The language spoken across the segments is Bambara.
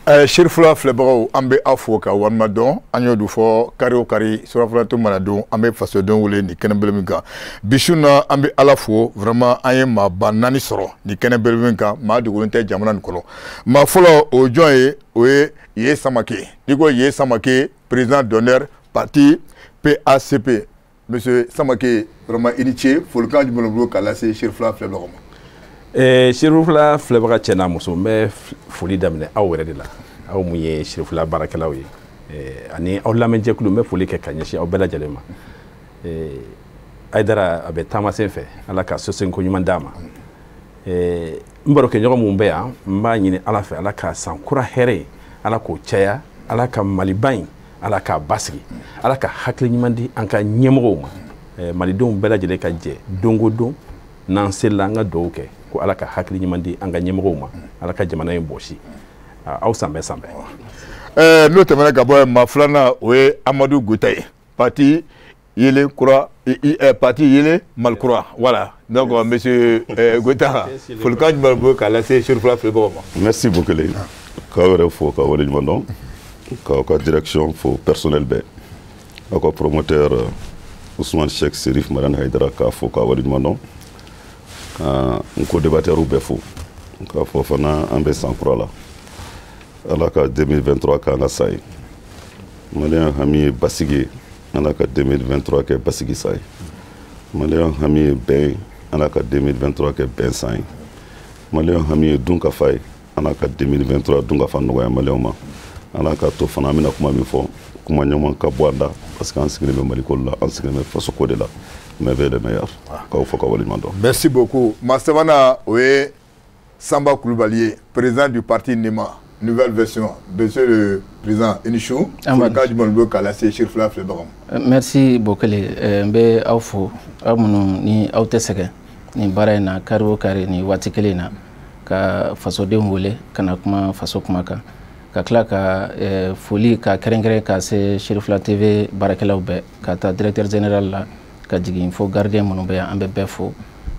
Cherifla filɛbagaw, an bɛ aw fo ka walima dɔn. An y'o fɔ kari o kari, surafana mana don, an bɛ fasodenw wele nin kɛnɛ belebele kan. Bi su na, an bɛ Ala fo vraiment, an ye maaba naani sɔrɔ nin kɛnɛ belebele kan, maa dogolen tɛ jamana nin kɔnɔ. Maa fɔlɔ, o ye jɔn ye? O ye Ye Samake. N'i ko Ye Samake, président d'honneur, parti PACP. Monsieur Samake, vraiment i ni ce. Folikan jumɛn bolo k'a lase Cherifla filɛbagaw ma? Cherifla filɛbaga cɛ n'a muso, n bɛ foli daminɛ aw yɛrɛ de la, aw mun ye Cherifla baarakɛlaw ye, ani aw lamɛnjɛkulu. N bɛ foli kɛ ka ɲɛsin aw bɛɛ lajɛlen ma. Ayidara, a bɛ taama sen fɛ, Ala ka sosenko ɲuman d'a ma. N barokɛɲɔgɔn mun bɛ yan, n b'a ɲini Ala fɛ, Ala ka san kura hɛrɛ ye, Ala k'o caya, Ala ka Maliba in, Ala k'a basigi, Ala ka hakili ɲuman di an ka ɲɛmɔgɔw ma. Malidenw bɛɛ lajɛlen ka jɛ don o don n'an selila, an ka dugawu kɛ ko Ala ka hakili ɲuman di an ka ɲɛmɔgɔw ma, Ala ka jamana in bɔsi. Aw san bɛɛ, san bɛɛ. N'o tɛmɛna ka bɔ yen, maa filanan, o ye Amadu Goyita ye, parti Yelen Kura, parti Yelen Mali Kura. Voilà, donc monsieur Goyita, folikan jumɛn bolo k'a lase Cherifla filɛbagaw ma? Merci Bokele, k'aw yɛrɛ fo ka waleɲuman dɔn, k'aw ka direction fo, personnel bɛɛ, aw ka promoteur Ousmane Cheikh Serif Madani Haidara, k'a fo k'a waleɲuman dɔn, ka n co-débatteur bɛɛ fo, k'a fɔ fana an bɛ san kura la, Ala ka 2023 k'an ka sa ye. Maliyɛn hami ye basigi ye, Ala ka 2023 kɛ basigi san ye. Maliyɛn hami ye bɛn ye, Ala ka 2023 kɛ bɛn san ye. Maliyɛn hami ye dunkafa ye, Ala ka 2023 dunkafa nɔgɔya maliyɛnw ma. Ala ka to fana, an bɛna kuma min fɔ, kuma ɲuman ka bɔ an da, parce que an sigilen bɛ Maliko la, an sigilen bɛ fasoko de la. Merveille le meilleur, k'aw fɔ ka waleɲuman dɔn. Merci beaucoup. Maa sabanan, o ye Sanba Kulubali ye, président du parti NEMA nouvelle version. Monsieur le président, i ni su. Folikan jumɛn bolo k'a lase Cherifla filɛbagaw ma? Merci Bokele. N bɛ aw fo, aw minnu ni aw tɛ sɛgɛn nin baara in na, kari o kari nin waati kelen in na, ka fasodenw wele ka na kuma faso kuma kan, ka tila ka foli ka kɛrɛnkɛrɛn ka se Cherifla TV baarakɛlaw bɛɛ, ka taa directeur général la ka jigin fo gardien minnu bɛ yan, an bɛ bɛɛ fo,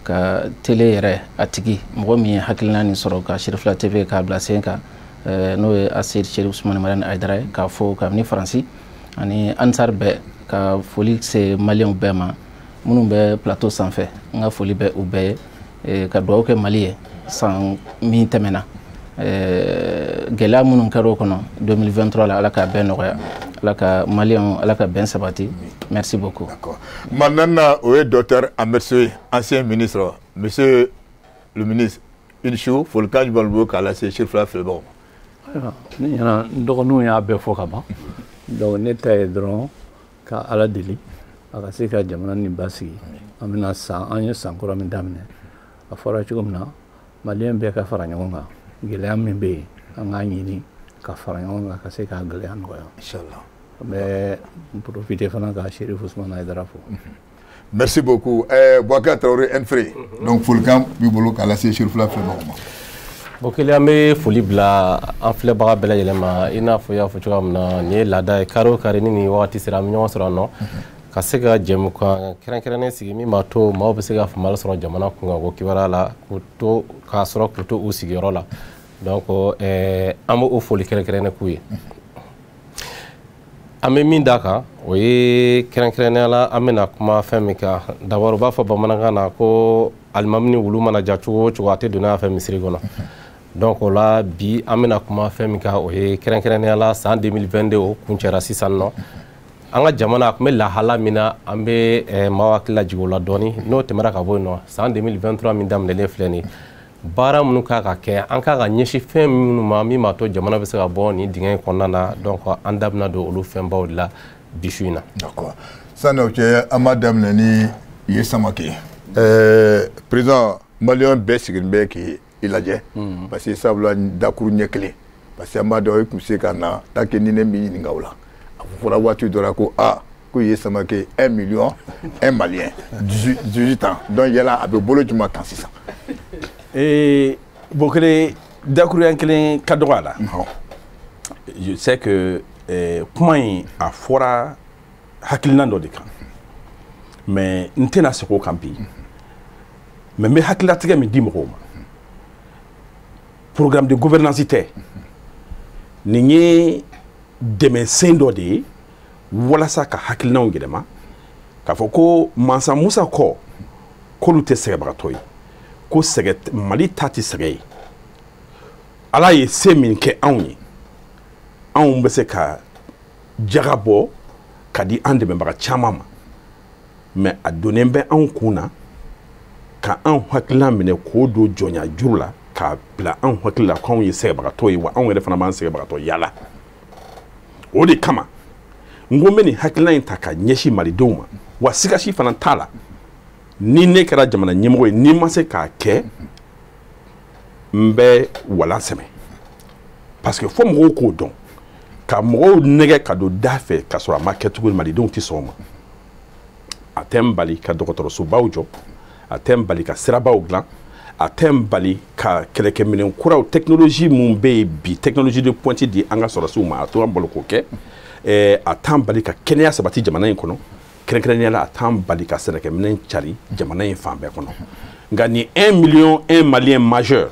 ka télé yɛrɛ a tigi, mɔgɔ min ye hakilina nin sɔrɔ ka Cherifla TV k'a bila sen kan, n'o ye Aseyid Cherif Ousmane Madani Ayidara ye, k'a fo kabini Faransi, ani Ansar bɛɛ, ka foli se maliyɛnw bɛɛ ma. Minnu bɛ plateau sanfɛ, n ka foli bɛ u bɛɛ ye, ka dugawu kɛ Mali ye. San min tɛmɛna, gɛlɛya minnu kɛra o kɔnɔ, 2023 la, Ala k'a bɛɛ nɔgɔya, Ala ka maliyɛnw, Ala ka bɛn sabati. Merci beaucoup. D'accord. Maa naaninan, o ye docteur Ahmed Soye, ancien ministre. Monsieur le ministre, i ni su. Folikan jumɛn bolo k'a lase Cherifla filɛbagaw ma? Ayiwa, ne ɲɛna, n dɔgɔninw y'a bɛɛ fɔ ka ban. Donc ne ta ye dɔrɔn ka Ala deli a ka se ka jamana nin basigi. An bɛna san, an ye san kura min daminɛ, a fɔra cogo min na, maliyɛn bɛɛ ka fara ɲɔgɔn kan. Gɛlɛya min bɛ yen, an k'a ɲini ka fara ɲɔgɔn kan ka se k'a gɛlɛya nɔgɔya. Inchallah. N bɛ n profiter fana ka Cherif Ousmane Haidara fo. Merci beaucoup. Boubacar Traoré Enfré, donc folikan b'i bolo k'a lase Cherifla filɛbagaw ma? Bokele, an bɛ foli bila an filɛbaga bɛɛ lajɛlen ma. I n'a fɔ i y'a fɔ cogoya min na, nin ye laada ye, kari o kari ni nin wagati sera, an bɛ ɲɔgɔn sɔrɔ yan nɔ ka se ka jɛmukan kɛrɛnkɛrɛnnen sigi min b'a to maaw bɛ se ka faamuyali sɔrɔ jamana kunkan ko kibaruya la, k'u to k'a sɔrɔ k'u to u sigiyɔrɔ la. Donc an bɛ o foli kɛrɛnkɛrɛnnen k'u ye. An bɛ min d'a kan, o ye kɛrɛnkɛrɛnnenya la, an bɛna kuma fɛn min kan d'abord, u b'a fɔ bamanankan na ko alimami ni wulu mana ja cogo o cogo, a tɛ don n'a fɛ misiri kɔnɔ. Donc o la bi, an bɛna kuma fɛn min kan, o ye kɛrɛnkɛrɛnnenya la san 2022, o kuncɛra sisan nɔ, an ka jamana a tun bɛ lahala min na, an bɛ maaw hakili lajigin o la dɔɔni. N'o tɛmɛna ka bɔ yen nɔ, san 2023 min daminɛlen filɛ nin ye, baara minnu kan ka kɛ, an kan ka ɲɛsin fɛn minnu ma min b'a to jamana bɛ se ka bɔ nin dingɛ in kɔnɔna na, donc an da bɛna don olu fɛnbaw de la bi su in na. D'accord. Sani o cɛ, an b'a daminɛ ni Ye Samake. Président, maliyɛn bɛɛ sigilen bɛ k'i lajɛ, parce que sabula dakuru ɲɛ kelen, parce que an b'a dɔn i tun bɛ se ka na tant que ni ne m'i ɲininka o la. A fɔra waati dɔ la ko aa, ko Ye Samake, 1 million 1 malien 18 ans, donc yala a bɛ bolo jumɛn kan sisan? Bokele, dakuruya kelen ka dɔgɔ a la. Je sais que kuma in a fɔra hakilina dɔ de kan, mais n tɛna segin o kan bi. Mais n bɛ hakililatigɛ min di mɔgɔw ma, programme de gouvernance tɛ. Nin ye dɛmɛsen dɔ de ye walasa ka hakilinaw yɛlɛma k'a fɔ ko Mansa Musa kɔ k'olu tɛ sɛgɛbagatɔ ye, ko sɛgɛ Mali ta tɛ sɛgɛ ye. Ala ye se min kɛ anw ye, anw bɛ se ka jaga bɔ ka di an dɛmɛbaga caman ma, mais a donnen bɛ anw kun na ka anw hakilina minɛ k'o don jɔnya juru la, k'a bila anw hakili la k'anw ye sɛgɛbagatɔ ye, wa anw yɛrɛ fana b'an sɛgɛbagatɔ yala. O de kama n ko n bɛ nin hakilina in ta ka ɲɛsin malidenw ma, wa sigasi fana t'a la. Ni ne kɛra jamana ɲɛmɔgɔ ye, ni n ma se k'a kɛ, n bɛ walan sɛmɛ, parce que fo mɔgɔw k'o dɔn, ka mɔgɔw nɛgɛ ka don da fɛ k'a sɔrɔ a ma kɛ cogo, malidenw tɛ sɔn o ma. A tɛ n bali ka dɔgɔtɔrɔsobaw jɔ, a tɛ n bali ka sirabaw dilan, a tɛ n bali ka kɛlɛkɛminɛn kuraw, technologie mun bɛ yen bi, technologie de pointe di an ka sɔrɔdasiw ma, a t'an bali k'o kɛ. A t'an bali ka kɛnɛya sabati jamana in kɔnɔ, kɛrɛnkɛrɛnnenya la a t'an bali ka sɛnɛkɛminɛn cari jamana in fan bɛɛ kɔnɔ. Nka ni 1 million 1 Malien majeur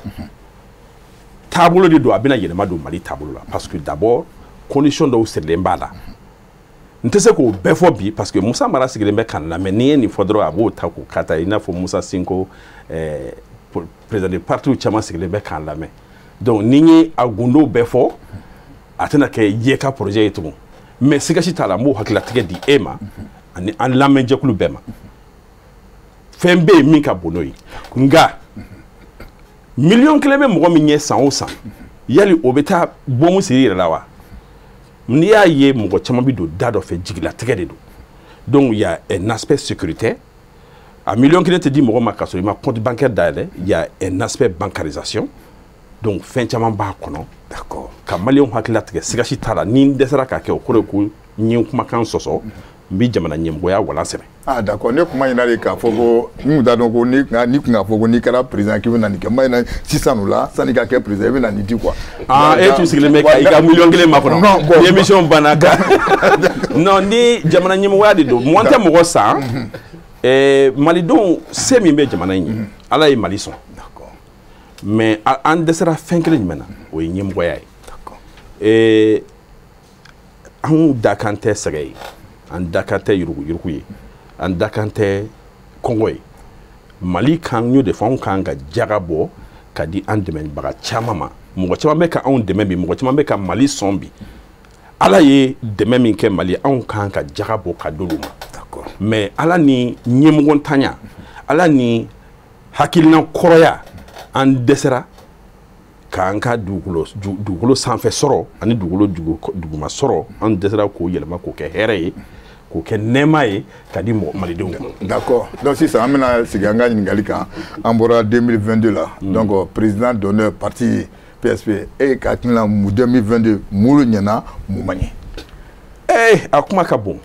taabolo de don, a bɛna yɛlɛma don Mali taabolo la, parce que d'abord condition dɔw sirilen b'a la. N tɛ se k'o bɛɛ fɔ bi, parce que Musa Mara sigilen bɛ k'an lamɛn. N'i ye nin fɔ dɔrɔn, a b'o ta k'o ka ta, i n'a fɔ Musa Sinko, président de parti caman sigilen bɛ k'an lamɛn. Donc ni n ye a gundow bɛɛ fɔ, a tɛna kɛ ye ka projet ye tugun. Mais sigasi t'a la, n b'o hakililatigɛ di e ma ani an lamɛnjɛkulu bɛɛ ma. Fɛn bɛ yen min ka bon n'o ye, nka 1 million bɛ mɔgɔ min ɲɛ san o san, yali o bɛ taa bɔmu siri i yɛrɛ la wa? N'i y'a ye mɔgɔ caman bɛ don da dɔ fɛ, jigilatigɛ de don. Donc il y a un aspect sécuritaire. A 1 million tɛ di mɔgɔ ma k'a sɔrɔ i ma compte bancaire dayɛlɛ. Il y a un aspect bancarisation. Donc fɛn caman b'a kɔnɔ. D'accord. Ka maliyɛnw hakili latigɛ, sigasi t'a la, ni n dɛsɛra k'a kɛ, o kɔrɔ ye ko n ye kumakan sɔsɔ, n bɛ jamana ɲɛmɔgɔya walan sɛmɛ. Ah d'accord, ne kuma ɲina de k'a fɔ ko n kun t'a dɔn ko ni kun k'a fɔ ko n'i kɛra président k'i bɛ na nin kɛ. N ma ɲina sisan o la, sanni ka kɛ président i bɛ na nin di quoi. Ah, e tun sigilen bɛ ka i ka 1 million makɔnɔ. Non, bon. Ni émission banna ka non, ni jamana ɲɛmɔgɔya de don, mɔgɔ tɛ mɔgɔ san. Malidenw, se min bɛ jamana in ye, Ala ye Mali sɔn. D'accord. Mais an dɛsɛra fɛn kelen jumɛn na, o ye ɲɛmɔgɔya ye. D'accord. Anw dakan tɛ sɛgɛ ye, an dakan tɛ yuruguyurugu ye, an dakan tɛ kɔngɔ ye. Mali kan, n y'o de fɔ, anw kan ka jaga bɔ ka di an dɛmɛbaga caman ma. Mɔgɔ caman bɛ ka anw dɛmɛ bi, mɔgɔ caman bɛ ka Mali sɔn bi. Ala ye dɛmɛ min kɛ Mali, anw kan ka jaga bɔ ka d'olu ma. D'accord. Mais Ala ni ɲɛmɔgɔntanya, Ala ni hakilina kɔrɔya, an dɛsɛra k'an ka dugukolo sanfɛ sɔrɔ ani dugukolo duguma sɔrɔ, an dɛsɛra k'o yɛlɛma k'o kɛ hɛrɛ ye, k'o kɛ nɛɛma ye ka di mɔgɔ malidenw ma. D'accord. Donc sisan an bɛna sigi an ka ɲininkali kan. An bɔra 2022 la. Donc président d'honneur parti PSP, e ka hakilina mun 2022, mun ɲɛna, mun ma ɲɛ? A kuma ka bon.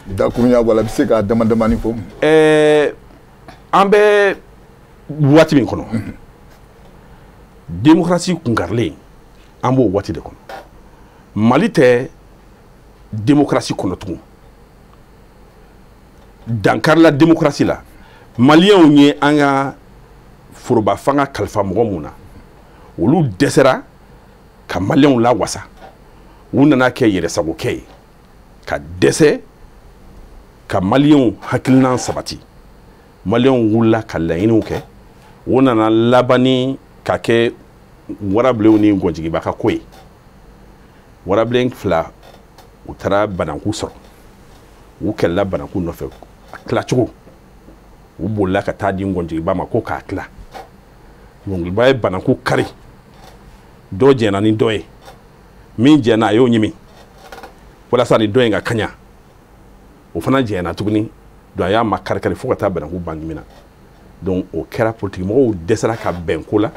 Dakurunya wala i bɛ se ka dama damani fɔ. An bɛ waati min kɔnɔ, démocratie kunkarilen, an b'o waati de kɔnɔ. Mali tɛ démocratie kɔnɔ tugun, dankarila démocratie la. Maliyɛnw ye an ka foroba fanga kalifa mɔgɔ mun na, olu dɛsɛra ka maliyɛnw lawasa. U nana kɛ yɛrɛsagokɛ ye ka dɛsɛ ka maliyɛnw hakilina sabati. Maliyɛnw wulila ka laɲiniw kɛ, o nana laban ni ka kɛ warabilenw ni gɔnjigiba ka ko ye. Warabilen fila, u taara bananku sɔrɔ, u kɛlɛla bananku nɔfɛ, a tilacogo, u bolila ka taa di ngɔnjigiba ma ko k'a tila. Ngɔnjigiba ye bananku kari, dɔ jɛnna ni dɔ ye, min jɛnna, a y'o ɲimi walasa ni dɔ in ka kaɲa. O fana jɛnna tuguni, donc a y'a ma kari kari fo ka taa bananku ban ɲimi na. Donc o kɛra, politique mɔgɔw dɛsɛra ka bɛn ko la,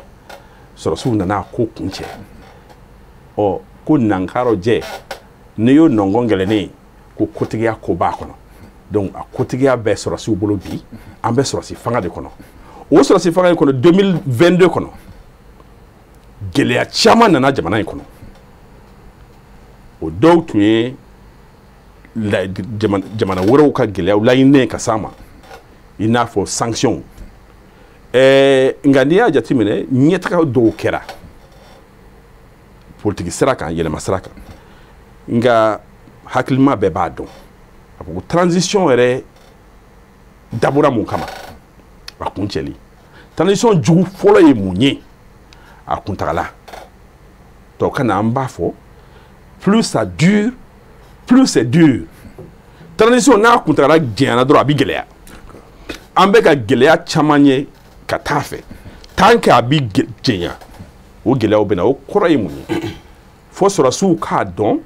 sɔrɔsiw nana a ko kun cɛ. Ɔ ko nankarɔ jɛ, n'i y'o nɔngɔn gɛlɛnnen ye, ko kotigiya ko b'a kɔnɔ. Donc a kotigiya bɛ sɔrɔsiw bolo bi, an bɛ sɔrɔsi fanga de kɔnɔ. O sɔrɔsi fanga in kɔnɔ, 2022 kɔnɔ, gɛlɛya caman nana jamana in kɔnɔ. O dɔw tun ye jamana wɛrɛw ka gɛlɛyaw laɲininen ka s'an ma, i n'a fɔ sanction. Nka n'i y'a jateminɛ, ɲɛtaga dɔw kɛra. Politique sira kan, yɛlɛma sira kan. Nka hakilima bɛɛ b'a dɔn a ko transition yɛrɛ dabɔra mun kama? A kuncɛli. Transition jugu fɔlɔ ye mun ye? A kuntagala. Tubabukan na, an b'a fɔ: plus ça dure, plus c'est dur. Transition n'a kuntagala janyana dɔrɔn, a bi gɛlɛya. An bɛ ka gɛlɛya caman ye ka taa fɛ. Tant que a bi janya, o gɛlɛyaw bɛ na. O kɔrɔ ye mun ye? Fo sɔrɔdasiw k'a dɔn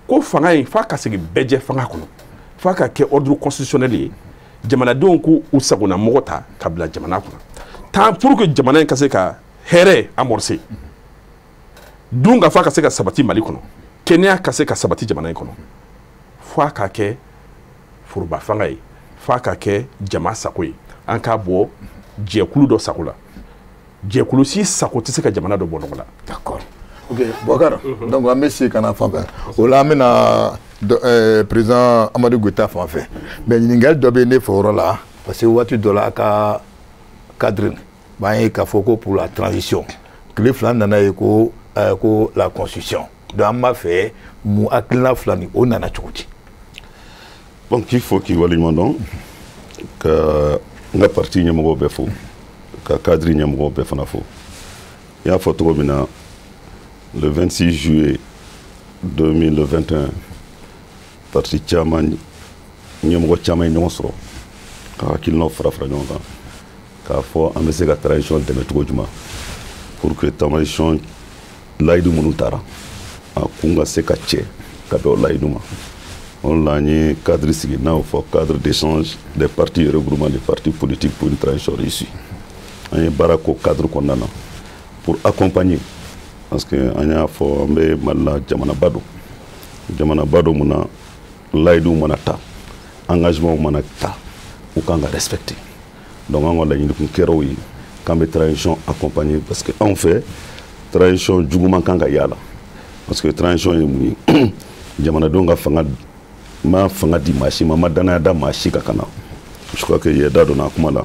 ko fanga in, f'a ka segin bɛɛ jɛ fanga kɔnɔ, f'a ka kɛ ordre constitutionnel ye, jamanadenw k'u u sagona mɔgɔ ta ka bila jamana kunna tant pour que jamana in ka se ka hɛrɛ amorcer, dun ka fa ka se ka sabati Mali kɔnɔ, kɛnɛya ka se ka sabati jamana in kɔnɔ, f'a ka kɛ foroba fanga ye, f'a ka kɛ jama sago ye. An k'a bɔ jɛkulu dɔ sago la. Jɛkulu si sago tɛ se ka jamana dɔ bɔ nɔgɔ la. D'accord, ok Boubacar. Donc an bɛ segin ka na fan fɛ. O la, an bɛna président Amadu Goyita fan fɛ, mais ɲininkali dɔ bɛ ne fɛ o yɔrɔ la, parce que waati dɔ la, a ka cadre b'an ye k'a fɔ ko pour la transition, tile 2 nana ye ko la constitution. Donc an b'a fɛ, mun hakilina fila nin, o nana cogo di? Bon, k'i fo, k'i waleɲuman dɔn, ka n ka parti ɲɛmɔgɔw bɛɛ fo, ka cadre ɲɛmɔgɔw bɛɛ fana fo. I y'a fɔ cogo min na, le 26 juillet 2021, parti caman ɲɛmɔgɔ caman ye ɲɔgɔn sɔrɔ ka hakilinaw fara fara ɲɔgɔn kan k'a fɔ an bɛ se ka transition dɛmɛ cogo jumɛn pour que transition layidu minnu tara, a kun ka se ka cɛ ka bɛn o layidu ma. O la, an ye cadre sigi, n'a y'o fɔ cadre d'échange des partis et regroupement des partis politiques pour une transition réussie. An ye baara k'o cadre kɔnɔna na pour accompagner, parce que an y'a fɔ, an bɛ Mali la, jamanaba don, jamanaba don mun na, layiduw mana ta, engagement mana ta, u kan ka respecter. Donc an ka laɲini kun kɛra o ye k'an bɛ transition accompagner, parce que anw fɛ, transition juguman kan ka y'a la, parce que transition ye mun ye? Jamanadenw ka fanga ma fanga di maa si ma, ma danaya da maa si kan ka na. Je crois que yɛ da donna a kuma la.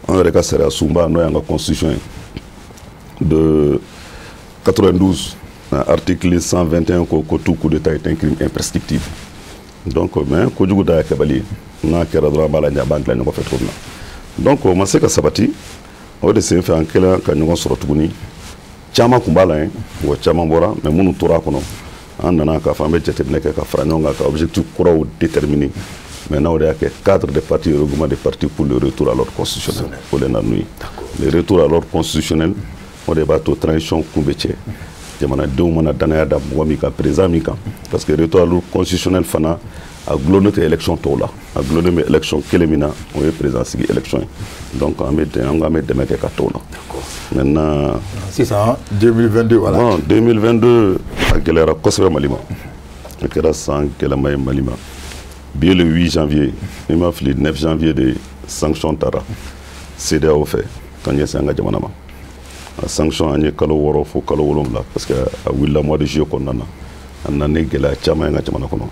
An yɛrɛ ka sariya sunba, n'o y'an ka constitution ye de 92, article 121 ko tout coup d'état est un crime imprescriptible. Donc, mais kojugu da y'a kɛbali ye, n'a kɛra dɔrɔn, an b'a lajɛ, a b'an dilan ɲɔgɔn fɛ cogo min na. Donc o ma se ka sabati. O de sen fɛ, an kɛlen ka ɲɔgɔn sɔrɔ tuguni, caman kun b'a la yen, mɔgɔ caman bɔra, mais minnu tora a kɔnɔ, an nana k'a fɔ an bɛ jateminɛ kɛ ka fara ɲɔgɔn kan ka objectif kuraw déterminer. Maintenant, o de y'a kɛ cadre des partis et regroupement des partis pour le retour à l'ordre constitutionnel. O de nana n'o ye, le retour à l'ordre constitutionnel. O de b'a to transition kun bɛ cɛ, jamanadenw mana danaya da mɔgɔ min kan, président min kan, parce que retour à l'ordre constitutionnel fana, a gulonnen tɛ élection tɔw la. A gulonnen bɛ élection kelen min na, o ye président sigi élection ye. Donc an bɛ an ko an bɛ dɛmɛ kɛ ka t'o la maintenant. Sisan, 2022, voilà. Bon, 2022, a gɛlɛyara kosɛbɛ Mali ma. A kɛra san gɛlɛma ye Mali ma. Bi ye le 8 janvier, ni ma fili, 9 janvier de sanction tara CEDEAO fɛ ka ɲɛsin an ka jamana ma. A sanction, an ye kalo 6 fo kalo 7, parce que a wulila mois de juillet kɔnɔna na. A nana ni gɛlɛya caman ye an ka jamana kɔnɔ,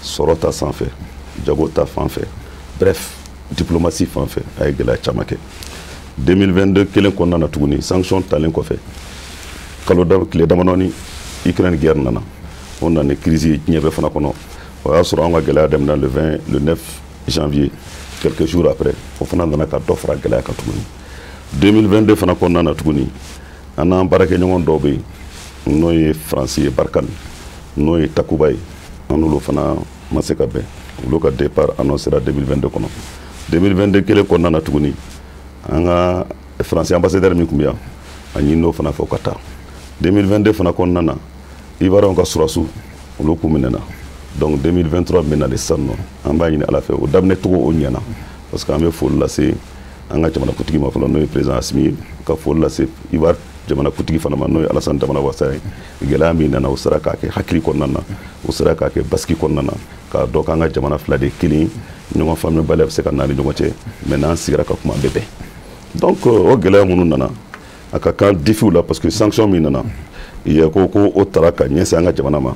sɔrɔ ta sanfɛ, jago ta fan fɛ, bref, diplomatie fan fɛ, a ye gɛlɛya caman kɛ. 2022 kelen kɔnɔna na tuguni, sanction talen kɔfɛ, kalo da tile damadɔni, Ukraine guerre nana. O nana ni crise ye diɲɛ bɛɛ fana kɔnɔ. O y'a sɔrɔ an ka gɛlɛya daminɛ le 20, le 9 janvier, quelques jours après, o fana nana ka dɔ fara gɛlɛya kan tuguni. 2022 fana kɔnɔna na tuguni, an n'an baarakɛɲɔgɔn dɔw bɛ yen, n'o ye Faransi ye, Barkhane, n'o ye Takuba ye, an n'olu fana ma se ka bɛn. Olu ka départ annoncera 2022 kɔnɔ. 2022 kelen kɔnɔna na tuguni, an ka Faransi ambassadeur min tun bɛ yan, a ɲinin'o fana fɛ o ka taa. 2022 fana kɔnɔna na, Ivoirien ka sɔrɔdasiw, olu k'u minɛna. Donc 2023 bɛ nalen sisan nɔ, an b'a ɲini Ala fɛ, o daminɛ cogo o ɲɛna, parce que an bɛ foli lase an ka jamanakuntigi ma fɔlɔ, n'o ye président Assimi ye, ka foli lase Ivoire jamanakuntigi fana ma, n'o ye Alassane Dramane Ouattara ye. Gɛlɛya min nana, o sera k'a kɛ hakili kɔnɔna na, o sera k'a kɛ basigi kɔnɔna na, k'a dɔn k'an ka jamana fila de ye kelen ye. Ɲɔgɔn faamuyabaliya bɛ se ka na ni ɲɔgɔn cɛ, mais n'an sigira ka kuma, an bɛ bɛn. Donc o gɛlɛya minnu nana, a ka kan défiw la, parce que sanction min nana yɛ ko o tara ka ɲɛsin an ka jamana ma,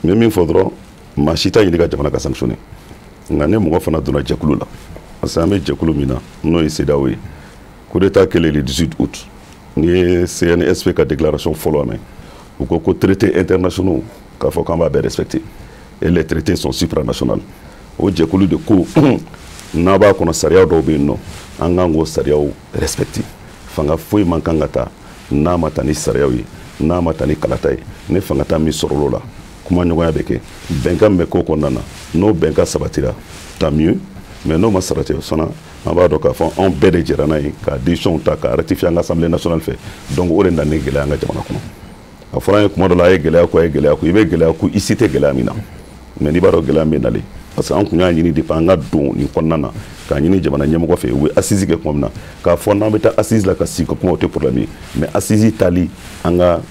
n bɛ min fɔ dɔrɔn, maa si t'a ɲini ka jamana ka sanctionner. Nka ni mɔgɔ fana donna jɛkulu la, parce que an bɛ jɛkulu min na, n'o ye CEDEAO ye, coup d'état kɛlen le 18 août, n'i ye CNSP ka déclaration fɔlɔ mɛn, u U ko ko traités internationaux, k'a fɔ k'an b'a bɛɛ respecter, et les traités sont supranationaux. O jɛkulu de ko n'a b'a kɔnɔ, sariya dɔw bɛ yen nɔ, an k'an k'o sariyaw respecter. Fanga foyi man kan ka ta n'a ma ta ni sariyaw ye, n'a ma ta ni kalata ye. Ni fanga ta min sɔrɔla o la, kumaɲɔgɔnya bɛ kɛ, bɛnkan min bɛ k'o kɔnɔna na, n'o bɛnkan sabatira, tant mieux, mais n'o ma sabati fana, an b'a dɔn k'a fɔ anw bɛɛ de jɛra n'a ye ka décision ta ka ratifier an ka Assemblée nationale fɛ. Donc o de nana ni gɛlɛya an ka jamana kɔnɔ. A fɔra an ye kuma dɔ la, a ye gɛlɛya ko, a ye gɛlɛya ko, i bɛ gɛlɛya ko, i si tɛ gɛlɛya min na, mais n'i b'a dɔn gɛlɛya min bɛ nalen, parce que an kun y'a ɲini depuis an ka don nin kɔnɔna na, k'a ɲini jamana ɲɛmɔgɔ fɛ, u bɛ assise kɛ tuma min na, k'a fɔ n'an bɛ taa assise la ka sigi ka kuma, o tɛ problème ye, mais assise taali, an ka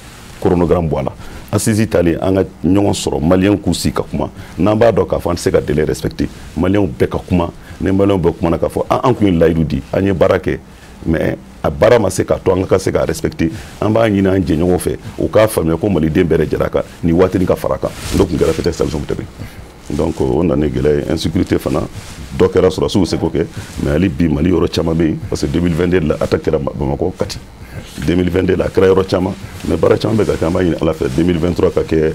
chronogramme bɔ a la. Assise taali, an ka ɲɔgɔn sɔrɔ, maliyɛnw k'u sigi ka kuma. N'an b'a dɔn k'a fɔ an tɛ se ka délai respecter, maliyɛnw bɛɛ ka kuma. Ni maliyɛnw bɛɛ kumana k'a fɔ an kun ye layidu di, an ye baara kɛ, mais a baara ma se k'a to an ka se k'a respecter, an b'a ɲini an jɛɲɔgɔnw fɛ, u k'a faamuya ko maliden bɛɛ de jɛra a kan nin waatinin ka fara a kan. N'o tun kɛra, peut-être sanction tɛ bɛ. Donc o nana ni gɛlɛya ye. Insécurité fana dɔ kɛra, sɔrɔdasiw seko kɛ, mais hali bi Mali yɔrɔ caman bɛ yen, parce que 2022 la, attaque kɛra Bamakɔ, Kati 2022 la, a kɛra yɔrɔ caman, mais baara caman bɛ ka kɛ. An b'a ɲini Ala fɛ, 2023 ka kɛ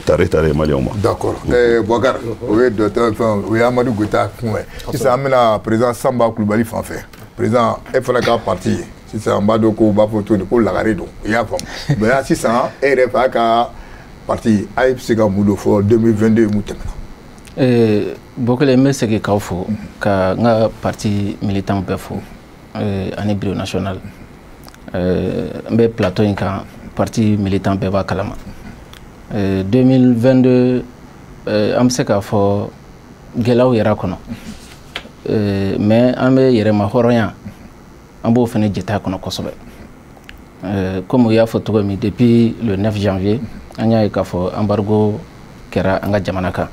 tare tare maliyɛnw ma. D'accord, Boubacar, o ye docteur fɛn, o ye Amadu Goyita kun ye. Sisan an bɛna président Sanba Kulubali fan fɛ. Président, e fana ka parti, sisan an b'a dɔn ko u b'a fɔ cogo di ko lagare don, i y'a faamu. Mais sisan e yɛrɛ fɛ, a ka parti, a ye se ka mun de fɔ 2022 mun tɛmɛna? Bokele, n bɛ segin k'aw fo, ka n ka parti militant bɛɛ fo ani bureau national. N bɛ plateau in kan, parti militant bɛɛ b'a kalama. 2022, an bɛ se k'a fɔ gɛlɛyaw yɛrɛ kɔnɔ, mais an bɛ yɛrɛma hɔrɔnya, an b'o fana jate a kɔnɔ kosɛbɛ. Comme u y'a fɔ cogo min, depuis le 9 janvier, an y'a ye k'a fɔ embargo kɛra an ka jamana kan.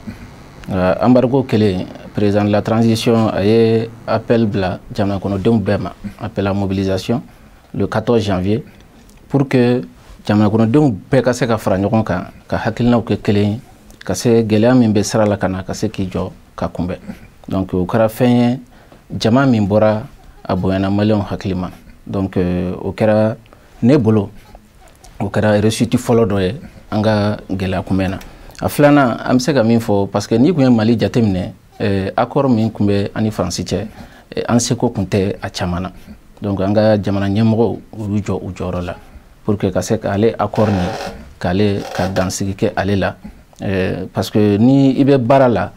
Nka embargo kɛlen, président de la transition a ye appel bila jamana kɔnɔdenw bɛɛ ma, appel à mobilisation, le 14 janvier, pour que jamana kɔnɔdenw bɛɛ ka se ka fara ɲɔgɔn kan, ka hakilinaw kɛ kelen ye, ka se gɛlɛya min bɛ sira la ka na, ka se k'i jɔ ka kunbɛn. Donc o kɛra fɛn ye, jama min bɔra, a bonyana maliyɛnw hakili ma. Donc o kɛra ne bolo, o kɛra réussite fɔlɔ dɔ ye an ka gɛlɛya kunbɛn na. A filanan, an bɛ se ka min fɔ, parce que n'i kun ye Mali jateminɛ, accord min kun bɛ an ni Faransi cɛ, an seko kun tɛ a caman na. Donc an ka jamana ɲɛmɔgɔw, u y'u jɔ u jɔyɔrɔ la pour que ka se k'ale accord nin, k'ale ka dansigi kɛ ale la, parce que ni i bɛ baara la,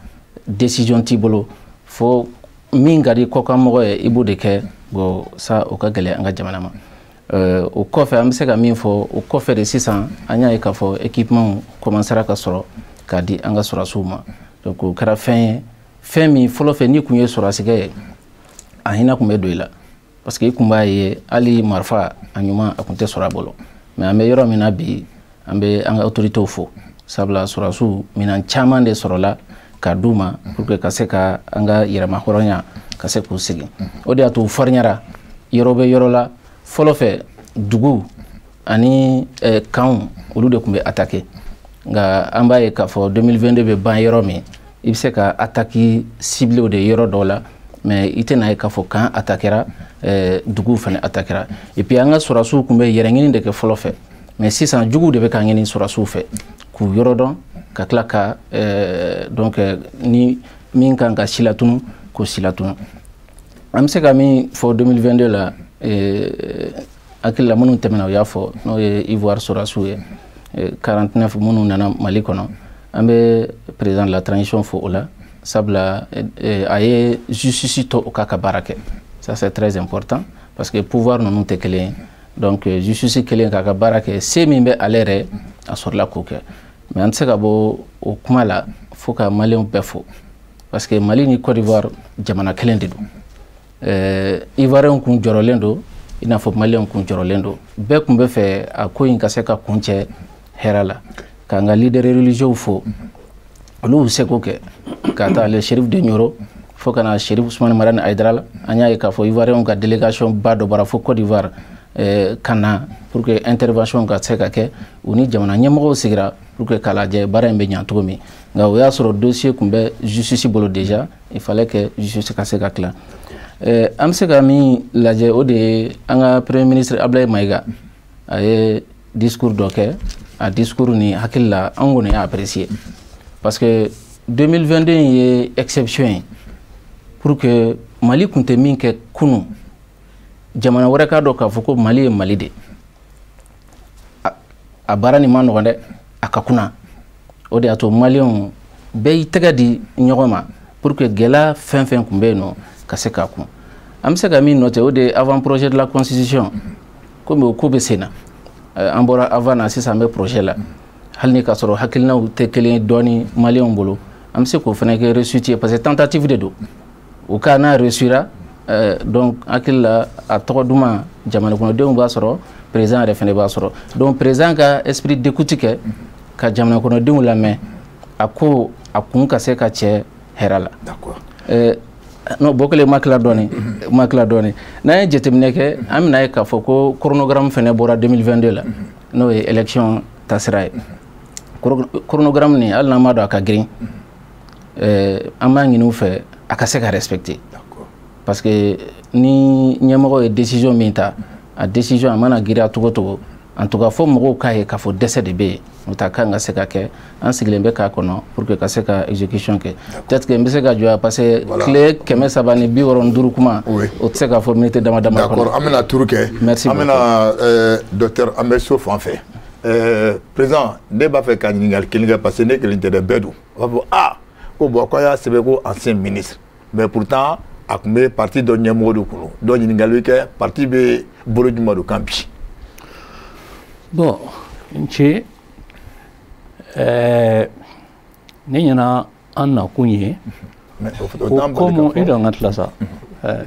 décision t'i bolo fo min ka di kɔkanmɔgɔ ye, i b'o de kɛ. Bon, ça, o ka gɛlɛn an ka jamana ma. O kɔfɛ, an bɛ se ka min fɔ o kɔfɛ de, sisan an y'a ye k'a fɔ équipement commencera ka sɔrɔ k'a di an ka sɔrɔdasiw ma. Donc o kɛra fɛn ye, fɛn min fɔlɔ fɛ, n'i kun ye sɔrɔdasikɛ ye, a hinɛ kun bɛ don i la, parce que i kun b'a ye hali marifa a ɲuman, a kun tɛ sɔrɔ a bolo. Mais an bɛ yɔrɔ min na bi, an bɛ an ka autorités fo, sabula sɔrɔdasiw, minɛn caman de sɔrɔla ka d'u ma pour que ka se ka an ka yɛrɛma hɔrɔnya ka se k'u segin. O de y'a to u farinyara yɔrɔ bɛ yɔrɔ la. Fɔlɔ fɛ, dugu ani kanw, olu de tun bɛ attaquer, nka an b'a ye k'a fɔ 2022 bɛ ban yɔrɔ min, i bɛ se ka attaque ciblé de yɔrɔ dɔw la, mais i tɛna ye k'a fɔ kan attaquera, duguw fana attaquera. Et puis an ka sɔrɔdasiw tun bɛ yɛrɛ ɲini de kɛ fɔlɔ fɛ, mais sisan juguw de bɛ k'an ɲini sɔrɔdasiw fɛ k'u yɔrɔ dɔn, ka tila ka donc ni min kan ka silatunu, k'o silatunu. An bɛ se ka min fɔ 2022 la, hakili la minnu tɛmɛna, u y'a fɔ, n'o ye Ivoire sɔrɔdasiw ye, 49 minnu nana Mali kɔnɔ, an bɛ président de la transition fo o la, sabula a ye justice to o k'a ka baara kɛ. Ça, c'est très important, parce que pouvoir ninnu tɛ kelen ye. Donc justice kelen k'a ka baara kɛ, se min bɛ ale yɛrɛ, a sɔrɔla k'o kɛ. Mais an tɛ se ka bɔ o kuma la fo ka maliyɛnw bɛɛ fo, parce que Mali ni Côte d'Ivoire jamana kelen de don. Ivoiriyɛnw kun jɔrɔlen don i n'a fɔ maliyɛnw kun jɔrɔlen don. Bɛɛ kun bɛ fɛ a ko in ka se ka kun cɛ hɛrɛ la. K'an ka leader religieux fo, olu y'u seko kɛ, ka taa le Chérif de Nioro fo ka na Chérif Ousmane Madani Haïdara la. An y'a ye k'a fɔ Ivoiriyɛnw ka délégation ba dɔ bɔra fo Côte d'Ivoire ka na pour que intervention ka se ka kɛ. U ni jamana ɲɛmɔgɔw sigira pour que k'a lajɛ baara in bɛ ɲa cogo min. Nka o y'a sɔrɔ dossier kun bɛ justice bolo déjà, il fallait que justice ka se ka tila. An bɛ se ka min lajɛ, o de ye an ka premier ministre Ablaye Maïga, a ye discours dɔ kɛ. A discours ni hakili la, an kɔni y'a apprécier parce que 2022 ye exception ye pour que Mali tun tɛ min kɛ kunun, jamana wɛrɛ k'a dɔn k'a fɔ ko Mali ye Mali de. A baara nin ma nɔgɔn dɛ, a ka kunna. O de y'a to maliyɛnw bɛɛ y'i tɛgɛ di ɲɔgɔn ma pour que gɛlɛya fɛn fɛn tun bɛ yen nɔ ka se k'a kun. An bɛ se ka min noter, o de ye avant projet de la constitution. Komi o ko bɛ sen na, an bɔra avant na, sisan an bɛ projet la. Hali ni k'a sɔrɔ hakilinaw tɛ kelen ye dɔɔni maliyɛnw bolo, an bɛ se k'o fana kɛ réussite ye parce que tentative de don. O cas n'a réussira, donc hakili la, a tɔgɔ duman jamana kɔnɔdenw b'a sɔrɔ, président yɛrɛ fana b'a sɔrɔ. Donc président ka esprit d'écoute kɛ ka jamana kɔnɔdenw lamɛn, a ko a kun ka se ka cɛ hɛrɛ la. Non, Bokele, ma tila dɔɔni, ma tila dɔɔni. N'an ye jateminɛ kɛ, an bɛna ye k'a fɔ ko chronogramme fana bɔra 2022 la, n'o ye élection tasira ye. Chronogramme nin, hali n'an m'a dɔn a ka girin, an b'a ɲini u fɛ a ka se ka respecter parce que ni ɲɛmɔgɔ ye décision min ta, a décision a mana girinya cogo cogo, en tout cas fo mɔgɔw k'a ye k'a fɔ dɛsɛ de bɛ yen, n'o tɛ a kan ka se ka kɛ. An sigilen bɛ k'a kɔnɔ pour que ka se ka exécution kɛ. Peut-être que n bɛ se ka jɔ yan parce que tile 365 kuma, o tɛ se k'a fɔ minute dama dama kɔnɔ. D'accord, an bɛna tour kɛ. Merci. An bɛna, docteur, an bɛ so fan fɛ. Président, ne b'a fɛ ka ɲininkali kelen kɛ parce que ne kelen tɛ dɛ, bɛɛ don. U b'a fɔ aa ko bon, k'a y'a sɛbɛn ko ancien ministre, mais pourtant a tun bɛ parti dɔ ɲɛmɔgɔ de kun. Donc ɲininkali bɛ kɛ, parti bɛ bolo jumɛn de kan bi? Bon, n ce. Ne ɲɛna, an nakun ye ko komi i dɔn ka tila sa,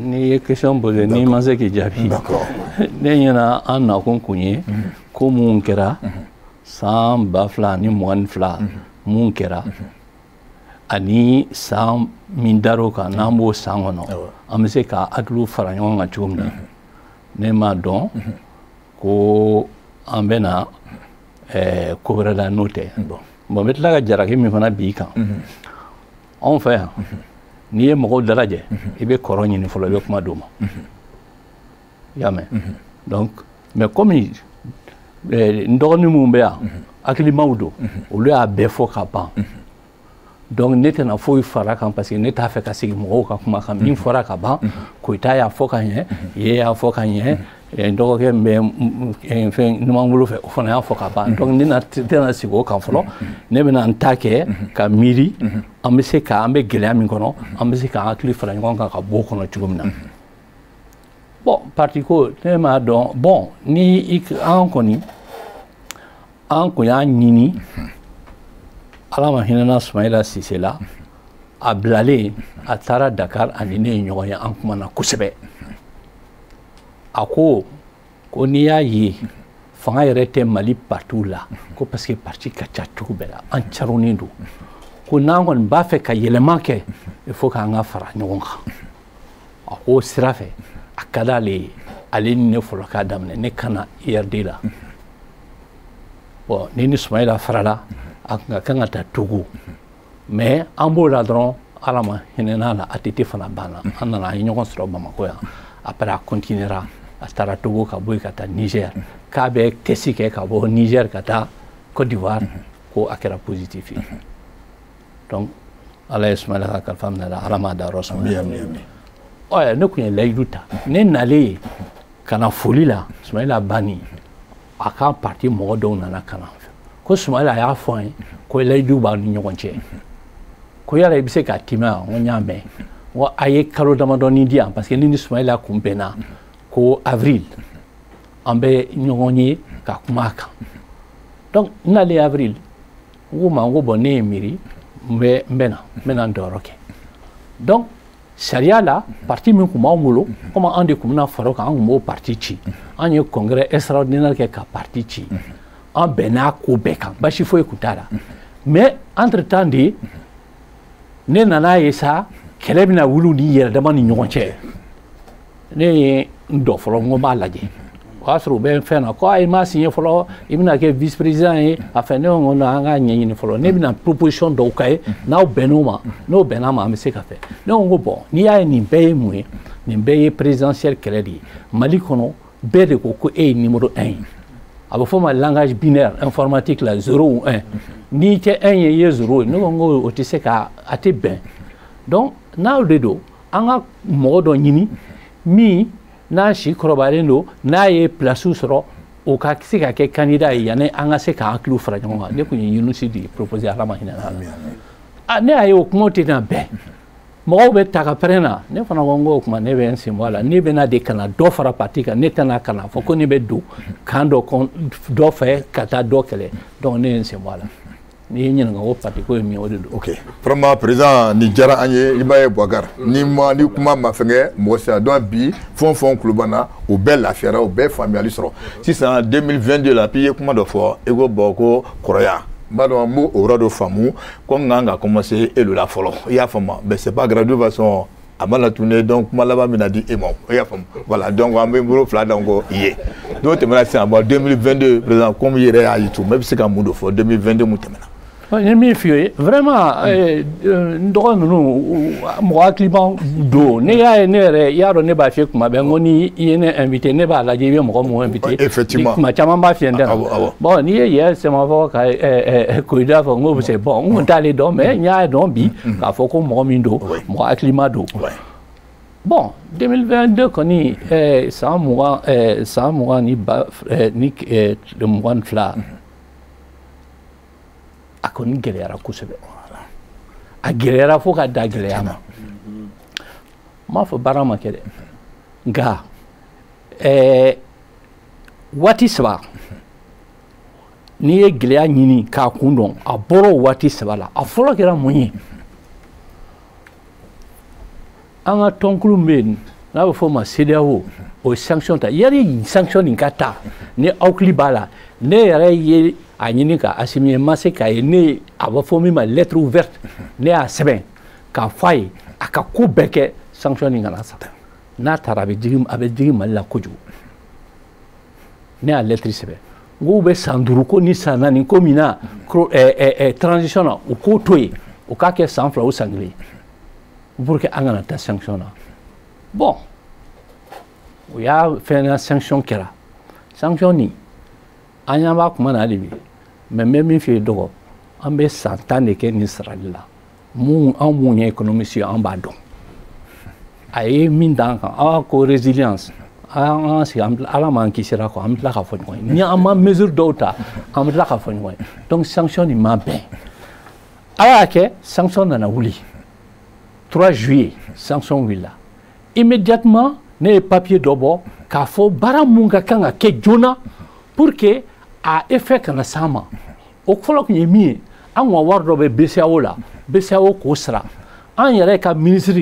n'i ye question posé, n'i ma se k'i jaabi. Ne ɲɛna, an nakun kun ye ko mun kɛra san 2022, mun kɛra ani san min dar'o kan, n'an b'o san kɔnɔ, an bɛ se ka hakiliw fara ɲɔgɔn kan cogo min na. Ne m'a dɔn ko an bɛ na ko wɛrɛ la n'o tɛ. Bon, n bɛ tila ka jalaki min fana b'i kan, anw fɛ yan, n'i ye mɔgɔw dalajɛ, i bɛ kɔrɔ ɲini fɔlɔ, i bɛ kuma d'o ma, i y'a mɛn. Donc mais komi n dɔgɔnin minnu bɛ yan, hakilimaw don, olu y'a bɛɛ fɔ ka ban. Donc ne tɛna foyi fara kan parce que ne t'a fɛ ka segin mɔgɔw ka kuma kan. Min fɔra ka ban, Koyita y'a fɔ ka ɲɛ, ye y'a fɔ ka ɲɛ, n dɔgɔkɛ min bɛ fɛn numan bolo fɛ, o fana y'a fɔ ka ban. Donc ne tɛna sigi o kan fɔlɔ. Ne bɛna n ta kɛ ka miiri an bɛ se ka, an bɛ gɛlɛya min kɔnɔ, an bɛ se k'an hakili fara ɲɔgɔn kan ka bɔ o kɔnɔ cogo min na. Bon, parti ko, ne m'a dɔn. Bon, ni an kɔni, an kun y'a ɲini, Ala ma hinɛna Sumayila Sise la, a bilalen a taara Dakar, ani ne ye ɲɔgɔn ye, an kumana kosɛbɛ. A ko ko n'i y'a ye fanga yɛrɛ tɛ Mali partiw la, ko parce que parti ka ca cogo bɛɛ la, an caronnen don, ko n'an kɔni b'a fɛ ka yɛlɛma kɛ, il faut k'an ka fara ɲɔgɔn kan. A ko sira fɛ, a ka d'ale ye, ale ni ne fɔlɔ k'a daminɛ, ne ka na IRD la. Bon, ni Sumayila farala, a kun ka kan ka taa Togo, mais an b'o la dɔrɔn, Ala ma hinɛ la, ATT fana banna. An nana, an ye ɲɔgɔn sɔrɔ Bamakɔ yan. Après a continuera, a taara Togo, ka bɔ yen ka taa Niger, k'a bɛ test kɛ ka bɔ Niger ka taa Côte d'Ivoire, ko a kɛra positif ye. Donc Ala ye Sumayila ka kalifa minɛ la, Ala m'a da yɔrɔ sɔn. Ɔ, ne kun ye layidu ta, ne nalen ka na foli la Sumayila banni, a ka parti mɔgɔ dɔw nana ka na ko Sumayila y'a fɔ an ye ko layidu b'an ni ɲɔgɔn cɛ, ko yala i bɛ se k'a timɛ wa? N ko n y'a mɛn. N ko a ye kalo damadɔni di yan parce que ne ni Sumayila kun bɛnna ko avril an bɛ ɲɔgɔn ye ka kuma a kan. Donc n nalen avril, n ko ma, n ko bon, ne ye miiri, n bɛ na n dɔyɔrɔ kɛ. Donc sariya la, parti min tun b'anw bolo, komi an de tun bɛna fara o kan, an tun b'o parti ci. An ye congrès extraordinaire kɛ ka parti ci, an bɛnn'a ko bɛɛ kan, basi foyi tun t'a la. Mais entre temps de, ne nana ye sa, kɛlɛ bɛna wuli u ni yɛrɛdama ni ɲɔgɔn cɛ. Ne ye n dɔ fɔlɔ, n ko n b'a lajɛ. O y'a sɔrɔ u bɛ fɛn na ko ayi, m'a signé fɔlɔ, i bɛna kɛ vice président ye. A fɛ, ne ko non, an k'a ɲɛɲini fɔlɔ, ne bɛna proposition dɔw k'a ye, n'aw bɛnn'o ma, n'o bɛnn'a ma, an bɛ se ka fɛ. Ne ko bon, n'i y'a ye nin bɛɛ ye mun ye, nin bɛɛ ye présidentielle kɛlɛ de ye Mali kɔnɔ. Bɛɛ de ko ko e ye numéro 1 ye. A bɛ fɔ o ma langage binaire informatique la, 0 ou 1. N'i tɛ 1 ye, i ye 0 ye. Ne ko n ko o tɛ se ka, a tɛ bɛn. Donc n'aw de don, an ka mɔgɔ dɔ ɲini min n'a si kɔrɔbayalen don, n'a ye place sɔrɔ, o ka se ka kɛ candidat ye, yanni an ka se k'an hakiliw fara ɲɔgɔn kan. Ne tun ye Yunusi de proposer, Ala ma hinɛ n'a la. Ah, ne y'a ye o kumaw tɛ na bɛn, mɔgɔw bɛ ta ka pɛrɛn na. Ne fana ko n ko o tuma ne bɛ n sen bɔ a la. Ne bɛ na de ka na dɔ fara parti kan, ne tɛna ka na fɔ ko ne bɛ don kan dɔ dɔ fɛ ka taa dɔ kɛlɛ. Donc ne ye n sen bɔ a la. N'i ye n ɲininka ko parti ko ye min ye, o de don. Ok, vraiment président, nin diyara an ye. I b'a ye Boubacar, ni ma ni kuma ma fɛngɛ mɔgɔ sera. Donc bi fɛn o fɛn kulo banna, o bɛɛ lafiyara, o bɛɛ faamuyali sɔrɔ. Sisan 2022 la, puis i ye kuma dɔ fɔ, i ko bon, ko kɔrɔya, n b'a dɔn n b'o o yɔrɔ dɔ faamu ko n kan ka commencer e de la fɔlɔ, i y'a faamu. Mais c'est pas grave, de toute façon a ma latunu. Donc kuma laban bɛna di e ma, i y'a faamu. Voilà, donc an bɛ bolo fila d'an kɔ i ye. N'o tɛmɛna sisan, bon, 2022 président, comme i yɛrɛ y'a ye cogo min, e bɛ se ka mun de fɔ 2022 mun tɛmɛna? N ye min f'i ye vraiment, n dɔgɔ ninnu, mɔgɔ hakiliman don. Ne y'a ye, ne yɛrɛ i y'a dɔn, ne b'a f'i ye kuma bɛɛ, n ko ni i ye ne invité, ne b'a lajɛ i bɛ mɔgɔ mun invité. Effectivement. Kuma caman b'a f'i ye, n tɛ na. Bon, n'i ye yɛ sɛmafɔ ka Koyida fɔ, n ko c'est bon, n kun t'ale dɔn, mais n y'a dɔn bi k'a fɔ ko mɔgɔ min don, mɔgɔ hakilima don. Bon, 2022 kɔni, san 20, san 20 ni ba ni 22, a kɔni gɛlɛyara kosɛbɛ. A gɛlɛyara fo ka da gɛlɛya ma. N m'a fɔ baara ma kɛ dɛ, nka waati saba, n'i ye gɛlɛya ɲini k'a kun dɔn, a bɔra o waati saba la. A fɔlɔ kɛra mun ye? An ka tɔnkulu min bɛ yen n'a bɛ fɔ o ma CEDEAO, o ye sanction ta. Yali sanction nin ka ta, ni hakili b'a la, ne yɛrɛ ye a ɲini ka Asimi ye, n ma se k'a ye. Ne a bɛ fɔ min ma lettre ouverte, ne y'a sɛbɛn k'a fɔ a ye a ka ko bɛɛ kɛ sanction nin kana sa. N'a taara, a bɛ jigin, a bɛ jigin Mali la kojugu. Ne y'a lettre sɛbɛn n k'u bɛ san 5 ko ni san 4 ko min na transition na, u k'o to yen, u k'a kɛ san 2 o san 1 pour que an kana taa sanction na. Bon, u y'a fɛn na, sanction kɛra. Sanction nin, an ɲɛ b'a kuma na hali bi, mais n bɛ min f'i ye dɔgɔ, an bɛ san 10 de kɛ nin sarali la. Mun anw mun ye économiste ye, an b'a dɔn a ye min d'an kan. Aw ko résilience, an ka sigi, Ala m'an kisira kɔ, an bɛ tila k'a fɔ ɲɔgɔn ye. Ni an ma mesure dɔw ta, an bɛ tila k'a fɔ ɲɔgɔn ye. Donc sanction nin ma bɛn. Ala y'a kɛ, sanction nana wuli 3 juillet. Sanction wulila immédiatement, ne ye papier dɔ bɔ k'a fɔ baara mun ka kan ka kɛ joona pour que a effet kana s'an ma. O fɔlɔ tun ye min ye, an ka wari dɔ bɛ BCEAO la, BCEAO k'o sara. An yɛrɛ ka ministre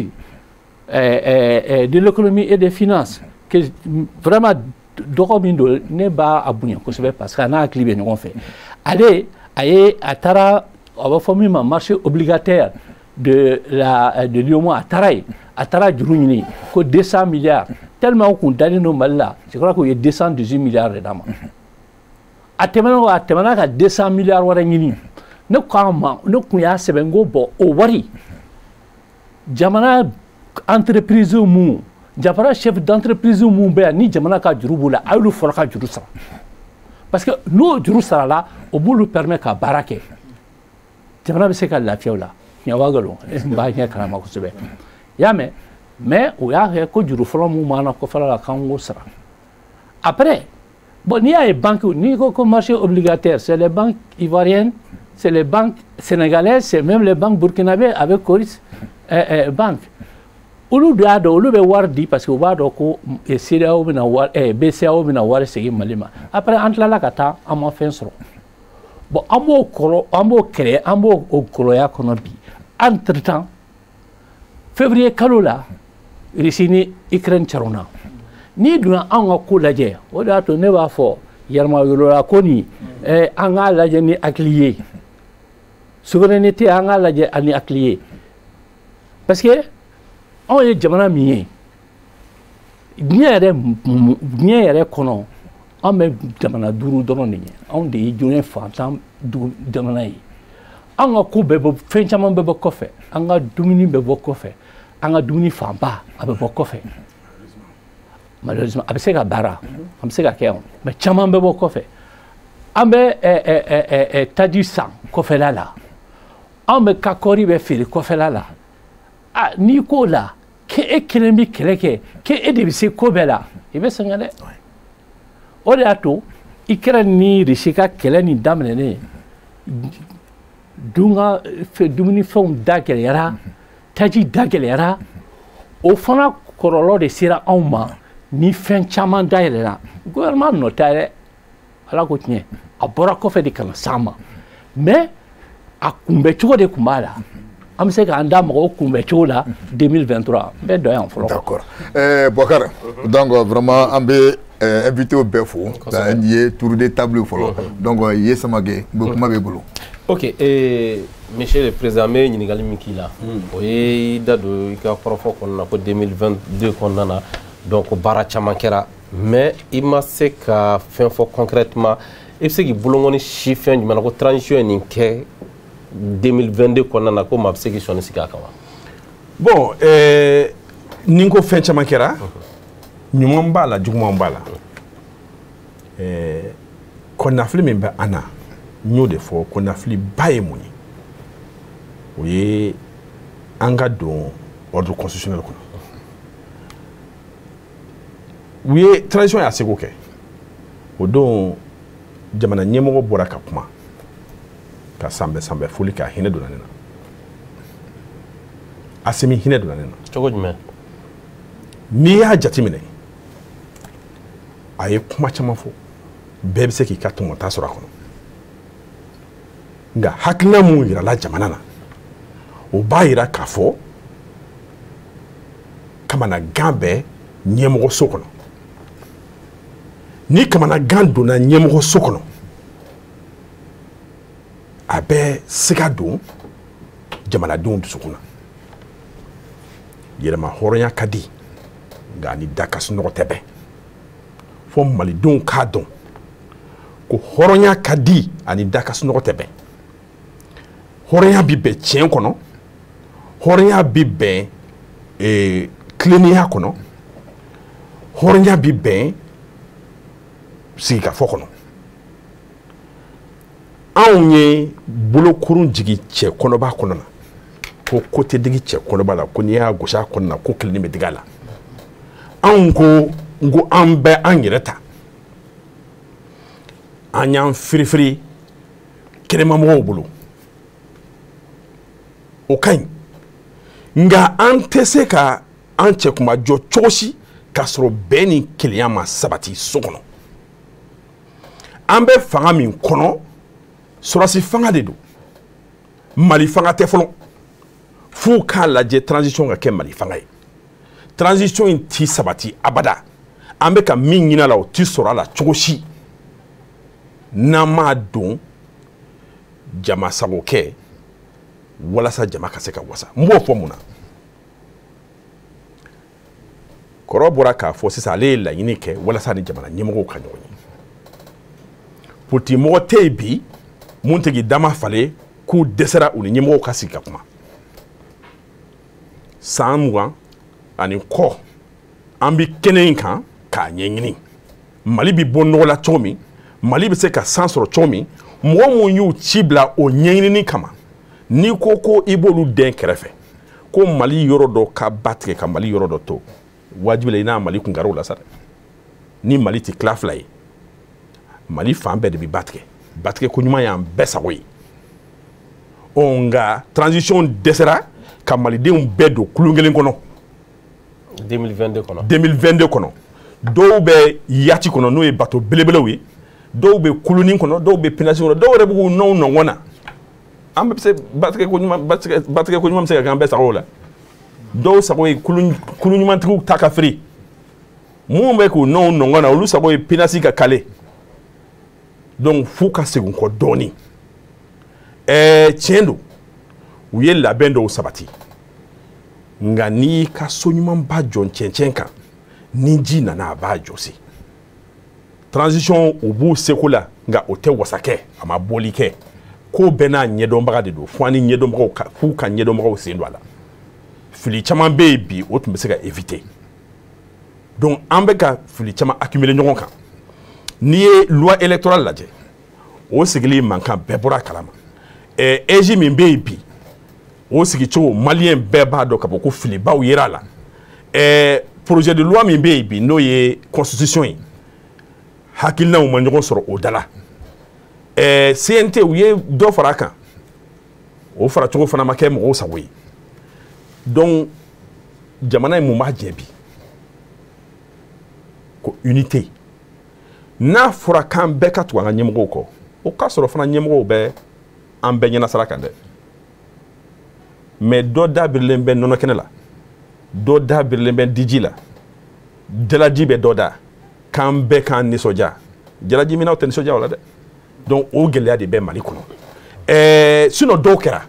de l'économie et des finances, que vraiment dɔgɔ min don, ne b'a a bonya kosɛbɛ parce que a n'a hakili bɛ ɲɔgɔn fɛ. Ale a ye a taara, a bɛ fɔ min ma marché obligataire de la de l'UEMOA, a taara yen, a taara juru ɲini ko 200 milliards. Tellement u kun dalen don Mali la, je crois k'u ye 218 milliards de d'a ma. A tɛmɛna, a tɛmɛna ka 200 milliards wɛrɛ ɲini. Ne ko a ma, ne kun y'a sɛbɛn n ko bon, o wari, jamana entreprise mun, jamana chef d'entreprise mun bɛ yan ni jamana ka juru b'u la, a y'olu fɔlɔ ka juru sara, parce que n'o juru sarala, o b'olu permet ka baara kɛ, jamana bɛ se ka lafiya o la. Tiɲɛ wa nkalon, n b'a ɲɛ kalama kosɛbɛ, i y'a mɛn. Mais o y'a kɛ ko juru fɔlɔ mun b'an na kɔfɛla la, k'an k'o sara. Après, bon, n'i y'a ye banque, n'i ko ko marché obligataire, c'est les banques ivoiriennes, c'est les banques sénégalaises, c'est même les banques burkinabées avec Coris Banque. Olu de y'a dɔn, olu bɛ wari di parce que u b'a dɔn ko CEDEAO bɛna wari, BCEAO bɛna wari segin Mali ma. Après, an tilala ka taa, an ma fɛn sɔrɔ. Bon, an b'o kɔrɔ, an b'o kɛlɛ, an b'o o kɔlɔya kɔnɔ bi. Entre temps, février kalo la, Russie ni Ukraine caronna. N'i donna anw ka ko lajɛ, o de y'a to ne b'a fɔ yɛlɛma ko nin, an k'a lajɛ ni hakili ye, souveraineté, an k'a lajɛ ni hakili ye, parce que anw ye jamana min ye, diɲɛ yɛrɛ kɔnɔ, an bɛ jamana duuru dɔrɔn de ye. Anw de ye diɲɛ fantan jamana ye. An ka ko bɛɛ bɔ, fɛn caman bɛ bɔ kɔfɛ. An ka dumuni bɛ bɔ kɔfɛ, an ka dumuni fanba a bɛ bɔ kɔfɛ. Malheureusement, a bɛ se ka baara, an bɛ se ka kɛ yan, mais caman bɛ bɔ kɔfɛ. An bɛ taji san kɔfɛla la, an bɛ ka kɔɔri bɛ feere kɔfɛla la. Ah, n'i k'o la k'e kelen bɛ kɛlɛ kɛ, k'e de bɛ se ko bɛɛ la, i bɛ sɛgɛn dɛ. O de y'a to Ukraine ni Russie ka kɛlɛ nin daminɛnen, dunga dumunifɛnw da gɛlɛyara, taji da gɛlɛyara. O fana kɔlɔlɔ de sera anw ma ni fɛn caman dayɛlɛla. Gouvernement nɔ tɛ dɛ, Ala ko tiɲɛ, a bɔra kɔfɛ de ka na s'an ma, mais a kunbɛcogo de tun b'a la. An bɛ se k'an da mɔgɔw kunbɛcogo la 2023. N bɛ dɔ yan fɔlɔ. D'accord, Boubacar, donc vraiment an bɛ invité bɛɛ fo. Nin ye tour de table fɔlɔ, donc ye Samake, n bɛ kuma b'i bolo. Ok, monsieur le président, n bɛ ɲininkali min k'i la, o ye i da don i ka kɔrɔfɔ kɔnɔna na ko 2022 kɔnɔna na, donc baara caman kɛra, mais i ma se ka fɛn fɔ concrètement. I bɛ se k'i bolokɔni si fɛn jumɛn na ko transition ye nin kɛ 2022 kɔnɔna na ko maa bɛ se k'i sɔnni sigi a kan wa? Bon, ni n ko fɛn caman kɛra, ɲuman b'a la, juguman b'a la. Kɔnɔnafili min bɛ an na, n y'o de fɔ, kɔnɔnafiliba ye mun ye? O ye an ka don ordre constitutionnel kɔnɔ. U ye transition y'a seko kɛ. O don jamana ɲɛmɔgɔ bɔra ka kuma ka sanbɛ sanbɛ foli k'a hinɛ donna ne na. Asimi hinɛ donna ne na. Cogo jumɛn? N'i y'a jateminɛ, a ye kuma caman fɔ, bɛɛ bɛ se k'i ka tɔmɔta sɔrɔ a kɔnɔ, nka hakilina mun yirala jamana na, o b'a yira k'a fɔ kamanagan bɛ ɲɛmɔgɔso kɔnɔ. Ni kamanagan donna ɲɛmɔgɔso kɔnɔ, a bɛ siga don jamanadenw dusukun na. Yɛrɛma hɔrɔnya ka di, nka ni da ka sunɔgɔ tɛ bɛn. Fo malidenw k'a dɔn ko hɔrɔnya ka di ani da ka sunɔgɔ tɛ bɛn. Hɔrɔnya bi bɛn tiɲɛ kɔnɔ, hɔrɔnya bi bɛn tilennenya kɔnɔ, hɔrɔnya bi bɛn sigikafɔ kɔnɔ. Anw ye bolokurun jigin cɛ kɔnɔba kɔnɔ na, ko ko tɛ digi cɛ kɔnɔba la, ko n'i y'a gosi a kɔnɔ na ko kelenni bɛ digi a la. Anw ko n ko an bɛ an yɛrɛ ta, an y'an firifiri kɛnɛmamɔgɔw bolo, o ka ɲi, nka an tɛ se ka an cɛ kuma jɔ cogo si k'a sɔrɔ bɛn ni kelenya ma sabati so kɔnɔ. An bɛ fanga min kɔnɔ, sɔrɔsi fanga de don, Mali fanga tɛ fɔlɔ. F'u k'a lajɛ transition ka kɛ Mali fanga ye. Transition in ti sabati abada. An bɛ ka min ɲini a la, o ti sɔrɔ a la cogo si n'an m'a don jama sago kɛ walasa jama ka se ka wasa. N b'o fɔ mun na? Kɔrɔ bɔra k'a fɔ sisan, ale ye laɲini kɛ walasa ni jamana ɲɛmɔgɔw ka ɲɔgɔn ye. Politique mɔgɔ tɛ yen bi mun tɛ k'i dama falen k'u dɛsɛra u ni ɲɛmɔgɔw ka sigi ka kuma. San 20 ani kɔ an bɛ kɛnɛ in kan k'a ɲɛɲini, Mali bɛ bɔ nɔgɔ la cogo min, Mali bɛ se ka san sɔrɔ cogo min. Mɔgɔ mun y'u ci bila o ɲɛɲinini kama, n'i ko ko i b'olu dɛn kɛrɛfɛ ko Mali yɔrɔ dɔ ka ba tigɛ ka Mali yɔrɔ dɔ to, wajibi la i n'a Mali kunkariw la sa dɛ. Ni Mali tɛ tila fila ye, Mali fan bɛɛ de bɛ ba tigɛ. Ba tigɛ ko ɲuman y'an bɛɛ sago ye. Ɔ nka transition dɛsɛra ka malidenw bɛɛ don kulun kelen kɔnɔ. 2022 kɔnɔ. 2022 kɔnɔ, dɔw bɛ yati kɔnɔ, n'o ye bato belebelew ye, dɔw bɛ kulunin kɔnɔ, dɔw bɛ pinasi kɔnɔ, dɔw yɛrɛ bɛ k'u nɔw nɔngɔn na. An bɛ se batigɛ ko ɲuman, batigɛ ko ɲuman bɛ se ka kɛ an bɛɛ sago la. Dɔw sago ye kulu ɲumantigiw ta ka firi, minnu bɛ k'u nɔw nɔngɔn na, olu sago ye pinasi ka kale. Donc f'u ka segin kɔ dɔɔnin. Tiɲɛ don, u ye labɛn dɔw sabati, nka n'i y'i ka so ɲumanba jɔ cɛncɛn kan, ni ji nana a b'a jɔsi. Transition u b'u seko la, nka o tɛ wasa kɛ, a ma bɔli kɛ. Ko bɛɛ n'a ɲɛdɔnbaga de don, fo an ni ɲɛdɔnbagaw ka f'u ka ɲɛdɔnbagaw sen don a la. Fili caman bɛ yen bi, o tun bɛ se ka éviter. Donc an bɛ ka fili caman accumuler ɲɔgɔn kan. N'i ye loi électorale lajɛ, O sigili mankan bɛɛ bɔra a kalama. AIGE min bɛ yen bi, o sigicogo, malien bɛɛ b'a dɔn k'a fɔ ko filibaw yera a la. Projet de loi min bɛ yen bi, n'o ye constitution ye, hakilinaw ma ɲɔgɔn sɔrɔ o da la. CNT, u ye dɔ fara a kan, o faracogo fana ma kɛ mɔgɔw sago ye. Donc jamana in, mun b'a jɛ bi? Ko unité. N'a fɔra k'an bɛɛ ka tugu an ka ɲɛmɔgɔw kɔ, o k'a sɔrɔ fana ɲɛmɔgɔw bɛ an bɛɛ ɲɛnasira kan dɛ. Mais dɔ da birilen bɛ nɔnɔ kɛnɛ la, dɔ da birilen bɛ diji la, jalaji bɛ dɔ da, k'an bɛɛ k'an nisɔndiya, jalaji minɛw tɛ nisɔndiya o la dɛ. Donc o gɛlɛya de bɛ Mali kɔnɔ. Sinon dɔw kɛra,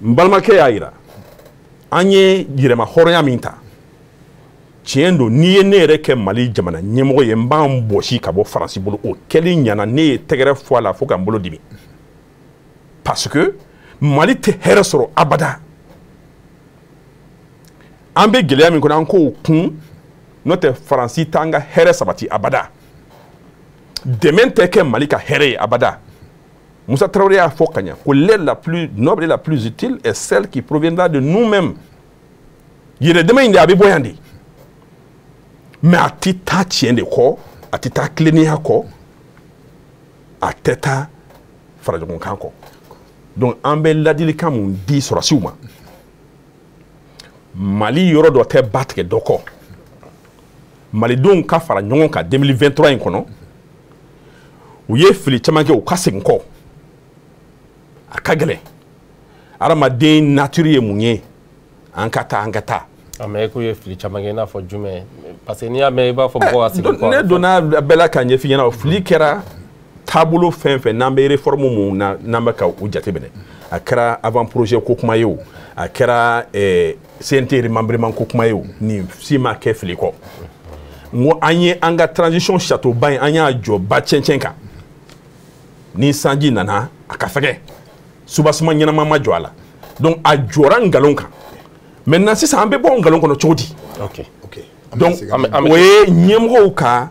n balimakɛ y'a yira, an ye yɛrɛma hɔrɔnya min ta, tiɲɛ don. N'i ye ne yɛrɛ kɛ Mali jamana ɲɛmɔgɔ ye, n b'an bɔsi ka bɔ Faransi bolo. O kɛli ɲɛna, ne ye tɛgɛrɛ fɔ a la fo ka n bolo dimi, parce que Mali tɛ hɛrɛ sɔrɔ abada. An bɛ gɛlɛya min kɔnɔ, an k'o kun, n'o tɛ Faransi t'an ka hɛrɛ sabati abada. Dɛmɛ tɛ kɛ Mali ka hɛrɛ ye abada. Moussa Traoré y'a fɔ ka ɲɛ ko l'aide la plus noble et la plus utile est celle qui proviendra de nous-mêmes. Yɛrɛ dɛmɛ in de, a bɛ bɔ yan de, mais a tɛ taa tiɲɛ de kɔ, a tɛ taa tilennenya kɔ, a tɛ taa faraɲɔgɔnkan kɔ. Donc an bɛ ladilikan mun di sɔrɔsiw ma? Mali yɔrɔ dɔ tɛ ba tigɛ dɔ kɔ. Malidenw ka fara ɲɔgɔn kan 2023 in kɔnɔ. U ye fili caman kɛ, u ka segin kɔ. A ka gɛlɛn, hadamaden nature ye mun ye? An ka taa, an ka taa. Mais e k'u ye fili caman kɛ, i n'a fɔ jumɛn? Parce que n'i y'a mɛn, i b'a fɔ mɔgɔw ka segin kɔ. Ne donna bɛɛ la k'a ɲɛf'i ɲɛna. Fili kɛra taabolo fɛn fɛn n'an bɛ réforme mun na, n'an bɛ ka u jateminɛ, a kɛra avant projet ko kuma ye, o a kɛra CNT remembrement ko kuma ye, o nin si ma kɛ fili kɔ. N ko an ye an ka transition château ba in, an y'a jɔ ba cɛncɛn kan. Ni sanji nana, a ka fɛgɛ, soubassement ɲɛnama ma jɔ a la. Donc a jɔra nkalon kan. Maintenant sisan, an bɛ bɔ nkalon kɔnɔ cogo di? Donc o ye ɲɛmɔgɔw ka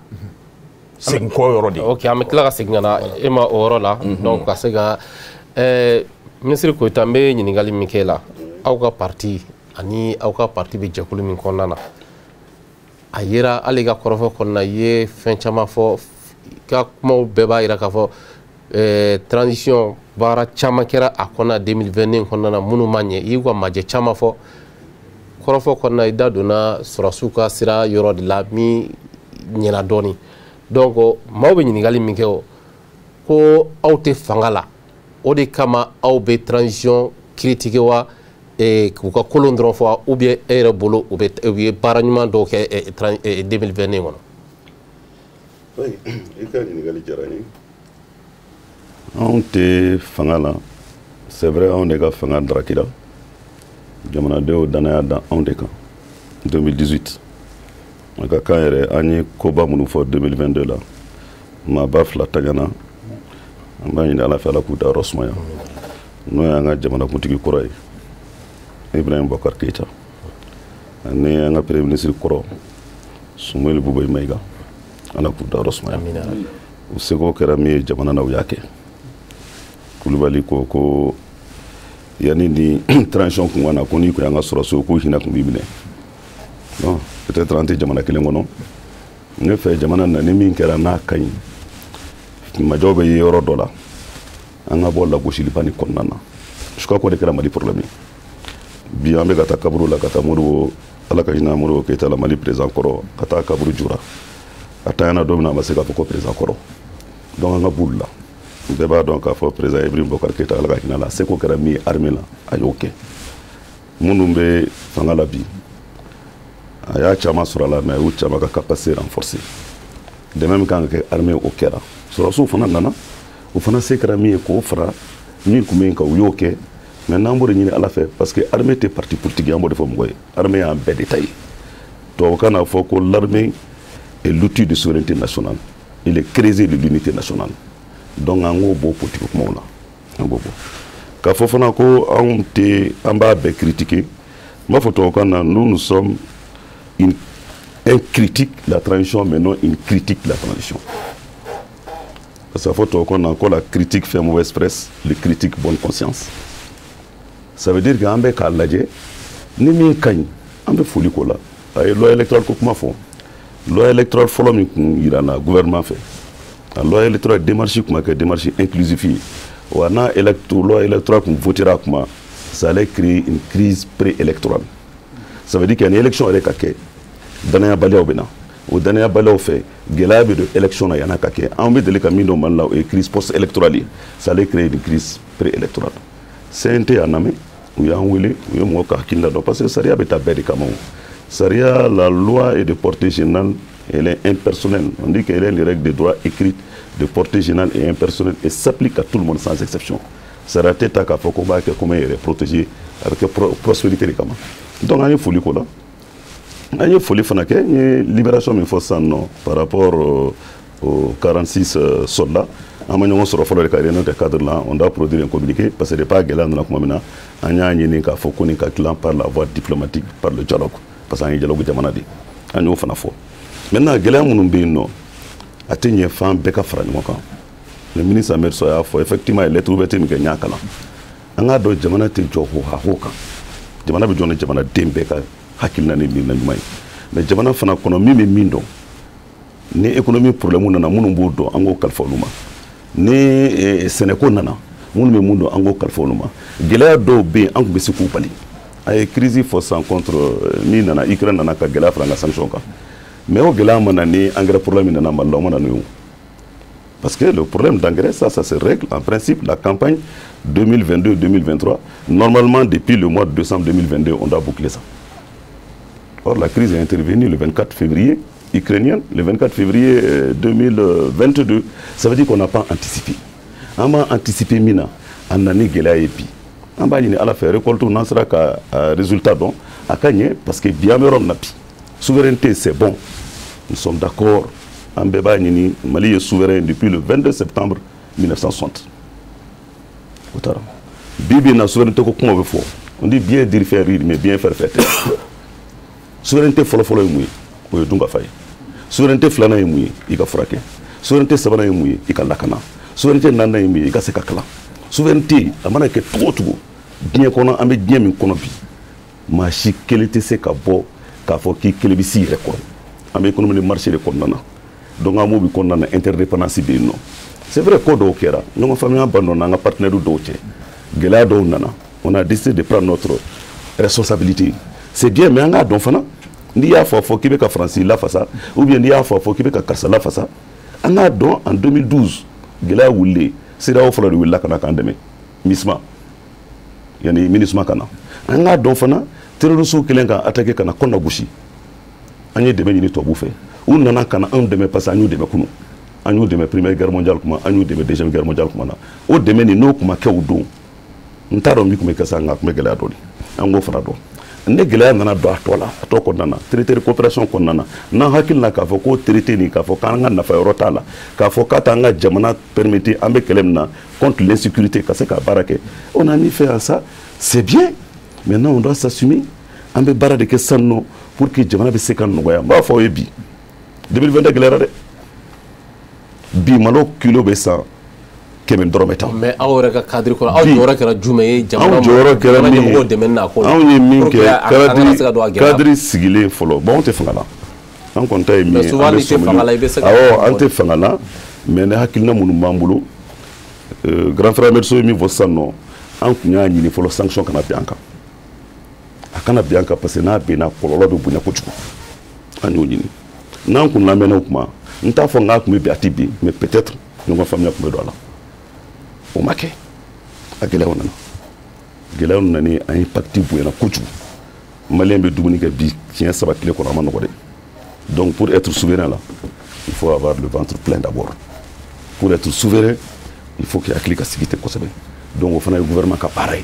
segin kɔ yɔrɔ de ye. Ok, an bɛ tila ka segin ka na e ma o yɔrɔ la. Donc ka se ka minisiri Koyita, n bɛ ɲininkali min kɛ la, aw ka parti ani aw ka parti bɛ jɛkulu min kɔnɔna na, a yera hali i ka kɔrɔfɔ kɔnɔna, i ye fɛn caman fɔ, i ka kumaw bɛɛ b'a yira k'a fɔ transition baara caman kɛra a kɔnɔna 2022 kɔnɔna na minnu ma ɲɛ. I y'u ka majɛ caman fɔ kɔrɔfɔ kɔnɔna, i da donna sɔrɔsiw ka sira yɔrɔ de la min ɲɛna dɔɔni. Donc maaw bɛ ɲininkali min kɛ, o ko aw tɛ fanga la, o de kama aw bɛ transition critiquer wa, k'u ka kolon dɔrɔn fɔ, ou bien e yɛrɛ bolo u bɛ u ye baara ɲuman dɔw kɛ 2022 kɔnɔ? Oui, i ka ɲininkali diyara n ye. Anw tɛ fanga la, c'est vrai. Anw de ka fanga darakira, jamanadenw danaya da anw de kan 2018. A ka kan yɛrɛ, an ye koba minnu fɔ 2022 la, maaba fila tagana, an b'a ɲini Ala fɛ, Ala k'u dayɔrɔ sumaya, n'o y'an ka jamanakuntigi kɔrɔ ye Ibrahim Boubacar Keïta, ani an ka premier ministre kɔrɔ Soumaïla Boubèye Maïga, Ala k'u dayɔrɔ sumaya. U seko kɛra min ye jamana na, u y'a kɛ. Kulubali ko ko yanni ni transition kun ka na, ko n'i kun y'an ka sɔrɔsiw, k'u hinɛ kun b'i minɛ. Non, peut-être an tɛ jamana kelen kɔnɔ. Ne fɛ, jamana na, ni min kɛra n'a ka ɲi, majɔw bɛ ye yɔrɔ dɔ la, an ka bɔ lagosiliba nin kɔnɔna na. Je crois k'o de kɛra Mali problème ye bi. An bɛ ka taa kaburu la, ka taa Modibo, Ala ka hinɛ Modibo Keyita la, Mali président kɔrɔ, ka taa kaburu jura a tanyana don min na, a ma se k'a fɔ ko président kɔrɔ. Donc an ka b'olu la. Bɛɛ b'a dɔn k'a fɔ président Ibrahim Boubacar Keïta, Ala ka hinɛ la, seko kɛra min ye armée la, a y'o kɛ. Minnu bɛ fanga la bi, a y'a caman sɔrɔ a la, mais a y'u caman ka capacité renforcer. Dɛmɛ min kan ka kɛ armée, o kɛra. Sɔrɔsiw fana nana, o fana se kɛra min ye k'o fara min tun bɛ yen kan, u y'o kɛ. Mais n'an b'o de ɲini Ala fɛ, parce que armée tɛ parti politique ye, an b'o de fɔ mɔgɔ ye, armée y'an bɛɛ de ta ye. Tubabukan n'a fɔ ko l'armée est l'outil de souveraineté nationale, il est creuset de l'unité nationale. Donc an k'o bɔ politique kumaw la, an k'o bɔ k'a fɔ fana ko anw tɛ, an b'a bɛɛ critiquer. N b'a fɔ tubabukan na, nous, nous sommes un critique la transition, mais non une critique de la transition. Parce que a fɔ tubabukan na ko la critique fait mauvaise presse, le critique bonne conscience. Ça veut dire que an bɛ k'a lajɛ, ni min ka ɲi, an bɛ foli k'o la. A ye loi électorale ko kuma fɔ. Loi électorale fɔlɔ min kun yira na gouvernement fɛ, a loi électorale démarche kun ma kɛ démarche inclusive ye. Wa n'a loi électorale kun votera a kuma, ça allait créer une crise préélectorale. Ça veut dire que ni élection yɛrɛ ka kɛ, danayabaliyaw bɛ na. O danayabaliyaw fɛ, gɛlɛya bɛ don élection na yan'a ka kɛ. An bɛ deli ka min dɔn Mali la, o ye crise post électorale ye. Ça allait créer une crise préélectorale. CNT y'a lamɛn, u y'an wele, u ye mɔgɔw ka hakilina dɔn, parce que sariya bɛ taa bɛɛ de kama. O sariya, la loi est de portée générale, elle est impersonnelle. On dit qu'elle est une règle de droit écrite de portée générale et impersonnelle et s'applique à tout le monde sans exception. Sariya tɛ ta k'a fɔ ko n b'a kɛ komi n yɛrɛ protéger, a bɛ kɛ prospérité de kama. Donc an ye foli k'o la, an ye foli fana kɛ. N ye libération min fɔ sisan nɔ par rapport aux 46 soldats, an ma ɲɔgɔn sɔrɔ fɔlɔ de ka réunion kɛ cadre la. On doit produire un communiqué, parce que depuis a gɛlɛya nana tuma min na, an y'a ɲini k'a fɔ ko nin ka dilan par la voie diplomatique, par le dialogue, parce que an ye dialogue jamana de, an y'o fana fɔ. Maintenant, gɛlɛya minnu bɛ yen nɔ, a tɛ ɲɛ fan bɛɛ ka fara ɲɔgɔn kan. Le ministre Ahmed Sow y'a fɔ, effectivement, ye lettre ouverte min kɛ, n y'a kalan. An k'a dɔn, jamana tɛ jɔ ho ha ho kan. Jamana bɛ jɔ ni jamanaden bɛɛ ka hakilina ni miirina ɲuman ye. Mais jamana fana kɔnɔ, min bɛ min dɔn, ni économie problème nana, minnu b'o dɔn, an k'o kalifa olu ma. Ni sɛnɛko nana, minnu bɛ mun dɔn, an k'o kalifa olu ma. Gɛlɛya dɔw bɛ yen, an tun bɛ se k'u bali. A ye crise fɔ sisan contre min nana, Ukraine nana ka gɛlɛya fara an ka sanction kan. Mais o gɛlɛya ma na ni engrais problème min nana Mali la, o ma na n'o ye. Parce que le problème d'engrais, ça se règle en principe la campagne 2022-2023. Normalement, depuis le mois de décembre 2022, on doit boucler ça. Or, la crise est intervenue le 24 février, ukrainienne, le 24 février 2022. Ça veut dire qu'on n'a pas anticipé. An m'a anticipé min na, a nana ni gɛlɛya ye bi. An b'a ɲini Ala fɛ, récolte n'an sera ka résultat dɔn, a ka ɲɛ, parce que bi an bɛ yɔrɔ min na bi, souveraineté, c'est bon. Nous sommes d'accord. An bɛɛ b'a ɲini, Mali ye souverain depuis le 22 septembre 1960. O taara. Bi bi in na, souveraineté ko kuma bɛ fɔ. On dit bien dire fait rire, mais bien faire fait taire. Souveraineté fɔlɔ-fɔlɔ ye mun ye? O ye dunkafa ye. Souveraineté filanan ye mun ye? I ka furakɛ. Souveraineté sabanan ye mun ye? I ka lakana. Souveraineté naaninan ye mun ye? I ka se ka kalan. Souveraineté, a mana kɛ cogo o cogo diɲɛ kɔnɔ, an bɛ diɲɛ min kɔnɔ bi, maa si kelen tɛ se ka bɔ k'a fɔ k'i kelen bɛ s'i yɛrɛ kɔrɔ. An bɛ économie de marché de kɔnɔna na. Donc an b'o bi kɔnɔna na, interdépendance bɛ yen nɔ. C'est vrai, ko dɔw kɛra, ɲɔgɔn faamuya ban dɔ n'an ka partenaires dɔw cɛ, gɛlɛya dɔw nana, on a décidé de prendre notre responsabilité, c'est bien. Mais an k'a dɔn fana, n'i y'a fɔ k'i bɛ ka Faransi lafasa, ou bien n'i y'a fɔ k'i bɛ ka karisa lafasa, an k'a dɔn, en 2012 gɛlɛya wulilen, CEDEAO fɔlɔ de wulila ka na k'an dɛmɛ, MISMA, yanni MINUSMA ka na. An k'a dɔn fana, terroristes kɛlen ka attaquer ka na Kɔnna gosi, an ye dɛmɛ ɲini tubabuw fɛ. U nana ka na anw dɛmɛ, parce que an y'u dɛmɛ kunun, an y'u dɛmɛ première guerre mondiale kuma, an y'u dɛmɛ deuxième guerre mondiale kuma na. O dɛmɛ nin, n'o kuma kɛ o don, n t'a dɔn min tun bɛ kɛ sa, nka a tun bɛ gɛlɛya dɔɔni. An k'o fana dɔn. Ne gɛlɛya nana don a tɔ la, a tɔ kɔnɔna na, traité de coopération kɔnɔna na, n'an hakili la k'a fɔ ko traité nin, k'a fɔ k'an ka nafa yɔrɔ t'a la, k'a fɔ k'a t'an ka jamana permettre, an bɛ kɛlɛ min na contre l'insécurité, ka se ka baara kɛ, on a mis fin à ça, c'est bien. Maintenant, on doit s'assumer. An bɛ baara de kɛ sisan nɔ pour que jamana bɛ se ka nɔgɔya. N b'a fɔ aw ye bi, 2022 gɛlɛyara dɛ. Bi malo kilo bɛ san 100 dɔrɔmɛ 10. Mais aw yɛrɛ ka cadre kɔnɔ, aw jɔyɔrɔ kɛra jumɛn ye jamana Anw jɔyɔrɔ kɛra min ye, ɲɛmɔgɔw dɛmɛni na a ko la? Anw ye min Pour que kɛ, a kana se ka don a gɛlɛya. Cadre sigilen fɔlɔ. Bon, anw tɛ fanga la, an kɔni ta ye min Mais ye, souvent, an bɛ n'i tɛ sɔmili- fanga la, i bɛ se ka Awɔ, an tɛ fanga la, mais ne hakilina minnu b'an bolo, grand frère Ahmed Sow ye min fɔ sisan nɔ, an tun y'a ɲini fɔlɔ, sanction kana bin an kan. A kana bin an kan, parce que n'a binna, kɔlɔlɔ bɛ bonya kojugu. An y'o ɲini. N'an kun lamɛnna o kuma, n t'a fɔ n k'a tun bɛ bin, a tɛ bin, mais peut-être ɲɔgɔn faamuya tun bɛ don a la. O ma kɛ. A gɛlɛyaw nana, gɛlɛyaw nana, an impact bonyana kojugu. Malien bɛ dumuni kɛ bi siɲɛ saba tile kɔnɔ, a ma nɔgɔ dɛ. Donc pour être souverain là, il faut avoir le ventre plein d'abord. Pour être souverain, il faut que hakili ka sigi ten kosɛbɛ. Donc o fana ye gouvernement ka baara ye.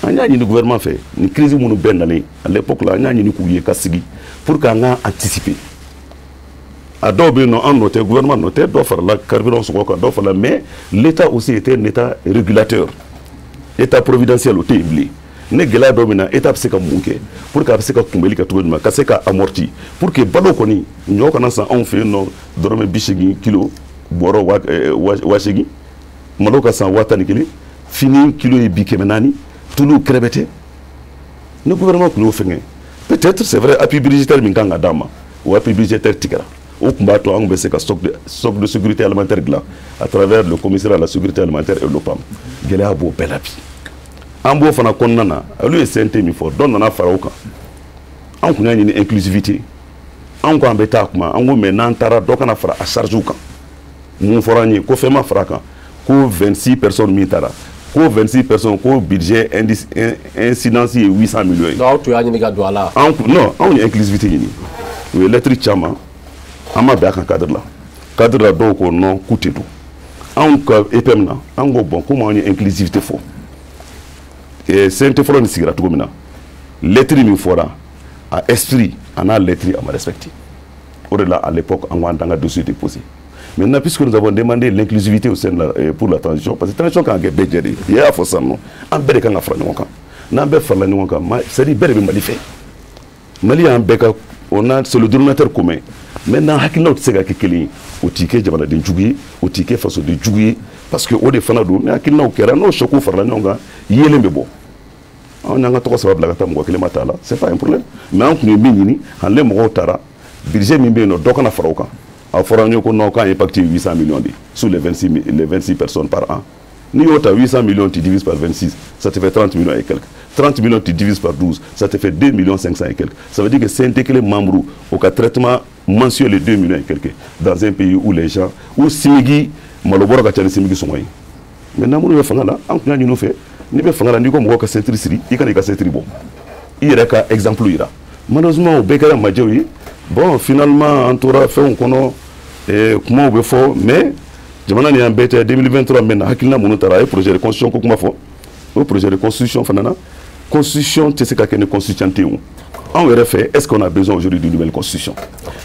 An y'a ɲini gouvernement fɛ, ni crise minnu bɛɛ nalen à l'époque là, an y'a ɲini k'u ye ka sigi pour qu'an ka anticiper. A dɔw bɛ yen nɔ, an nɔ tɛ, gouvernement nɔ tɛ, dɔ farala carburant sɔngɔ kan, dɔ farala. Mais l'état aussi était un état régulateur, état providentiel, o tɛ yen bilen. Ne gɛlɛya dɔ bɛ na, état bɛ se ka mun kɛ pour que a bɛ se ka kunbɛli kɛ cogo jumɛn, ka se ka amorti, pour que balo kɔni, ɲɔ kana san anw fɛ yen nɔ 80 dɔrɔmɛ kilo. Bɔrɔ 8000, malo ka san 11 000, fini kilo ye bi 400, tulu kɛrɛbɛtɛ. Ni gouvernement tun y'o fɛngɛ, peut-être, c'est vrai, appui budgétaire min kan ka d'an ma, o appui budgétaire tigɛra. O tun b'a to an tun bɛ se ka stock de sécurité alimentaire dilan à travers le commissariat à la sécurité alimentaire et l'OPAM. Gɛlɛya b'o bɛɛ la bi. An b'o fana kɔnɔna na. Olu ye CNT min fɔ, dɔ nana fara o kan. An kun y'a ɲini inclusivité. An ko an bɛ taa kuma, an ko mais n'an taara, dɔ kana fara a charge kan. Mun fɔra an ye? Ko fɛn ma fara a kan, ko 26 personnes min taara, ko 26 personnes, ko budget incidence ye 800 millions ye. Donc aw tun y'a ɲini ka don a la? An non, anw ye inclusivité ɲini. U ye lettre caman, an ma bɛn a kan cadre la. Cadre la, dɔw ko non, k'u tɛ don. Anw ka EPM na, an ko bon, komi anw ye inclusivité fɔ, CNT fɔlɔ nin sigira cogo min na, lettre min fɔra, a esprit a n'a lettre a ma respecté. O de la, à l'époque, an ko an t'an ka dossier déposé. Maintenant, puisque nous avons demandé l'inclusivité au sein de la, pour la transition, parce que transition kan ka kɛ bɛɛ jɛ de ye. I y'a fɔ sisan nɔ, an bɛɛ de kan ka fara ɲɔgɔn kan. N'an bɛɛ farala ɲɔgɔn kan, c'est à dire bɛɛ de bɛ Mali fɛ. Mali y'an bɛɛ ka, on a, c'est le dénominateur commun. Maintenant, hakilinaw tɛ se ka kɛ kelen ye. O t'i kɛ jamanaden jugu ye, o t'i kɛ fasoden jugu ye, parce que o de fana don. Ni hakilinaw kɛra, n'o choc farala ɲɔgɔn kan, yeelen bɛ bɔ. Anw y'an ka tɔgɔ saba bila ka taa, mɔgɔ kelen ma t'a la, c'est pas un problème. Mais an tun ye min ɲini, hali mɔgɔw taara, budget min bɛ yen nɔ, dɔ kana fara o kan. A fɔra an ye ko non, k'an impacté 800 millions de sur les 26 personnes par an. N'i y'o ta, 800 millions, tu divises par 26, ça te fait 30 millions et quelques. 30 millions, tu divises par 12, ça te fait 2 millions 500 et quelques. Ça veut dire que CNT kelen membre o ka traitement mensuel est 2 millions et quelques, dans un pays où les gens, où SMIG malo bɔrɔ ka ca ni SMIG sɔngɔ ye. Maintenant, minnu bɛ fanga la, an tun y'a ɲini u fɛ, n'i bɛ fanga la, n'i ko mɔgɔw ka ceinture siri, i kana i ka ceinture bɔ, i yɛrɛ ka exemple yira. Malheureusement, o bɛɛ kɛra majɛw ye. Bon, finalement, an tora fɛnw kɔnɔ, kumaw bɛ fɔ, mais jamana nin y'an bɛɛ tɛ. 2023 min na, hakilina minnu taara, a ye projet de constitution ko kuma fɔ. O projet de constitution fana na, constitution tɛ se ka kɛ ni constitution tɛ yen. O anw yɛrɛ fɛ, est ce qu'on a besoin aujourd'hui d'une nouvelle constitution?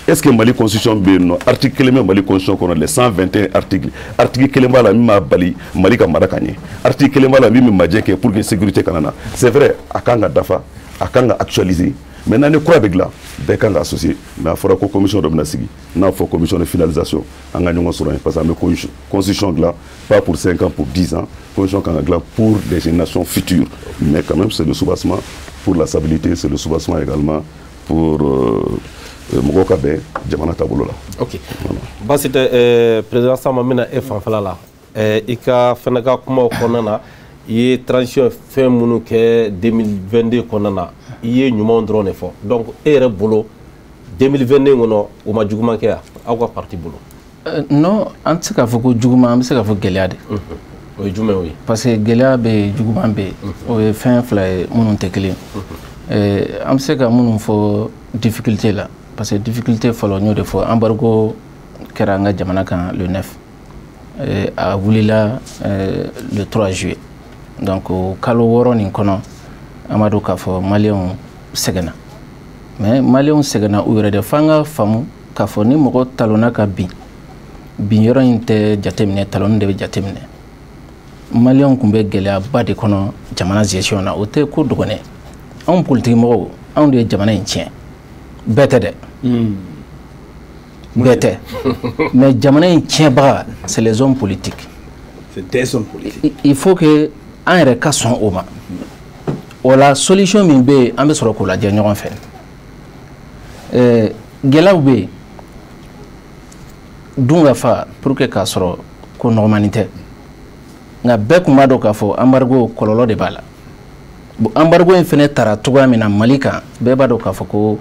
Est ce que Mali constitution bɛ yen nɔ, article kelen bɛ Mali constitution kɔnɔ, les 121 articles, article kelen b'a la min b'a bali Mali ka mara ka ɲɛ? Article kelen b'a la min bɛ majɛ kɛ pour que sécurité kana na? C'est vrai, a kan ka dafa, a kan ka actualiser. Maintenant, ni kura bɛ dilan, bɛɛ kan ka associer. Mais a fɔra ko commission dɔ bɛna sigi, n'a fɔ commission de finalisation, an ka ɲɔgɔn sɔrɔ yen, parce que an bɛ constitution dilan pas pour 5 ans, pour 10 ans. Constitution kan ka dilan pour les générations futures. Mais quand même, c'est le soubassement pour la stabilité, c'est le soubassement également pour mɔgɔw ka bɛn jamana taabolo la. Ok, baasi tɛ. Président Samba, n bɛna e fanfɛla la. I ka fɛnɛ ka kumaw kɔnɔna na, i ye transition fɛn minnu kɛ 2022 kɔnɔna na, i ye ɲumanw dɔrɔn de fɔ. Donc e yɛrɛ bolo, 2022 kɔnɔ, o ma juguman kɛ yan aw ka parti bolo? Non, an tɛ se k'a fɔ ko juguman, an bɛ se k'a fɔ gɛlɛya de. O ye jumɛn o ye? Parce que gɛlɛya bɛ yen, juguman bɛ yen, o ye fɛn fila ye minnu tɛ kelen ye. An bɛ se ka minnu fɔ difficulté la, parce que difficulté fɔlɔ, n y'o de fɔ, embargo kɛra an ka jamana kan le 9, a wulila le 3 juillet. Donc o kalo 6 nin kɔnɔ, an b'a dɔn k'a fɔ maliyɛnw sɛgɛnna. Mais maliyɛnw sɛgɛnna u yɛrɛ de. F'an ka faamu k'a fɔ ni mɔgɔ talonna ka bin, bin yɔrɔ in tɛ jateminɛ, talonni de bɛ jateminɛ. Maliyɛnw tun bɛ gɛlɛyaba de kɔnɔ jamana gestion na, o tɛ ko dɔgɔnin. Anw politiki mɔgɔw, anw de ye jamana in tiɲɛ. Bɛɛ tɛ dɛ, bɛɛ tɛ, mais jamana in tiɲɛbaga, c'est les hommes politiques. C'est des hommes politiques. Il faut que an yɛrɛ ka sɔn o ma. O la, solution min bɛ yen, an bɛ sɔrɔ k'o lajɛ ɲɔgɔn fɛ. Gɛlɛyaw bɛ yen, dun ka fa pour que k'a sɔrɔ ko nɔgɔmani tɛ, nka bɛɛ tun b'a dɔn k'a fɔ embargo kɔlɔlɔ de b'a la. Bon, embargo in fɛnɛ tara cogoya min na Mali kan, bɛɛ b'a dɔn k'a fɔ ko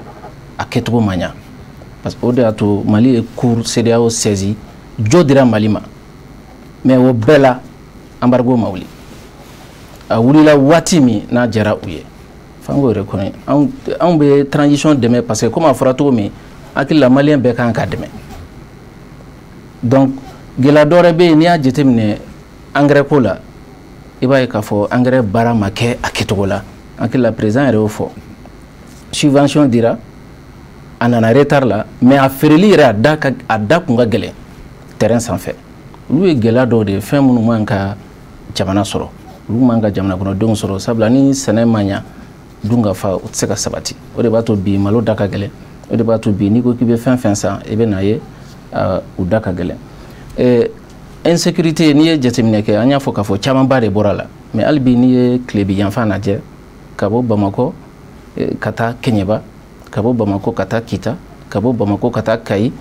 a kɛcogo man ɲa, parce que o de y'a to Mali ye cour CEDEAO saisi, jo dira Mali ma. Mais o bɛɛ la, embargo ma wuli. A wulila waati min n'a diyara u ye, f'an k'o yɛrɛ kɔnɔ. Anw bɛ transition dɛmɛ, parce que komi a fɔra cogo min, hakili la, maliyɛn bɛɛ kan ka dɛmɛ. Donc gɛlɛya dɔ wɛrɛ bɛ yen. N'i y'a jateminɛ engrais ko la, i b'a ye k'a fɔ engrais baara ma kɛ a kɛcogo la. Hakili la, président yɛrɛ y'o fɔ, subvention dira, a nana retard la, mais a feereli yɛrɛ, a da kun ka gɛlɛn terrain sanfɛ. Olu ye gɛlɛya dɔw de ye, fɛn minnu man ka jamana sɔrɔ, olu man ka jamana kɔnɔdenw sɔrɔ, sabula ni sɛnɛ ma ɲa, dun ka fa o tɛ se ka sabati. O de b'a to bi malo da ka gɛlɛn. O de b'a to bi n'i ko k'i bɛ fɛn fɛn san, i bɛ n'a ye u da ka gɛlɛn. Insécurité, n'i ye jateminɛ kɛ, an y'a fɔ k'a fɔ camanba de bɔra la, mais hali bi n'i ye tilebi yanfan lajɛ, ka bɔ Bamakɔ ka taa Kɛɲɛba, ka bɔ Bamakɔ ka taa Kita, ka bɔ Bamakɔ ka taa Kayi,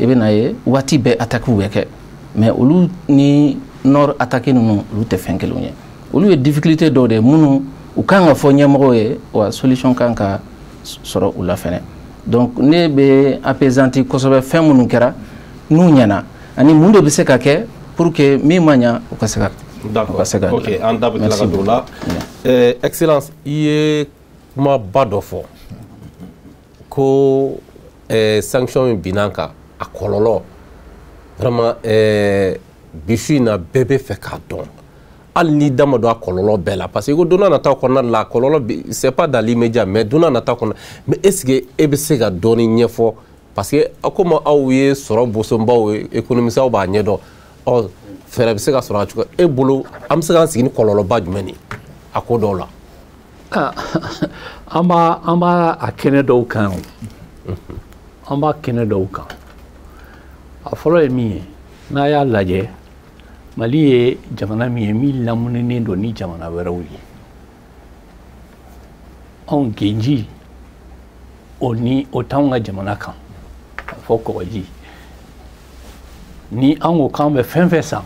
i bɛ n'a ye waati bɛɛ attaque bɛ kɛ, mais olu ni nord attaque ninnu, olu tɛ fɛn kelenw ye. Olu ye difficulté dɔw de ye minnu u kan ka fɔ ɲɛmɔgɔw ye, wa solution kan ka sɔrɔ u la fɛnɛ. Donc ne bɛ appesanti kosɛbɛ fɛn minnu kɛra n'u ɲɛna, ani mun de bɛ se ka kɛ pour que min ma ɲa, o ka se ka D'accord. Ok, an da bɛ tila ka don o la. Excellence, i ye kumaba dɔ fɔ ko sanction min binna an kan, a kɔlɔlɔ vraiment, bi su in na bɛɛ bɛ fɛ k'a dɔn, hali n'i da ma don a kɔlɔlɔ bɛɛ la, parce que i ko don n'a nataw kɔnɔna la, a kɔlɔlɔ, c'est pas dans l'immédiat, mais don n'a nataw kɔnɔ. Mais est ce que e bɛ se ka dɔɔni ɲɛfɔ? Parce que komi aw ye sɔrɔ bosonbaw ye, économiste aw b'a ɲɛdɔn, ɔ fɛɛrɛ bɛ se ka sɔrɔ a cogo e bolo, an bɛ se k'an sigi ni kɔlɔlɔba jumɛn ye a ko dɔw la? An b'a a kɛnɛ dɔw kan o, an b'a kɛnɛ dɔw kan. A fɔlɔ ye min ye, n'a y'a lajɛ, Mali ye jamana min ye min lamuninen don ni jamana wɛrɛw ye, anw genji o ni o t'anw ka jamana kan, a fɔ kɔgɔji ni an ko k'an bɛ fɛn fɛn san,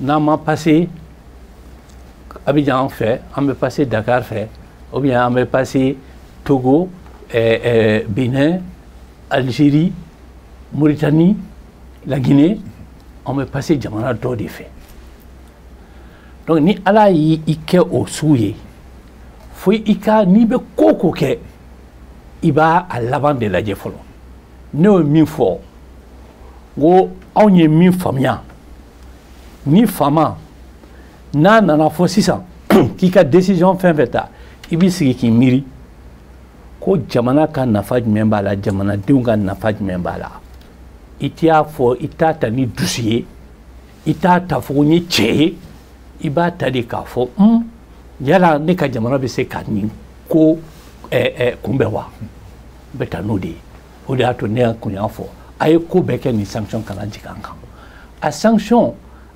n'an ma passer Abidjan fɛ, an bɛ passer Dakar fɛ, ou bien an bɛ passer Togo, Bénin, Algérie, Mauritanie, la Guinée, an bɛ passer jamana dɔ de fɛ. Donc ni Ala y'i kɛ o sugu ye, fo i ka n'i bɛ ko o ko kɛ, i b'a a laban de lajɛ fɔlɔ. Ne ye min fɔ, n ko anw ye min faamuya, ni faama n'a nana fɔ sisan k'i ka décision fɛn fɛn ta, i b'i sigi k'i miiri ko jamana ka nafa jumɛn b'a la, jamanadenw ka nafa jumɛn b'a la. I t'a fɔ, i t'a ta ni dusu ye, i t'a ta fɔ ko n ye cɛ ye, i b'a ta de k'a fɔ un yala ne ka jamana bɛ se ka nin ko kunbɛn wa? N bɛ taa n'o de ye. O de y'a to ne kun y'a fɔ, a ye ko bɛɛ kɛ, nin sanction kana jigin an kan. A sanction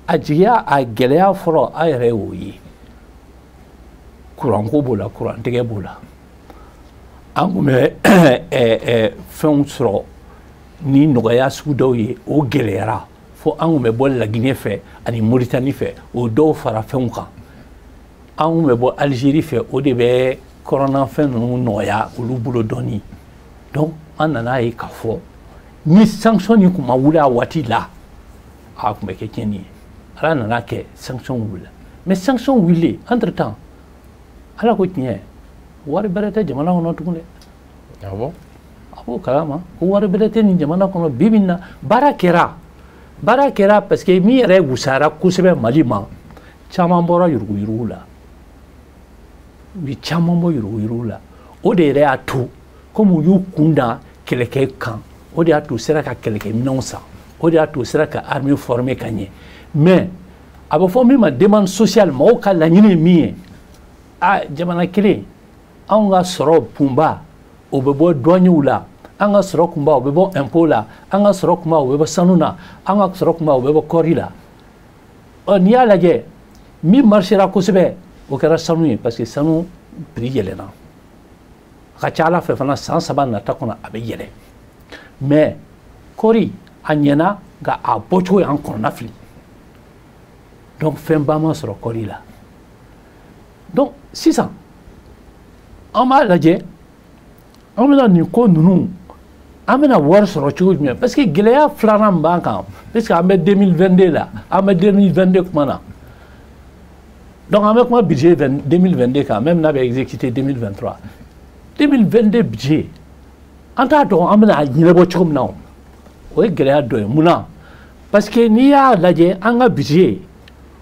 a jigiya, a gɛlɛya fɔlɔ, a yɛrɛ y'o ye, kuranko b'o la, kurantigɛ b'o la. An kun bɛ fɛnw sɔrɔ ni nɔgɔya sugu dɔw ye, o gɛlɛyara, fo an kun bɛ bɔ Laginɛ fɛ ani Moritani fɛ, o dɔw fara fɛnw kan. An kun bɛ bɔ Algérie fɛ, o de bɛ kɔrɔnafɛn ninnu nɔgɔya olu bolo dɔɔni. Donc an nana ye k'a fɔ ni sanction nin kun ma wuli a waati la, a kun bɛ kɛ tiɲɛni ye. Ala nana kɛ sanction wulila, mais sanction wulilen, entre temps, Ala ko tiɲɛ, wari bɛrɛ tɛ jamana kɔnɔ tugun dɛ. Ah bon? A b'o kalama ko wari bɛrɛ tɛ nin jamana kɔnɔ. Bi bi in na, baara kɛra, baara kɛra, parce que min yɛrɛ wusayara kosɛbɛ Mali ma, caman bɔra yuruguyurugu la, u ye caman bɔ yuruguyurugu la. O de yɛrɛ y'a to, komi u y'u kun da kɛlɛkɛ kan, o de y'a to u sera ka kɛlɛkɛminɛnw san, o de y'a to u sera ka armée former ka ɲɛ. Mais a bɛ fɔ min ma demande sociale, mɔgɔw ka laɲini ye min ye, a jamana kelen, anw ka sɔrɔ kunba o bɛ bɔ douaniers la, an ka sɔrɔ kunba o bɛ bɔ impôt la, an ka sɔrɔ kunba o bɛ bɔ sanu na, an ka sɔrɔ kunba o bɛ bɔ kɔɔri la. Ɔ n'i y'a lajɛ, min marchera kosɛbɛ, o kɛra sanu ye, parce que sanu prix yɛlɛnna. A ka ca Ala fɛ fana, san 3 nata kɔnɔ, a bɛ yɛlɛ. Mais kɔɔri a ɲɛna, nka a bɔcogo y'an kɔnɔna fili. Donc fɛnba ma sɔrɔ kɔɔri la. Donc sisan an b'a lajɛ, an bɛna nin ko ninnu, an bɛna wari sɔrɔ cogo jumɛn? Parce que gɛlɛya filanan min b'an kan, puisque an bɛ 2022 la, an bɛ 2022 kuma na, donc an bɛ kuma budget 2022 kan, même n'a bɛ exécuter 2023. 2022 budget, an t'a dɔn an bɛna a ɲɛnabɔ cogo min na. O o ye gɛlɛya dɔ ye. Mun na? Parce que n'i y'a lajɛ, an ka budget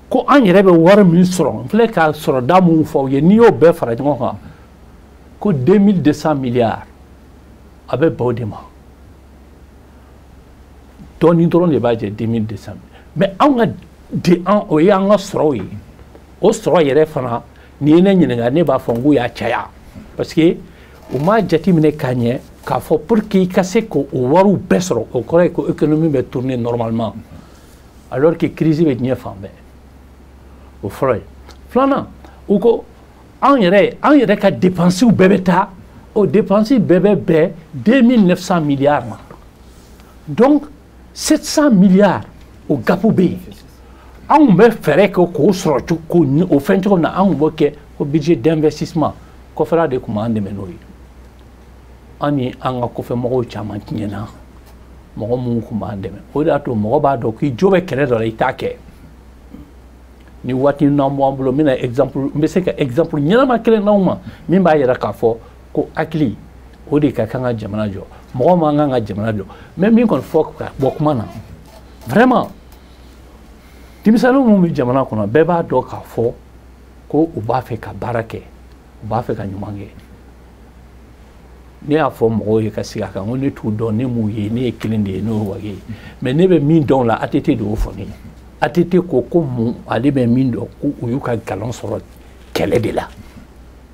ko an yɛrɛ bɛ wari min sɔrɔ, n filɛ ka sɔrɔda mun fɔ aw ye, n'i y'o bɛɛ fara ɲɔgɔn kan, ko 2200 milliards, a bɛ bɛn o de ma. Dɔɔnin dɔrɔn de b'a jɛ 2200. Mais anw ka de an, o ye an ka sɔrɔw ye. O sɔrɔ yɛrɛ fana, n'i ye ne ɲininka, ne b'a fɔ n k'u y'a caya, parce que u m'a jateminɛ k'a ɲɛ k'a fɔ pour que i ka se k'o wariw bɛɛ sɔrɔ, o kɔrɔ ye ko économie bɛ tourner normalement. Alors que crise bɛ diɲɛ fan bɛɛ. O fɔlɔ ye. Filanan, u ko anw yɛrɛ ka dépenses bɛɛ bɛ taa, o dépenses bɛɛ bɛ bɛn 2900 milliards ma. Donc 700 milliards o gap bɛ yen. Anw bɛ fɛɛrɛ kɛ k'o sɔrɔ k'o o fɛn cogo min na, anw b'o kɛ ko budget d'investissement. Kɔfɛla de tun b'an dɛmɛ n'o ye. An ni an ka kɔfɛmɔgɔw caman tiɲɛna, mɔgɔ minnu tun b'an dɛmɛ. O de y'a to mɔgɔ b'a dɔn k'i jo bɛ kɛlɛ dɔ la, i t'a kɛ. Ni waati n'an b'an bolo, n bɛna exemple, n bɛ se ka exemple ɲɛnama kelen d'aw ma min b'a yira k'a fɔ ko hakili o de ka kan ka jamana jɔ. Mɔgɔ man kan ka jamana jɔ. N bɛ min kɔni fɔ ka bɔ kuma na, vraiment, denmisɛnnin minnu bɛ jamana kɔnɔ, bɛɛ b'a dɔn k'a fɔ ko u b'a fɛ ka baara kɛ, u b'a fɛ ka ɲuman kɛ. Ne y'a fɔ mɔgɔw ye ka sigi a kan ko ne t'u dɔn, ne m'u ye, ne ye kelen de ye, n'o ye Wage ye. Mais ne bɛ min dɔn o la, ATT de y'o fɔ ne ye. ATT ko mun ale bɛ min dɔn, ko u y'u ka galon sɔrɔ kɛlɛ de la.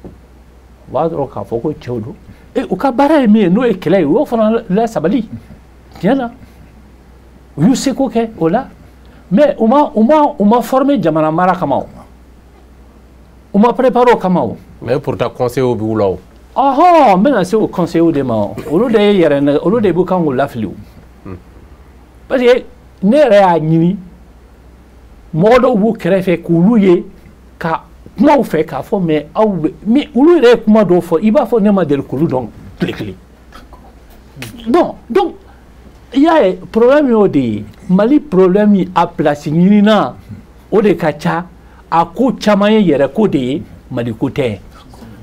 U b'a dɔn k'a fɔ ko cɛw don. U ka baara ye min ye, n'o ye kɛlɛ ye, u y'o fana lasabali. Tiɲɛ na, u y'u seko kɛ o la. Mais u ma former jamana mara kama o. U ma préparer o kama o. Mais pourtant conseillers b'u la o. Ɔhɔn, n bɛna se o conseillers de ma o. Olu de ye yɛrɛ, olu de b'u kan k'u lafili o. Parce que ne yɛrɛ y'a ɲini mɔgɔ dɔw b'u kɛrɛfɛ k'olu ye ka kumaw fɛ k'a fɔ, mais aw bɛ mais olu yɛrɛ ye kuma dɔw fɔ, i b'a fɔ ne ma deli k'olu dɔn tile kelen. Bon, donc i y'a ye, problème y'o de ye. Mali problème ye a place ɲinina o de ka ca, a ko caman ye yɛrɛ ko de ye, Mali ko tɛ.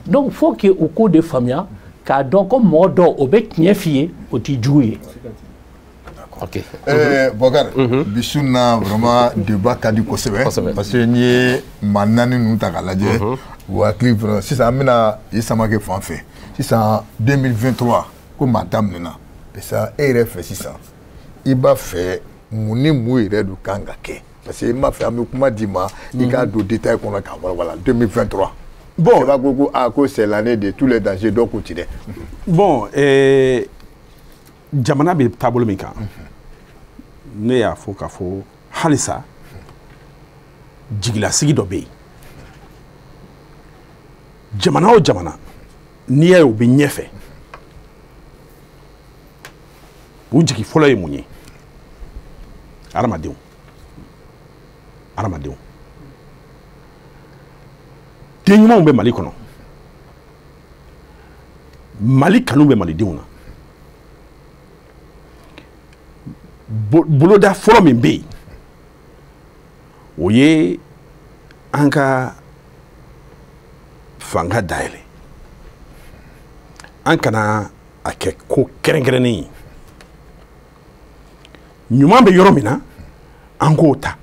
Donc faut que u k'o de faamuya k'a dɔn ko mɔgɔ dɔw o bɛ tiɲɛ f'i ye, o t'i jugu ye. Ok. Bokar, bi su na vraiment débat ka di kosɛbɛ, parce que n'i ye maa naani ninnu ta k'a lajɛ, u hakili vraiment. Sisan an bɛna i Samakɛ fan fɛ sisan, 2023 ko maa daminɛna sisan, e yɛrɛ fɛ sisan, i b'a fɛ mun ni mun yɛrɛ de kan ka kɛ? Parce que i m'a fɛ an bɛ kuma d'i ma, i k'a don détail kɔnɔ k'a walawala 2023. Bon, i b'a ko ko ah ko c'est l'année de tous les dangers, dɔw ko ti dɛ. Bon, jamana bɛ taabolo min kan, ne y'a fɔ k'a fɔ halisa jigilasigi dɔ bɛ yen. Jamana o jamana, n'i y'a ye u bɛ ɲɛfɛ, u jigi fɔlɔ ye mun ye? Hadamadenw, hadamadenw. Den ɲumanw bɛ Mali kɔnɔ, Mali kanu bɛ malidenw na. Boloda fɔlɔ min bɛ yen, o ye an ka fanga dayɛlɛ, an kana a kɛ ko kɛrɛnkɛrɛnnen ye. Ɲuman bɛ yɔrɔ min na, an k'o ta,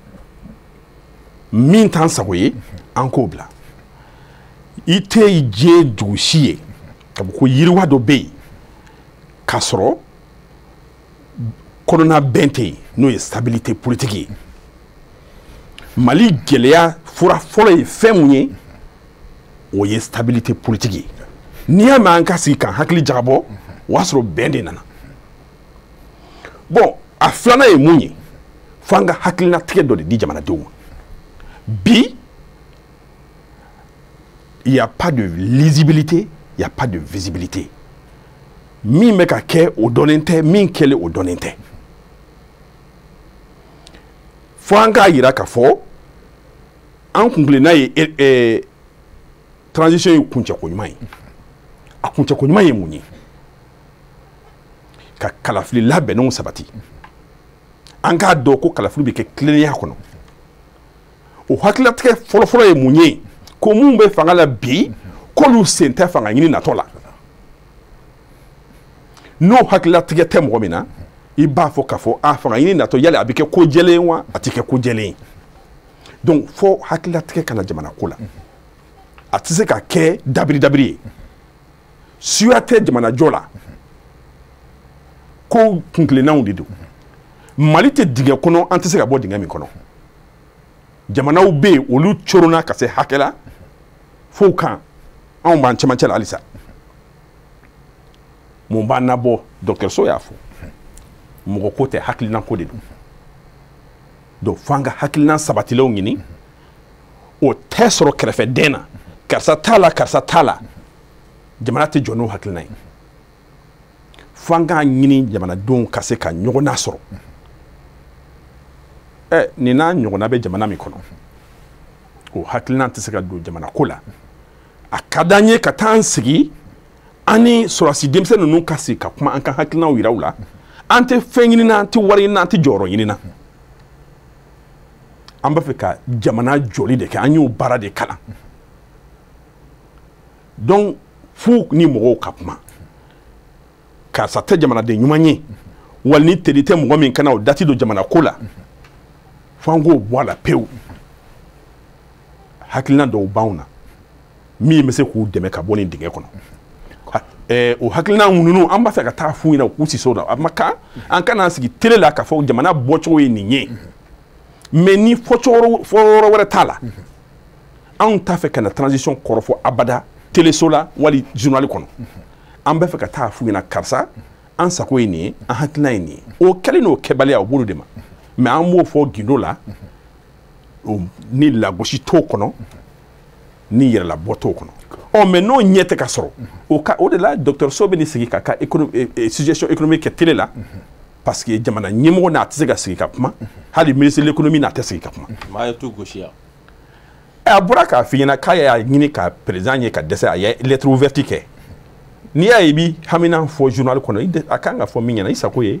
min t'an sago ye, an k'o bila. I tɛ diɲɛ dugu si ye ka fɔ ko yiriwa dɔ bɛ yen k'a sɔrɔ kɔnɔna bɛn tɛ yen, n'o ye stabilité politique ye. Mali gɛlɛya fura fɔlɔ ye fɛn mun ye? O ye stabilité politique ye. N'i y'a mɛn an ka sigi k'an hakili jagabɔ, o y'a sɔrɔ bɛn de nana. Bon, a filanan ye mun ye? F'an ka hakilinatigɛ dɔ de di jamanadenw ma. Bi, il n'y a pas de lisibilité, il n'y a pas de visibilité. Min bɛ ka kɛ, o dɔnnen tɛ, min kɛlen, o dɔnnen tɛ. Fo an k'a yira k'a fɔ an kunkilenna ye transition ye kuncɛko ɲuman ye. A kuncɛko ɲuman ye mun ye? Ka kalafili labɛnnenw sabati. An k'a dɔn ko kalafili bɛ kɛ tilennenya kɔnɔ. O hakililatigɛ fɔlɔfɔlɔ ye mun ye? Ko mun bɛ fanga la bi, k'olu sen tɛ fanga ɲini natɔ la. N'o hakililatigɛ tɛ mɔgɔ min na, i b'a fɔ k'a fɔ a fanga ɲini natɔ, yali a bɛ kɛ ko jɛlen ye wa, a tɛ kɛ ko jɛlen ye? Donc fo hakililatigɛ ka na jamana ko la. A tɛ se ka kɛ dabiri dabiri ye. Suya tɛ jamana jɔ la, ko kunkilennaw de don. Mali tɛ dingɛ kɔnɔ, an tɛ se ka bɔ dingɛ min kɔnɔ. Jamanaw bɛ yen, olu coronna ka se hakɛ la fo kan, anw b'an cɛmancɛ la halisa. Mun b'an nabɔ? Dɔgɔtɔrɔso y'a fɔ, mɔgɔ ko tɛ, hakilina ko de don. Donc fo an ka hakilina sabatilenw ɲini, o tɛ sɔrɔ kɛrɛfɛden na, karisa t'a la, karisa t'a la. Jamana tɛ jɔ n'o hakilina ye. Fo an k'a ɲini jamanadenw ka se ka ɲɔgɔn nasɔrɔ. Ɛ, nin n'a ɲɔgɔnna bɛ jamana min kɔnɔ, o hakilina tɛ se ka don jamana ko la. A ka d'an ye ka taa an sigi, an ni sɔrɔdasi denmisɛn ninnu ka sigi ka kuma, an ka hakilinaw yira u la. An tɛ fɛn ɲini na, an tɛ wari ɲini na, an tɛ jɔyɔrɔ ɲini na. An b'a fɛ ka jamana jɔli de kɛ, an y'o baara de kalan. Donc fo ni mɔgɔw ka kuma, karisa tɛ jamanaden ɲuman ye, wali ni teri tɛ mɔgɔ min kana o dati don jamana ko la, fo an k'o bɔ a la pewu. Hakilina dɔw b'anw na min bɛ se k'u dɛmɛ ka bɔ nin dingɛ kɔnɔ. O hakilina ninnu, an b'a fɛ ka taa f'u ɲɛna, u k'u si so la. A ma kan an kana sigi télé la k'a fɔ jamana bɔcogo ye nin ye, mais ni fɔcogo fɔyɔrɔ wɛrɛ t'a la, anw t'a fɛ ka na transition kɔrɔfɔ abada téléso la wali journal kɔnɔ. An b'a fɛ ka taa f'u ɲɛna, karisa, an sago ye nin ye, an hakilina ye nin ye. O kɛlen n'o kɛbaliya, o b'olu de ma, mais an b'o fɔ gindo la, ni lagosi t'o kɔnɔ, ni yɛrɛlabɔ t'o kɔnɔ. Ɔ, mais n'o ɲɛ tɛ ka sɔrɔ, o ka o de la docteur So bɛ nin sigi k'a ka suggestion économique kɛ télé la, parce que jamana ɲɛmɔgɔ n'a tɛ se ka sigi ka kuma, hali ministre de l'économie n'a tɛ sigi ka kuma. Maa ye t'u gosi yan. A bɔra k'a f'i ɲɛna k'a y'a ɲini ka président ye ka dɛsɛ, a ye lettre ouverte kɛ. N'i y'a ye i bɛ hamina fɔ journal kɔnɔ, a kan ka fɔ min ɲɛna, i sago ye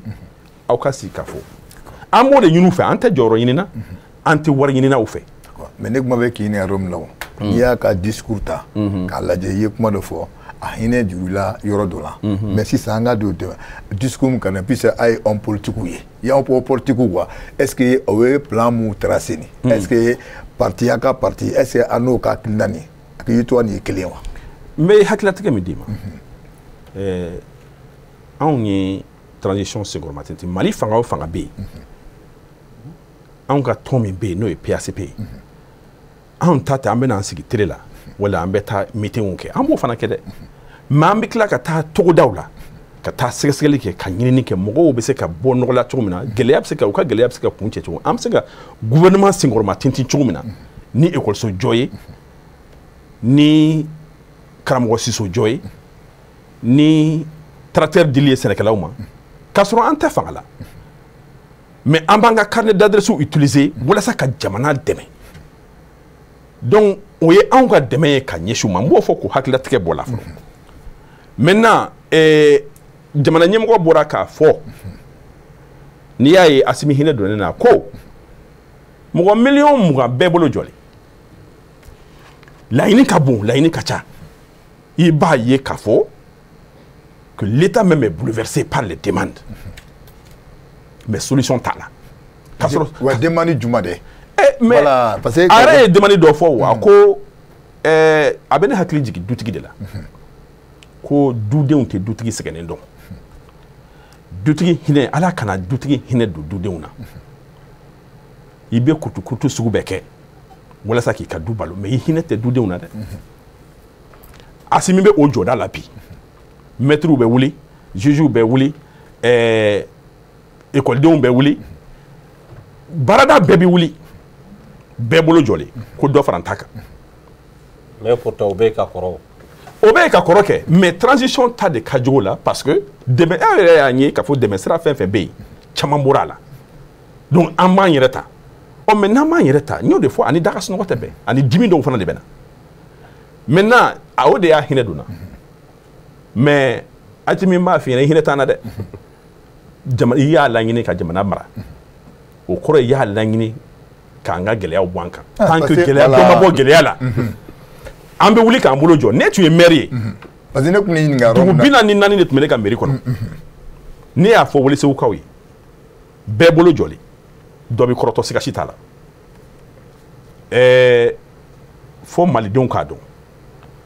aw ka sigi ka fɔ. An b'o de ɲini u fɛ, an tɛ jɔyɔrɔ ɲini na, an tɛ wari ɲini na u fɛ. Mais ne kuma bɛ k'i ɲininka yɔrɔ min na, o n'i y'a ka discours ta k'a lajɛ, i ye kuma dɔ fɔ, a hinɛ jurula yɔrɔ dɔ la. Mais sisan an ka don discours min kana, puisque a ye homme politique ye, i y'aw politique quoi, est ce que o ye plan mun tracé nin, est ce que parti y'a ka parti, est ce que a n'o ka hakilina nin, a k'i to nin ye kelen wa? N bɛ hakililatigɛ min d'i ma, anw ye transition senkɔrɔma Mali fanga o fanga bɛ yen, anw ka tɔn min bɛ yen n'o ye PACP ye, anw ta tɛ an bɛ n'an sigi télé la wala an bɛ taa meetingw kɛ, an b'o fana kɛ dɛ, mais an bɛ tila ka taa togodaw la ka taa sɛgɛsɛgɛli kɛ, ka ɲinini kɛ, mɔgɔw bɛ se ka bɔ nɔgɔ la cogo min na, gɛlɛya bɛ se ka u ka gɛlɛya bɛ se ka kuncɛ cogo, an bɛ se ka gouvernement senkɔrɔma tintin cogo min na, ni ekɔliso jɔ ye, ni karamɔgɔ siso jɔ ye, ni tracteur dili ye sɛnɛkɛlaw ma, k'a sɔrɔ an tɛ fanga la, mais an b'an ka carnet d'adresse utiliser walasa ka jamana dɛmɛ. Donc o ye anw ka dɛmɛ ye ka ɲɛsin u ma. N b'o fɔ k'o hakililatigɛ bɔ la fɔlɔ. Maintenant, jamana ɲɛmɔgɔ bɔra k'a fɔ, n'i y'a ye Asimi hinɛ donnen na, ko mɔgɔ 20 miliyɔn bɛɛ bolo jɔlen, laɲini ka bon, laɲini ka ca. I b'a ye k'a fɔ que l'État même est bouleversé par les demandes, mais solution t'a la. K'a sɔrɔ wa demande juma dɛ? Mais voilà, parce que a yɛrɛ ye demande dɔ fɔ, wa ko a bɛ ne hakili jigin dutigi de la, ko dudenw tɛ dutigi sɛgɛnnen dɔn. Dutigi hinɛ, Ala kana dutigi hinɛ don dudenw na. I bɛ kutukutu sugu bɛɛ kɛ walasa k'i ka du balo, mais i hinɛ tɛ dudenw na dɛ. Asimi bɛ o jɔda la bi, mɛtiriw bɛ wuli, juges bɛ wuli, ekɔlidenw bɛ wuli, baarada bɛɛ bɛ wuli, bɛɛ bolo jɔlen ko dɔ fara n ta kan. Mais pourtant o bɛ ka kɔrɔ. O bɛ ka kɔrɔ kɛ, mais transition ta de ka jugu la, parce que dɛmɛ, e yɛrɛ y'a ye k'a fɔ dɛmɛ sira fɛn fɛn bɛ yen, caman bɔra a la. Donc an b'an yɛrɛ ta. Ɔ, mais n'an b'an yɛrɛ ta, n y'o de fɔ, ani daga sunɔgɔ tɛ bɛn, ani dimi dɔw fana de bɛ na. Maintenant, a o de y'a hinɛ donna, mais Asimi b'a f'i ɲɛna, i hinɛ t'an na dɛ. Jama, i y'a laɲini ka jamana mara, o kɔrɔ i y'a laɲini k'an ka gɛlɛyaw bɔ an kan. Tant que gɛlɛya dɔ ma bɔ gɛlɛya la, an bɛ wuli k'an bolo jɔ. Ne tun ye maire ye. Parce que ne tun bɛ ɲininka yɔrɔ dugu min na. 44 de tun bɛ ne ka mairie kɔnɔ. Ne y'a fɔ Welesebugukaw ye, bɛɛ bolo jɔlen, dɔ bɛ kɔrɔtɔ, siga si t'a la. Fo malidenw k'a dɔn,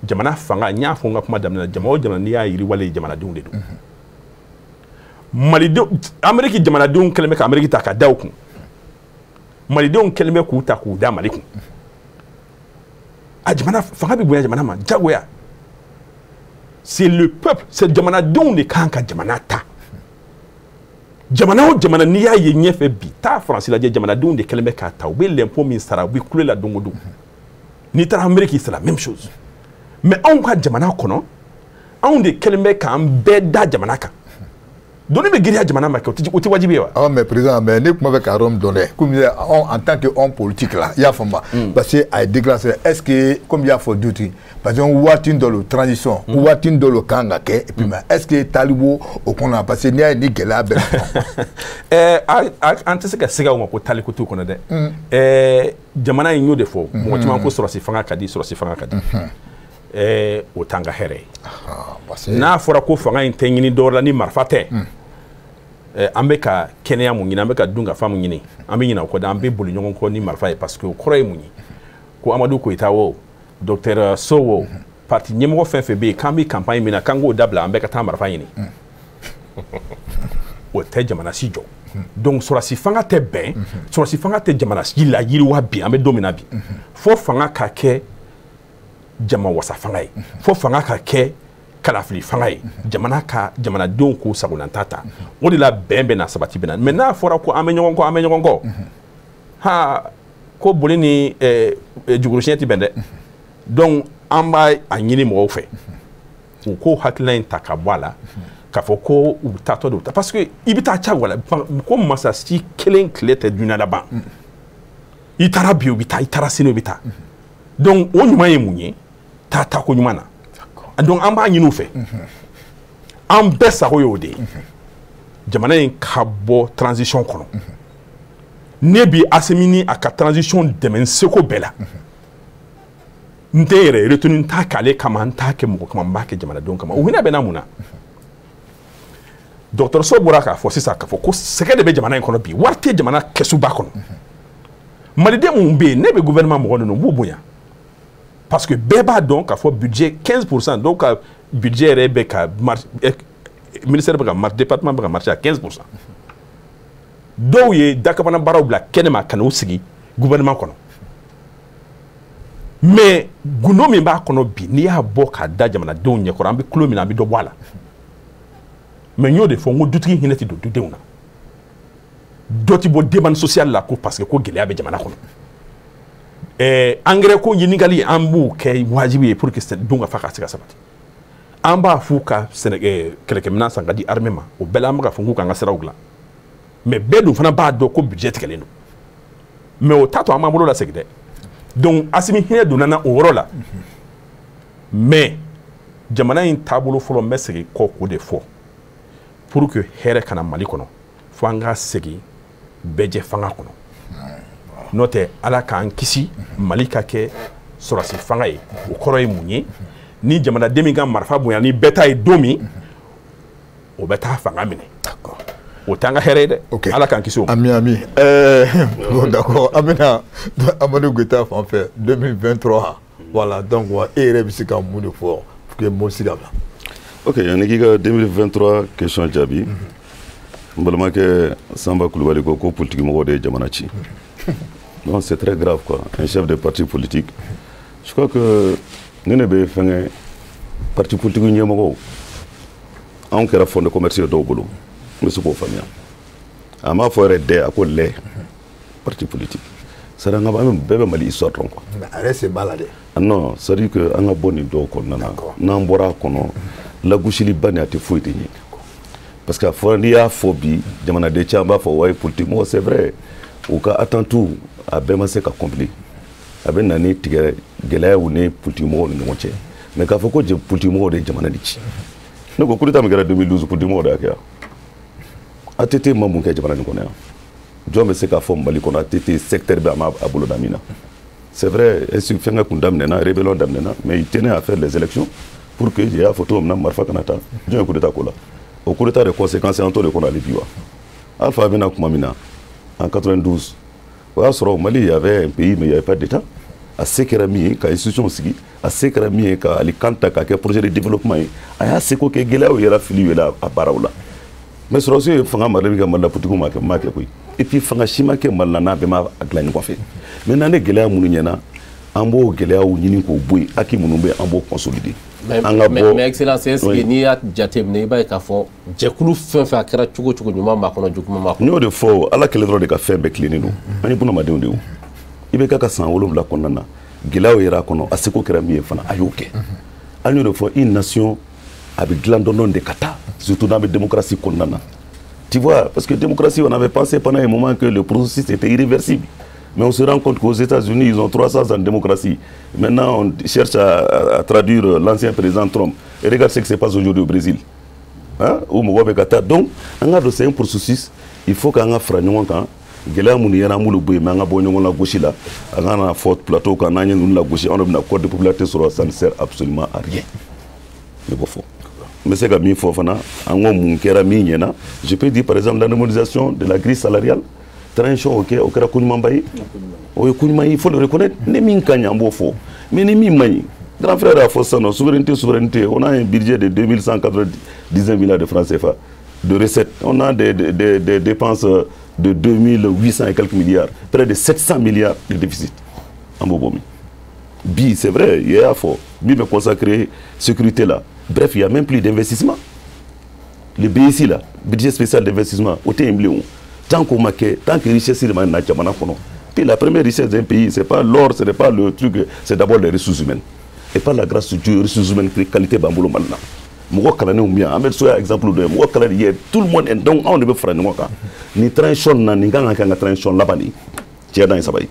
jamana fanga, n y'a fɔ n ka kuma daminɛ na, jama o jamana n'i y'a yiriwale ye, jamanadenw de don. Malidenw, Ameriki jamanadenw kɛlen bɛ ka Ameriki ta ka da u kun, malidenw kɛlen bɛ k'u ta k'u da Mali kun. A jamana fanga bɛ bonya jamana ma jagoya. C'est le peuple, c'est jamanadenw de kan ka jamana ta. Jamana o jamana n'i y'a ye ɲɛfɛ bi, taa Faransi lajɛ, jamanadenw de kɛlen bɛ k'a ta, u bɛ l'impôt min sara, u bɛ kule la don o don. N'i taara Amérique, c'est la même chose. Mais anw ka jamana kɔnɔ, anw de kɛlen bɛ k'an bɛɛ da jamana kan. Doni bɛ girinya jamana ma kɛ, o tɛ wajibi ye wa? Ah, mais président, mais ne kuma bɛ ka yɔrɔ min dɔn dɛ, komi en tant que homme politique là, i y'a faamu, parce que a ye déclaration, est-ce que comme i y'a fɔ dutigi, parce que waati dɔ lo transition, waati dɔ lo kan ka kɛ, et puis mais est-ce que talibo o kɔnɔ, parce que n'i y'a ye ni gɛlɛya bɛ. Ɛɛ, an tɛ se ka siga o ma ko taliko t'o kɔnɔ dɛ. Ɛɛ, jamana in, y'o de fɔ, mɔgɔ caman ko sɔrɔsi fanga ka di, sɔrɔsi fanga ka di. Ɛɛ, o t'an ka hɛrɛ ye. N'a fɔra ko fanga in tɛ ɲini dɔwɛrɛ la ni marifa tɛ. An bɛ ka kɛnɛya mun ɲini, an bɛ ka dun ka fa mun ɲini, an bɛ ɲinɛ o kɔ dɛ, an bɛ boli ɲɔgɔn kɔ ni marifa ye, parce que o kɔrɔ ye mun ye? Ko Amadu Koyita o, docteur Sow o, parti ɲɛmɔgɔ fɛn fɛn bɛ yen k'an bɛ campagne min na, k'an k'o dabila, an bɛɛ ka taa marifa ɲini. O tɛ jamana si jɔ. Donc sɔrɔsi fanga tɛ bɛn, sɔrɔsi fanga tɛ jamana si la yiriwa bi. An bɛ don min na bi, fo fanga ka kɛ jama wasa fanga ye, fo fanga ka kɛ kalafili fanga ye, jamana ka jamanadenw k'u sagonata ta. O de la bɛn bɛ na, sabati bɛ na. Mais n'a fɔra ko an bɛ ɲɔgɔn kɔ, an bɛ ɲɔgɔn kɔ, ha, ko boli ni jugurusiyɛn tɛ bɛn dɛ. Donc an b'a a ɲini mɔgɔw fɛ, u k'o hakilina in ta ka bɔ a la, k'a fɔ ko u taatɔ de ta, parce que i bɛ taa cagoya la ko masa si kelen tile tɛ dunuya laban. I taara bi, u bɛ taa, i taara sini, u bɛ taa. Donc o ɲuman ye mun ye? Taa taako ɲuman na. Donc an b'a ɲini u fɛ, an bɛɛ sago y'o de ye, jamana in ka bɔ transition kɔnɔ. Ne bi Asimi ni a ka transition dɛmɛ n seko bɛɛ la. N tɛ yɛrɛ retenu, n t'a k'ale kama, n t'a kɛ mɔgɔ kama, n b'a kɛ jamanadenw kama. O hinɛ bɛ na mun na? Dɔgɔtɔrɔso bɔra k'a fɔ sisan k'a fɔ ko sɛgɛ de bɛ jamana in kɔnɔ bi, wari tɛ jamana kɛsuba kɔnɔ. Maliden mun bɛ yen, ne bɛ gouvernement mɔgɔ ninnu, n b'u bonya, parce que bɛɛ b'a dɔn k'a fɔ budget 15%, dɔw ka budget yɛrɛ bɛ ka marche, ministère bɛ ka marche, département bɛ ka marcher à 15%. Dɔw ye dakabana baaraw bila kɛnɛma ka n'u sigi gouvernement kɔnɔ. Mais gundo min b'a kɔnɔ bi, n'i y'a bɔ k'a da jamanadenw ɲɛkɔrɔ, an bɛ kulo min na, an bɛ dɔ bɔ a la. Mais n y'o de fɔ, n ko dutigi hinɛ tɛ don dudenw na. Dɔ ti bɔ demande sociale la ko parce que ko gɛlɛya bɛ jamana kɔnɔ. Engrais ko ɲininkali, an b'o kɛ wajibi ye pour que dun ka fa ka se ka sabati. An b'a f'u ka sɛnɛ kɛlɛkɛminɛn san ka di armée ma, o bɛɛ la an bɛ ka fɔ k'u k'an ka siraw dilan. Mais bɛɛ dun fana b'a dɔn ko budget tigɛlen don. Mais o t'a to an b'an bolo lasegin dɛ. Donc Asimi hinɛ donna na o yɔrɔ la. Mais jamana in taabolo fɔlɔ, n bɛ segin kɔ k'o de fɔ, pour que hɛrɛ kana Mali kɔnɔ, fo an ka segin bɛɛjɛ fanga kɔnɔ. N'o tɛ, Ala k'an kisi Mali ka kɛ sɔrɔsi fanga ye. O kɔrɔ ye mun ye? Ni jamanaden min ka marifa bonya ni bɛɛ ta ye don min, o bɛ taa fanga minɛ, o t'an ka hɛrɛ ye dɛ. Ala k'an kisi o ma. Ami ami. Bon, d'accord, an bɛna Amadu Goyita fan fɛ 2023. Voilà, donc e yɛrɛ bɛ se ka mun de fɔ pour que mobili se ka bila? Ok, yanni k'i ka 2023 question jaabi, n balimakɛ Sanba Kulubali ko ko politique mɔgɔw de ye jamana ci. Non, c'est très grave quoi, un chef de parti politique. Je crois que ne bɛ fɛnkɛ parti politique ɲɛmɔgɔw, anw kɛra fonds de commerce ye dɔw bolo, n bɛ se k'o faamuya. A m'a fɔ yɛrɛ dɛ, a ko les parti politique. C'est à dire an ka bɛɛ bɛ Mali histoire dɔn quoi. Mais a yɛrɛ sen b'a la dɛ. Non, c'est à dire que an ka bɔ nin dɔw kɔnɔna na, n'an bɔra a kɔnɔ, lagosiliba nin a tɛ foyi tɛ ɲɛ. Parce que a fɔra, n'i y'a fɔ bi, jamanaden caman b'a fɔ wayi, politique mɔgɔ, c'est vrai, u ka attente a bɛɛ ma se ka accomplir. A bɛ na ni tigɛ gɛlɛyaw ni politique mɔgɔw ni ɲɔgɔn cɛ. Mais k'a fɔ ko politique mɔgɔw de ye jamana de ci. Ne ko coup d'état min kɛra 2012, politique mɔgɔw de y'a kɛ yan. ATT ma mun kɛ jamana nin kɔnɔ yan? Jɔn bɛ se k'a fɔ Mali kɔnɔ ATT secteur bɛ a ma a bolo da min na? C'est vrai, fɛnkɛ kun daminɛna, rébellion daminɛna, mais il tenait à faire les élections pour que, i y'a fɔ cogo min na, marifa kana taa. Jɔn ye coup d'état ko la? O coup d'état de conséquences, an t'o de kɔnɔ hali bi wa. Alpha bɛna tuma min na en 92, o y'a sɔrɔ Mali, il y avait un pays mais il y avait pas d'état. A se kɛra min ye ka institution sigi, a se kɛra min ye ka hali kan ta k'a kɛ projet de développement ye, a y'a seko kɛ, gɛlɛyaw yɛrɛ fili yɛlɛ a baaraw la. Mais sɔrɔdasiw ye fanga marali min kɛ Mali la, politique ma kɛ, ma kɛ koyi. Et puis fanga si ma kɛ Mali la n'a bɛɛ ma a dilan ɲɔgɔn fɛ. Maintenant, ne gɛlɛya minnu ɲɛna, an b'o gɛlɛyaw ɲini k'o bɔ yen, acquis minnu bɛ yen, an b'o consolider. An ka bɔ. Mais excellence, est-ce que n'i y'a jateminɛ, i b'a ye k'a fɔ jɛkulu fɛn fɛn, a kɛra cogo o cogo, ɲuman b'a kɔnɔ, juguman b'a kɔnɔ? N y'o de fɔ, Ala kelen dɔrɔn de ka fɛn bɛɛ tilennen don. An ye bunamadenw de ye o. I bɛ ka san 7 kɔnɔna na, gɛlɛyaw yɛrɛ a kɔnɔ, a seko kɛra min ye fana, a y'o kɛ. An y'o de fɔ, une nation a bɛ dilan dɔɔnin de ka taa, surtout n'an bɛ démocratie kɔnɔna na. Tu vois, parce que démocratie, on avait pensé pendant un moment que le processus était irréversible. Mais on se rend compte qu'aux États-Unis, ils ont 300 ans de démocratie. Maintenant, on cherche à traduire l'ancien président Trump. Et regarde ce qui se passe aujourd'hui au Brésil. Hein? Où mɔgɔ bɛ ka taa. Donc, an ka dɔn, c'est un processus. Il faut qu'an ka fara ɲɔgɔn kan. Gɛlɛya minnu yera, an b'olu bɔ yen, mais an ka bɔ ɲɔgɔn la gosi la. An ka na fɔ plateau kan, n'an ye ninnu lagosi, anw de bɛna code de popularité sɔrɔ, ça ne sert absolument à rien. Ne b'o fɔ. N bɛ se ka min fɔ fana, an ko mun kɛra min ɲɛna, je peux dire par exemple l'harmonisation de la grille salariale. Transition o kɛ, o kɛra ko ɲumanba ye, o ye ko ɲuman ye, il faut le reconnaître. Ni min ka ɲi, an b'o fɔ, mais ni min man ɲi, grand frère y'a fɔ sisan nɔ, souveraineté, souveraineté, on a un budget de 2199 milliards de francs CFA de recettes, on a des dépenses de 2800 et quelques milliards, près de 700 milliards de déficit. An b'o bɔ min? Bi, c'est vrai, i y'a fɔ, min bɛ consacré sécurité la, bref, il y a même plus d'investissement. Le BSI là, budget spécial d'investissement, o tɛ yen bilen o. Tant qu'on ma kɛ, tant que richesse de ma na jamana kɔnɔ. Puis la première richesse d'un pays, c'est pas l'or, ce n'est pas le truc, c'est d'abord les ressources humaines. Et par la grâce de Dieu, ressources humaines qualité b'an bolo Mali la. Mɔgɔ kalannenw bɛ yan, an bɛ so y'a exemple dɔ ye, mɔgɔ kalannen ye, tout le monde est, donc anw de bɛ fara ɲɔgɔn kan. Nin transition na, nin kan ka kɛ an ka transition laban de ye. Cɛ dan ye saba ye.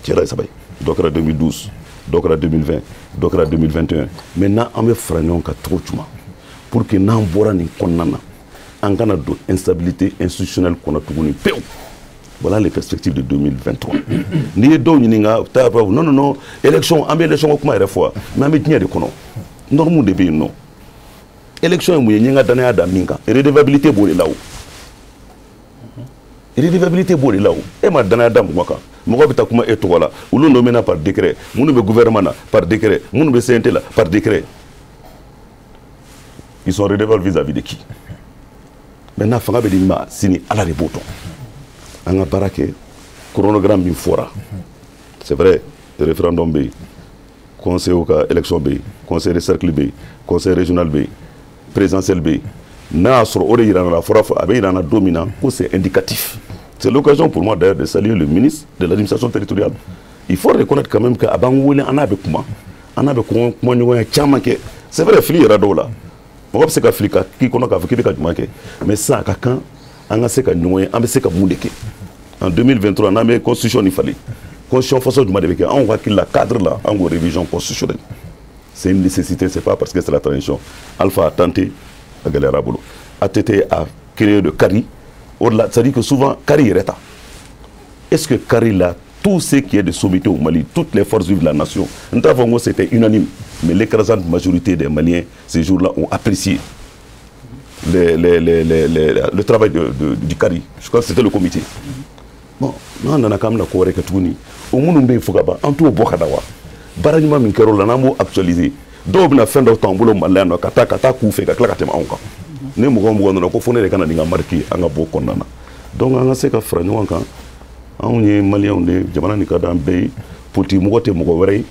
Cɛ dan ye saba ye. Dɔ kɛra 2012, dɔ kɛra 2020, dɔ kɛra 2021. Maintenant, an bɛ fara ɲɔgɔn kan cogo jumɛn pour que n'an bɔra nin kɔnɔna na, an kana don instabilité institutionnelle kɔnɔ tuguni pewu. Voilà les perspectives de 2023. N'i ye dɔw ɲininka, taa fɔ non, non, non, élection, an bɛ élection ko kuma yɛrɛ fɔ, mais an bɛ diɲɛ de kɔnɔ, norme de bɛ yen nɔ. Élection ye mun ye? N ye n ka danaya da min kan, redevabilité b'o de la o, redevabilité b'o de la o. E ma danaya da mɔgɔ kan, mɔgɔ bɛ taa kuma e tɔgɔ la, olu nommé na par décret, minnu bɛ gouvernement na par décret, minnu bɛ CNT la par décret, ils sont redevables vis-à-vis de qui? Maintenant, fanga bɛ di ma sini, Ala de b'o dɔn. An ka baara kɛ chronogramme min fɔra, c'est vrai, référendum bɛ yen, conseil ka élection bɛ yen, conseil de cercle bɛ yen, conseil régional bɛ yen, présidentiel bɛ yen. N'a y'a sɔrɔ o de yira la, fɔra a bɛ yira na don min na ko c'est indicatif. C'est l'occasion pour moi d'ailleurs de saluer le ministre de l'administration territoriale. Il faut reconnaître quand même que a b'an wele, an n'a bɛ kuma, an n'a bɛ kuma ɲɔgɔnya caman kɛ. C'est vrai, fili yɛrɛ dɔw la, mɔgɔ bɛ se ka fili ka k'i kɔnɔ k'a fɔ k'i bɛ ka ɲuman kɛ, mais sisan a ka kan an ka se ka ɲɔgɔn ye, an bɛ se ka mun de kɛ en 2023 n'an bɛ constitution ni falen, constitution façon jumɛn de bɛ kɛ? Anw hakili la, cadre la, an ko révision constitutionnelle, c'est une nécessité. C'est pas parce que c'est la transition. Alpha a tenté, a gɛlɛyara bolo. ATT a créé le CARI. Au-delà, c'est-à-dire que souvent CARI yɛrɛ ta, est-ce que CARI là, tout ce qui est de sommité au Mali, toutes les forces vives de la nation, n t'a fɔ ko c'était unanime, mais l'écrasante majorité des Maliens ces jours-là ont apprécié le travail du CARI. Je crois que c'était le comité. Bon, n'an nana k'an bɛna ko wɛrɛ kɛ tuguni, o minnu bɛ yen fo ka ban, an t'o bɔ ka da wa? Baara ɲuman min kɛra o la, n'an b'o actualiser, dɔw bɛna fɛn dɔw t'an bolo Mali la yan nɔ, ka taa k'u fɛ ka tila ka tɛmɛ anw kan. Ni mɔgɔ o mɔgɔ nana ko fo ne de ka na nin ka marque, an ka bɔ kɔnɔna na. Donc an ka se ka fara ɲɔgɔn kan. Anw ye Maliyɛnw de ye, jamana nin ka d'an bɛɛ ye. Politique mɔgɔ tɛ mɔgɔ wɛrɛ ye,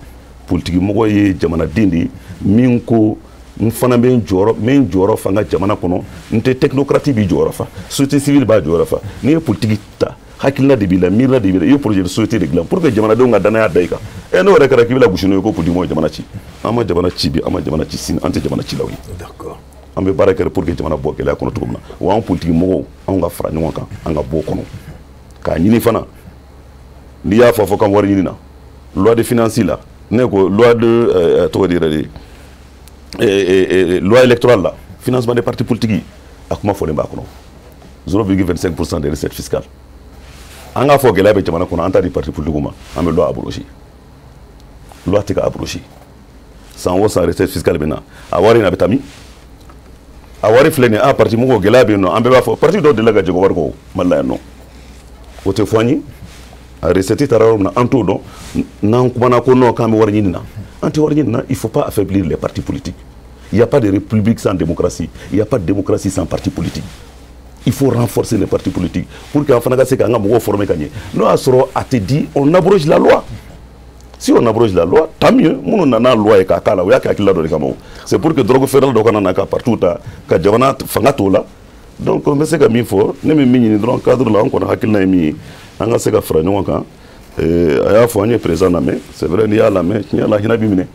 politique mɔgɔ ye jamanaden de ye min ko n fana bɛ n jɔyɔrɔ, n bɛ n jɔyɔrɔ fa n ka jamana kɔnɔ. N tɛ technocrate b'i jɔyɔrɔ fa, société civile b'a jɔyɔrɔ fa. N'i ye politique ta, hakilina de b'i la, miirina de b'i la, i ye projet de société de dilan pour que jamanadenw ka danaya da i kan. Ɛ, n'o yɛrɛ kɛra k'i bɛ la gosi n'o ye ko politique mɔgɔ ye jamana ci, an ma jamana ci bi, an ma jamana ci sini, an tɛ jamana cilaw ye. An bɛ baara kɛ pour que jamana bɔ gɛlɛya kɔnɔ cogo min na. Wa an politique mɔgɔw, anw ka fara ɲɔgɔn kan, an ka bɔ o kɔnɔ k'a ɲini fana. N'i y'a fɔ k'an wari ɲini na, loi de finance la, ne ko loi de tɔgɔ di yɛrɛ de, loi électorale la, financement des partis politiques, a kuma fɔlen b'a kɔnɔ, 0,25% des recettes fiscales. An k'a fɔ gɛlɛya bɛ jamana kɔnɔ, an t'a di parti politique ma, an bɛ loi abrogé. Loi tɛ ka abrogé. San o san, recette fiscale bɛ na, a wari in a bɛ taa min? A wari filɛ nin ye, a parti mɔgɔw, gɛlɛya bɛ yen nɔ, an bɛɛ b'a fɔ parti dɔw delila ka jɛgɛ wari kɔ Mali la yan nɔ, o tɛ fɔ an ye. A recette taara yɔrɔ min na, an t'o dɔn. N'an kumana ko non, k'an bɛ wari ɲini na, an tɛ wari ɲini na. Il faut pas affaiblir les partis politiques. Il y a pas de république sans démocratie, il y a pas de démocratie sans parti politique. Il faut renforcer les partis politiques pour qu'an fana ka se k'an ka mɔgɔw former ka ɲɛ. N'o y'a sɔrɔ a tɛ di, on abroge la loi. Si on abroge la loi, tant mieux. Minnu nana loi ye k'a k'a la, o y'a kɛ hakilila dɔ de kama o. C'est pour que drogue feerela dɔ kana na ka partout ta ka jamana fanga t'o la. Donc n bɛ se ka min fɔ, ne bɛ min ɲini dɔrɔn cadre la, an kɔni hakilina ye min ye, an ka se ka fara ɲɔgɔn kan. A y'a fɔ, an ye président lamɛn, c'est vrai, n'i y'a lamɛn, tiɲɛ la, hinɛ b'i minɛ.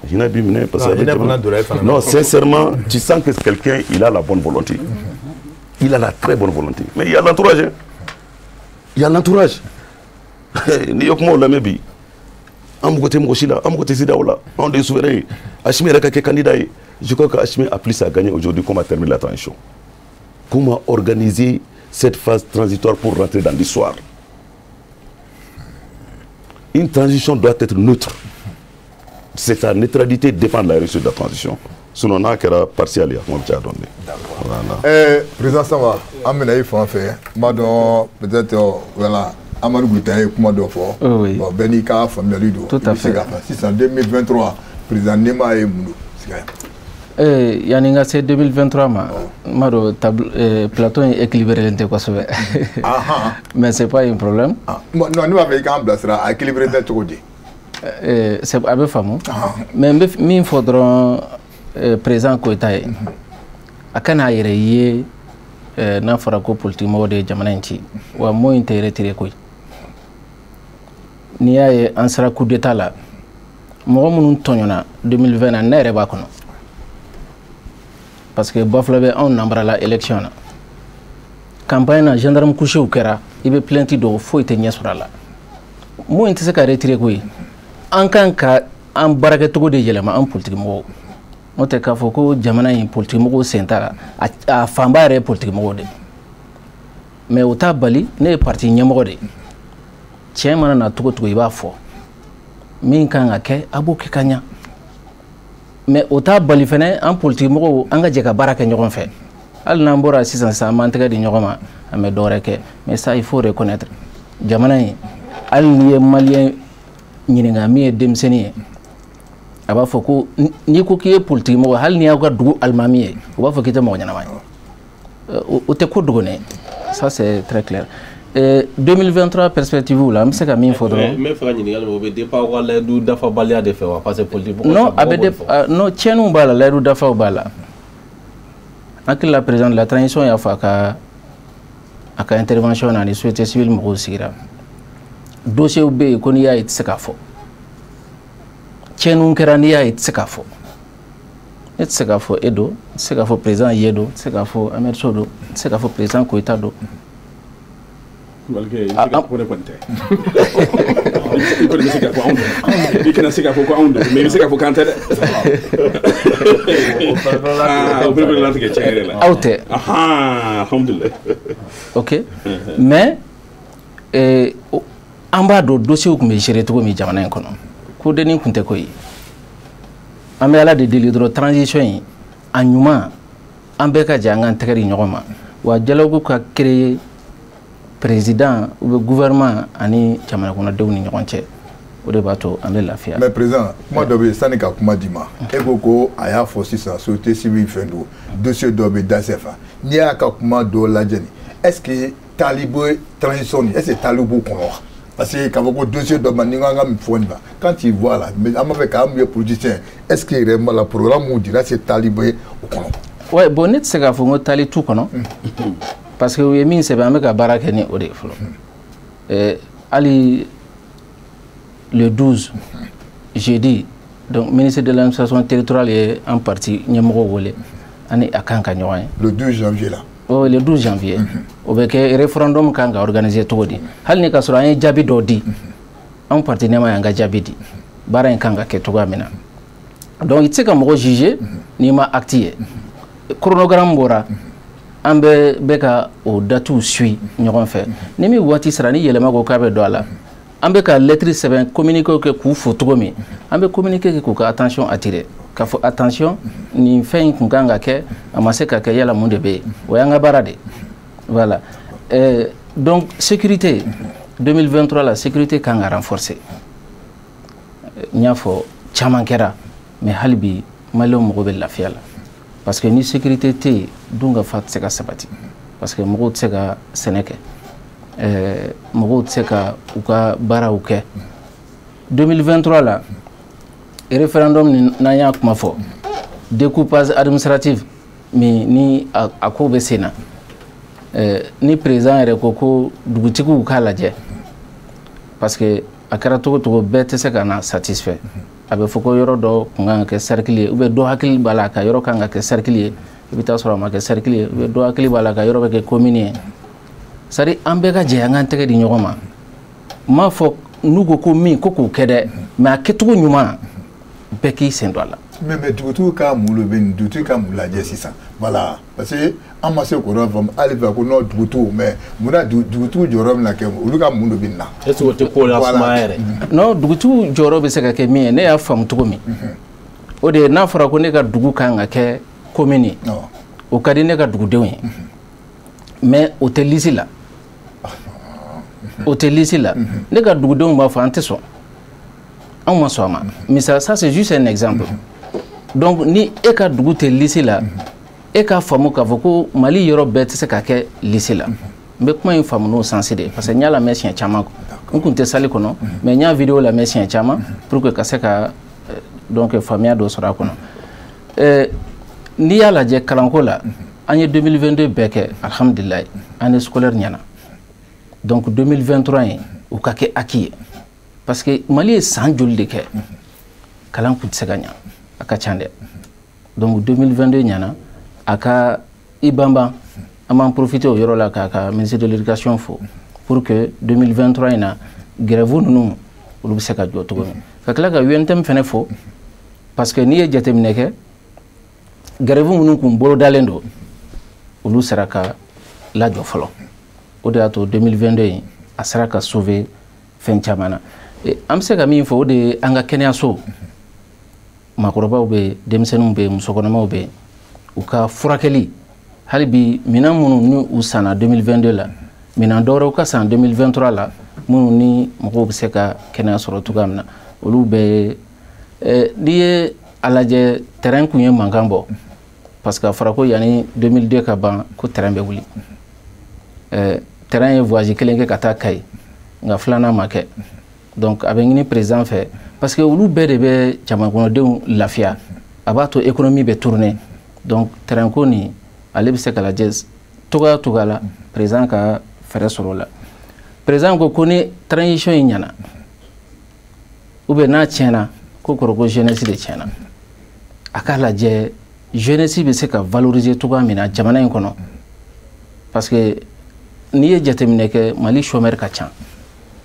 Hinɛ b'i minɛ parce que non, sincèrement, tu sens que quelqu'un, il a la bonne volonté. Il a la très bonne volonté. Mais il y a l'entourage. Il y a l'entourage. N'i ye kumaw lamɛn bi, an mago tɛ mɔgɔ si la, an mago tɛ CEDEAO la, anw de ye souverain ye. Assimi yɛrɛ ka kɛ candidat ye. Je crois que Assimi a plus à gagner aujourd'hui comment terminer la transition. Comment organiser cette phase transitoire pour rentrer dans l'histoire. Une transition doit être neutre. C'est sa neutralité dépend de la réussite de la transition. Sinon, n'a kɛra partial ye, a kuma bɛ caya dɔɔnin. Voilà. Président Samba, an bɛna i fan fɛ, n b'a dɔn peut-être, voilà, Amadu Goyita ye kuma dɔ fɔ. Oui. Bon, bɛɛ n'i ka faamuyali don. Tout à I bɛ se fait. k'a fɔ sisan 2023, président Nema ye mun don? Siga. Yanni n ka se 2023 ma, n b'a dɔn table plateau in équilibré tɛ kosɛbɛ. Mais c'est pas un problème. Ah, bon, non, ne b'a fɛ i k'an bilasira, a équilibré tɛ cogo di? A bɛ faamu. Mais n bɛ min fɔ dɔrɔn, président Koyita ye, a kana a yɛrɛ ye, n'a fɔra ko politique mɔgɔw de ye jamana in ci, wa mot in tɛ retiré koyi. N'i y'a ye an sera coup d'état la, mɔgɔ minnu tɔɲɔna 2020 na, ne yɛrɛ b'a kɔnɔ. Parce que Bafulabe anw nanbarala élection na. Campagne na, gendarme couché kɛra, i bɛ plainte dɔw, foyi tɛ ɲɛ sɔrɔ a la. Mot in tɛ se ka retirer koyi. An kan ka an baarakɛcogo de yɛlɛma, an politique mɔgɔw. N'o tɛ k'a fɔ ko jamana in politique mɔgɔw sen t'a la, a fanba yɛrɛ ye politique mɔgɔw de ye. Mais o t'a bali, ne ye parti ɲɛmɔgɔ de ye. Tiɲɛ mana na cogo cogo, i b'a fɔ. Min kan ka kɛ, a b'o kɛ ka ɲa. Mais o t'a bali fɛnɛ, an politique mɔgɔw, an ka jɛ ka baara kɛ ɲɔgɔn fɛ. Hali n'an bɔra sisan sisan, an b'an tɛgɛ di ɲɔgɔn ma, an bɛ dɔ wɛrɛ kɛ. Mais ça, il faut reconnaître. Jamana in, hali n'i ye malien ɲininka min ye denmisɛnnin ye, a b'a fɔ ko n'i ko k'i ye politique mɔgɔ, hali n'i y'aw ka dugu alimami ye, u b'a fɔ k'i tɛ mɔgɔ ɲɛnama ye. O tɛ ko dogonnen ye. Ça, c'est très clair. 2023 perspective la, an bɛ se ka min fɔ dɔrɔn. N bɛ fɛ ka ɲininkali kɛ, o bɛ dépend aw ka layidu dafabaliya de fɛ wa? Parce que politique mɔgɔw Non, a bɛ mɔgɔw b'o de de fɔ. Non, tiɲɛniw b'a la, layidu dafaw b'a la. Hakili la, président de la transition y'a fɔ a ka intervention na, ni société civile mɔgɔw sigira. Dossier bɛ yen ko n'i y'a ye, i tɛ se k'a fɔ. Tiɲɛniw kɛra, n'i y'a ye, i tɛ se k'a fɔ. Ne tɛ se k'a fɔ e don, n tɛ se k'a fɔ président ye don, n tɛ se k'a fɔ Ahmed Sow don, n tɛ se k'a fɔ président Koyita don. Malikɛ, i bɛ se k'a fɔ ko ne kɔni tɛ. I kɔni bɛ se k'a fɔ anw don. I kana se k'a fɔ ko anw don, mais i bɛ se k'a fɔ k'an tɛ dɛ. Ah, o pereperelatigɛ tiɲɛ yɛrɛ la. Aw tɛ. Ahan, alhamdulilayi. Ok, mais an b'a dɔn dossier tun bɛ gérer cogo min jamana in kɔnɔ, ko dennin tun tɛ ko ye. An bɛ Ala de deli dɔrɔn, transition in a ɲuman, an bɛɛ ka jɛ an k'an tɛgɛ di ɲɔgɔn ma, wa dialogue ka créer président ou bien gouvernement ani jamana kɔnɔdenw ni ɲɔgɔn cɛ, o de b'a to an bɛ lafiya. Mais président, kuma dɔ bɛ yen, sani ka kuma d'i ma, e ko ko a y'a fɔ sisan société civile fɛn don, dossier dɔ bɛ da fa, n'i y'a ka kuma dɔ lajɛ nin, est ce que taali bɛ transition nin, est ce que taali b'o kɔnɔ wa? Parce que k'a fɔ ko dossier dɔ ma ni ko an ka nin fɔ nin ma, quand tu vois là, mais an b'a fɛ k'an ye politicien, est ce que réellement la programme mun dira, est ce que taali bɛ o kɔnɔ? Ouais, bon, ne tɛ se k'a fɔ n ko taali t'u kɔnɔ, parce que u ye min sɛbɛn, an bɛ ka baara kɛ ni o de ye fɔlɔ. Hali le 12 jeudi, donc ministre de l'administration territoriale ye an parti ɲɛmɔgɔw wele, ani a kan ka ɲɔgɔn ye. Le 12 janvier là? Oh, le 12 janvier. O bɛ kɛ référendum kan ka organiser cogo di, hali ni ka sɔrɔ an ye jaabi dɔw di, anw parti ɲɛmaa y'an ka jaabi di, baara in kan ka kɛ cogoya min na. Donc i tɛ se ka mɔgɔ juger n'i ma acte ye. Chronogramme bɔra, an bɛ bɛ ka o datew suit ɲɔgɔn fɛ. Ni min waati sera, ni yɛlɛma ko k'a bɛ don a la, an bɛ ka lettre sɛbɛn, communiqué kɛ k'u fo cogo min, an bɛ communiqué kɛ k'u ka attention attirer, k'a fɔ attention, nin fɛn in kun kan ka kɛ, a ma se ka kɛ, yala mun de bɛ yen? O y'an ka baara de ye. Voilà. Donc sécurité, 2023 la, sécurité kan ka renforcer. N y'a fɔ, caman kɛra, mais hali bi maliyɛnw mago bɛ lafiya la, parce que ni sécurité tɛ yen, dun ka fa tɛ se ka sabati, parce que mɔgɔw tɛ se ka sɛnɛ kɛ, mɔgɔw tɛ se ka u ka baaraw kɛ. 2023 la, référendum ni n'an y'a kuma fɔ, découpage administratif min ni a ko bɛ sen na, ni président yɛrɛ ko ko dugutigiw k'a lajɛ, parce que a kɛra cogo cogo, bɛɛ tɛ se ka na satisfait. A bɛ fɔ ko yɔrɔ dɔ kun kan ka kɛ cercle ye, ou bien dɔ hakili b'a la ka yɔrɔ kan ka kɛ cercle ye, i bɛ taa sɔrɔ a ma kɛ cercle ye, ou bien dɔ hakili b'a la ka yɔrɔ bɛ kɛ commune ye. C'est à dire, an bɛɛ ka jɛ an k'an tɛgɛ di ɲɔgɔn ma. N m'a fɔ n'u ko ko min ko k'o kɛ dɛ, mais a kɛcogo ɲuman, bɛɛ k'i sen don a la. Mais dugutigiw ka mun de bɛ nin, dugutigi ka mun lajɛ sisan? Voilà, parce que an ma se k'o yɔrɔ faamu hali bi ko non, dugutigiw, mais munna dugutigiw jɔyɔrɔ bɛna kɛ, olu ka mun de bɛ na? Est ce que o tɛ ko la sumaya yɛrɛ? Non, dugutigiw jɔyɔrɔ bɛ se ka kɛ min ye, ne y'a faamu cogo min, o de ye n'a fɔra ko ne ka dugu kan ka kɛ commune ye, o ka di ne ka dugudenw ye, mais o tɛ liste la, o tɛ liste la. Ne ka dugudenw b'a fɔ an tɛ sɔn, anw ma sɔn a ma. Misali, ça c'est juste un exemple. Donc ni e ka dugu tɛ liste la, e k'a faamu k'a fɔ ko Mali yɔrɔ bɛɛ tɛ se ka kɛ liste la. N bɛ kuma in faamu n'o sens de ye, parce que n y'a lamɛn siɲɛ caman, n kun tɛ salle kɔnɔ, mais n y'a vidéo lamɛn siɲɛ caman pour que ka se ka donc faamuya dɔ sɔrɔ a kɔnɔ. N'i y'a lajɛ kalanko la, an ye 2022 bɛɛ kɛ, alhamdulilayi, année scolaire ɲɛna. Donc 2023 in, o ka kɛ acquis ye, parce que Mali ye san joli de kɛ kalan kun tɛ se ka ɲa, a ka ca dɛ. Donc 2022 ɲɛna, a ka i banban, an b'an profiter o yɔrɔ la k'a ka ministre de l'Éducation fo pour que 2023 in na, grève ninnu olu bɛ se ka jɔ cogo min, ka tila ka UNTM fɛnɛ fo, parce que n'i ye jateminɛ kɛ, grève minnu kun bolodalen don, olu sera ka lajɔ fɔlɔ. O de y'a to 2022 in a sera ka sauver fɛn caman na. An bɛ se ka min fɔ, o de ye an ka kɛnɛyaso, maakɔrɔbaw bɛ yen, denmisɛnninw bɛ yen, musokɔnɔmaw bɛ yen, u ka furakɛli hali bi, minɛn minnu ni u sanna 2022 la, minɛn dɔwɛrɛw ka san 2023 la, minnu ni mɔgɔw bɛ se ka kɛnɛya sɔrɔ cogoya min na, olu bɛɛ ye. N'i ye a lajɛ, terrain kun ye mankan bɔ, parce que a fɔra ko yanni 2002 ka ban ko terrain bɛ wuli. Terrain ye voyage kelen kɛ ka taa Kayi, nka filanan ma kɛ. Donc a bɛ ɲini président fɛ, parce que olu bɛɛ de bɛ jamanakɔnɔdenw lafiya, a b'a to économie bɛ tourner. Donc terrain ko nin, ale bɛ se ka lajɛ togoya togoya la, président ka fɛɛrɛ sɔrɔ o la. Président ko ko ni transition in ɲɛna ou bien n'a tiɲɛna, ko kɔrɔ ko jeunesse de tiɲɛna, a k'a lajɛ jeunesse bɛ se ka valoriser cogoya min na jamana in kɔnɔ, parce que n'i ye jateminɛ kɛ, Mali chômeur ka ca,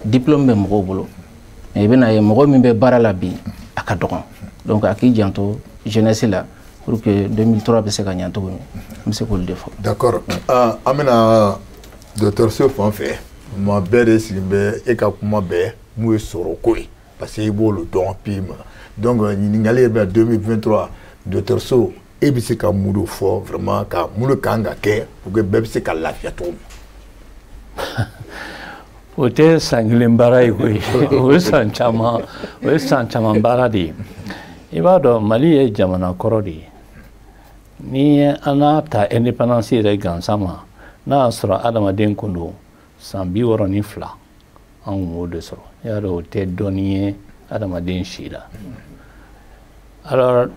diplôme bɛ mɔgɔw bolo, mais i bɛna ye mɔgɔ min bɛ baara la bi, a ka dɔgɔn. Donc a k'i janto jeunesse la pour que 2003 bɛ se ka ɲɛ cogo min. N bɛ se k'olu de fɔ. D'accord, an bɛna dɔgɔtɔrɔso fan fɛ. Maa bɛɛ de sigi bɛ e ka kuma bɛɛ mun ye sɔrɔ ko ye, parce que i b'olu dɔn puis ma. Donc ɲininkali bɛ 2023, dɔgɔtɔrɔso, e bɛ se ka mun de fɔ vraiment, ka mun de kan ka kɛ pour que bɛɛ bɛ se ka lafiya cogo min? O tɛ san kelen baara ye koyi, o ye san caman, o ye san caman baara de ye. I b'a dɔn, Mali ye jamana kɔrɔ de ye. Ni an n'a ta indépendance yɛrɛ gansan ma, n'a y'a sɔrɔ adamaden kun don san 62, an kun b'o de sɔrɔ. I y'a dɔn, o tɛ dɔnni ye adamaden si la. Alors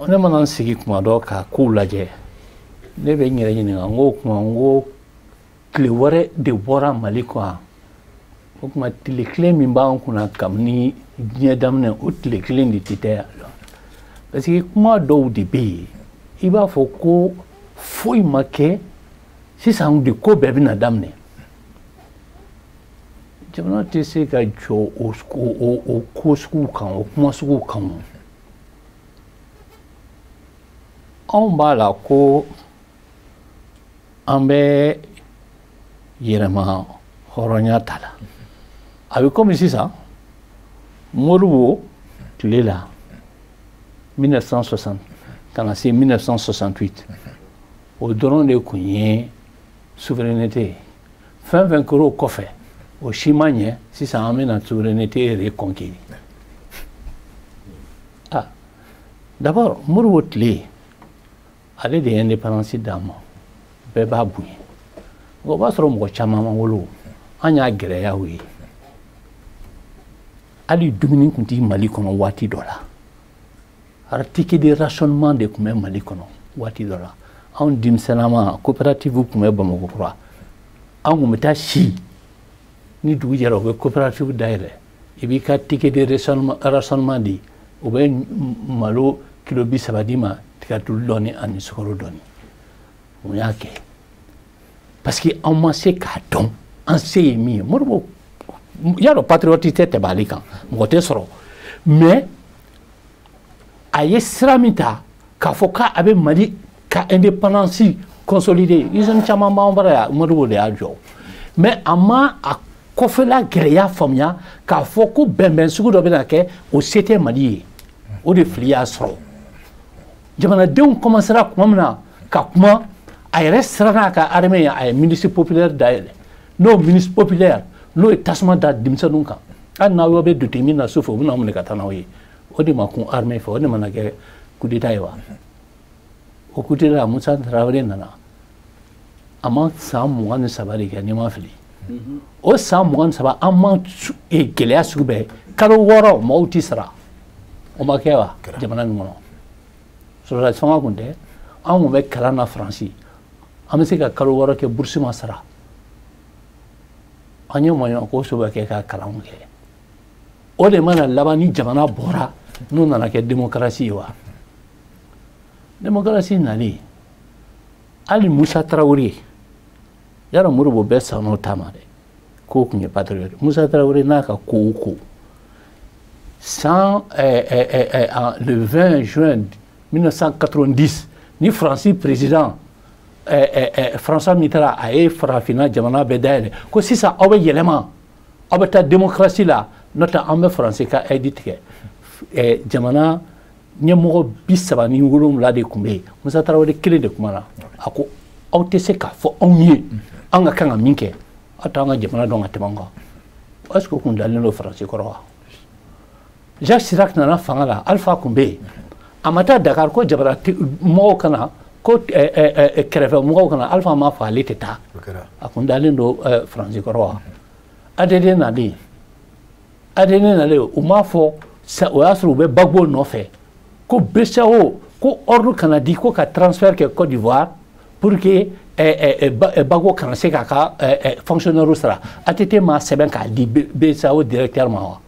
ne mana n sigi kuma dɔ ka kow lajɛ, ne bɛ n yɛrɛ ɲininka, n ko kuma, n ko tile wɛrɛ de bɔra Mali kɔ. O tuma tile kelen min b'an kunna kabini diɲɛ daminɛ, o tile kelen de tɛ yan, parce que kuma dɔw de bɛ yen, i b'a fɔ ko foyi ma kɛ, sisan de ko bɛɛ bɛna daminɛ. Jamana tɛ se ka jɔ o ko suguw kan, o kuma suguw kan. Anw b'a la ko an bɛ yɛrɛma hɔrɔnya ta la. A bɛ komi sisan Modibo tile la, 1960 ka na se 1968, o dɔrɔn de kun ye souveraineté ye. Fɛn fɛn kɛra o kɔfɛ, o si ma ɲɛ. Sisan an bɛna souveraineté reconquérir. Ah, d'abord Modibo tile, ale de ye indépendance d'an ma, bɛɛ b'a bonya. O b'a sɔrɔ mɔgɔ caman ma wolo, an y'a gɛlɛyaw ye. Hali dumuni tun tɛ Mali kɔnɔ waati dɔ la. Ticket de rationnement de tun bɛ Mali kɔnɔ waati dɔ la. Anw denmisɛnnama, coopérative tun bɛ Bamakɔ kura. An tun bɛ taa si ni dugu jɛra, u bɛ coopérative dayɛlɛ, i b'i ka ticket de rationnement di, u bɛ malo kilo 30 d'i ma, tigatulu dɔɔni ani sukaro dɔɔni. Mun y'a kɛ? Parce que an ma se k'a dɔn an se ye min ye. Modibo, y'a dɔn, patriote tɛ tɛmɛ ale kan, mɔgɔ tɛ sɔrɔ, mais a ye sira min ta k'a fɔ k'a bɛ Mali ka indépendance consolider, usine caman b'an bara yan, Modibo de y'a jɔ, mais a ma a kɔfɛla gɛlɛya faamuya k'a fɔ ko bɛnbɛn sugu dɔ bɛna kɛ, o se tɛ Mali ye. O de fili y'a sɔrɔ. Jamanadenw commencera tuma min na ka kuma, a yɛrɛ siranna a ka armée ye, a ye milice populaire dayɛlɛ. N'o milice populaire, n'o ye tasuma da denmisɛnninw kan, hali n'aw bɛ dutigi min na su fɛ, u bɛna minɛ ka taa n'aw ye. O de ma kun armée fɛ, o de mana kɛ coup d'état ye wa. O coup d'état, Musa Tarawele nana, a ma san 23 de kɛ, n'i ma fili. O san 23, an ma gɛlɛya sugu bɛɛ, kalo 6 mɔgɔw ti sara. O ma kɛ wa jamana nin kɔnɔ? Sɔrɔdasi fanga kun tɛ. An kun bɛ kalan na Faransi, an bɛ se ka kalo 6 kɛ bourse ma sara. An ye maɲumanko so bɛɛ kɛ ka kalanw kɛ. O de mana laban ni jamana bɔra, n'o nana kɛ démocratie ye wa. Démocratie nalen, hali Musa Tarawele, yarɔ, Modibo bɛɛ sann'o ta ma dɛ, k'o tun ye patriote. Musa Tarawele n'a ka ko o ko, san le 20 juin 1990, ni Faransi président François Mitterrand a ye farafinna jamana bɛɛ dayɛlɛ ko sisan aw bɛ yɛlɛma, aw bɛ taa démocratie la, n'o tɛ an bɛ Faransi ka aide tigɛ. Jamana ɲɛmɔgɔ 37 de tun bɛ yen, Musa Tarawele kelen de kumana. A ko aw tɛ se k'a fɔ anw ye an ka kan ka min kɛ, aw t'an ka jamana dɔn ka tɛmɛ an kan. Est ce que o kun dalen don Faransi kɔrɔ wa? Jacques Chirac nana fanga la, Alpha kun bɛ yen, a ma taa Dakar ko jamana mɔgɔw kana, ko kɛrɛfɛ mɔgɔw kana. Alpha m'a fɔ ale tɛ taa, a kun dalen don Faransi kɔrɔ wa? ADD nalen, ADD nalen, u m'a fɔ, o y'a sɔrɔ u bɛ Gbagbo nɔfɛ, ko BCEAO ko ordre kana di ko ka transfert kɛ Côte d'Ivoire pour que Gbagbo kana se k'a ka fonctionnaire sara. ATT m'a sɛbɛn k'a di BCEAO directeur ma wa?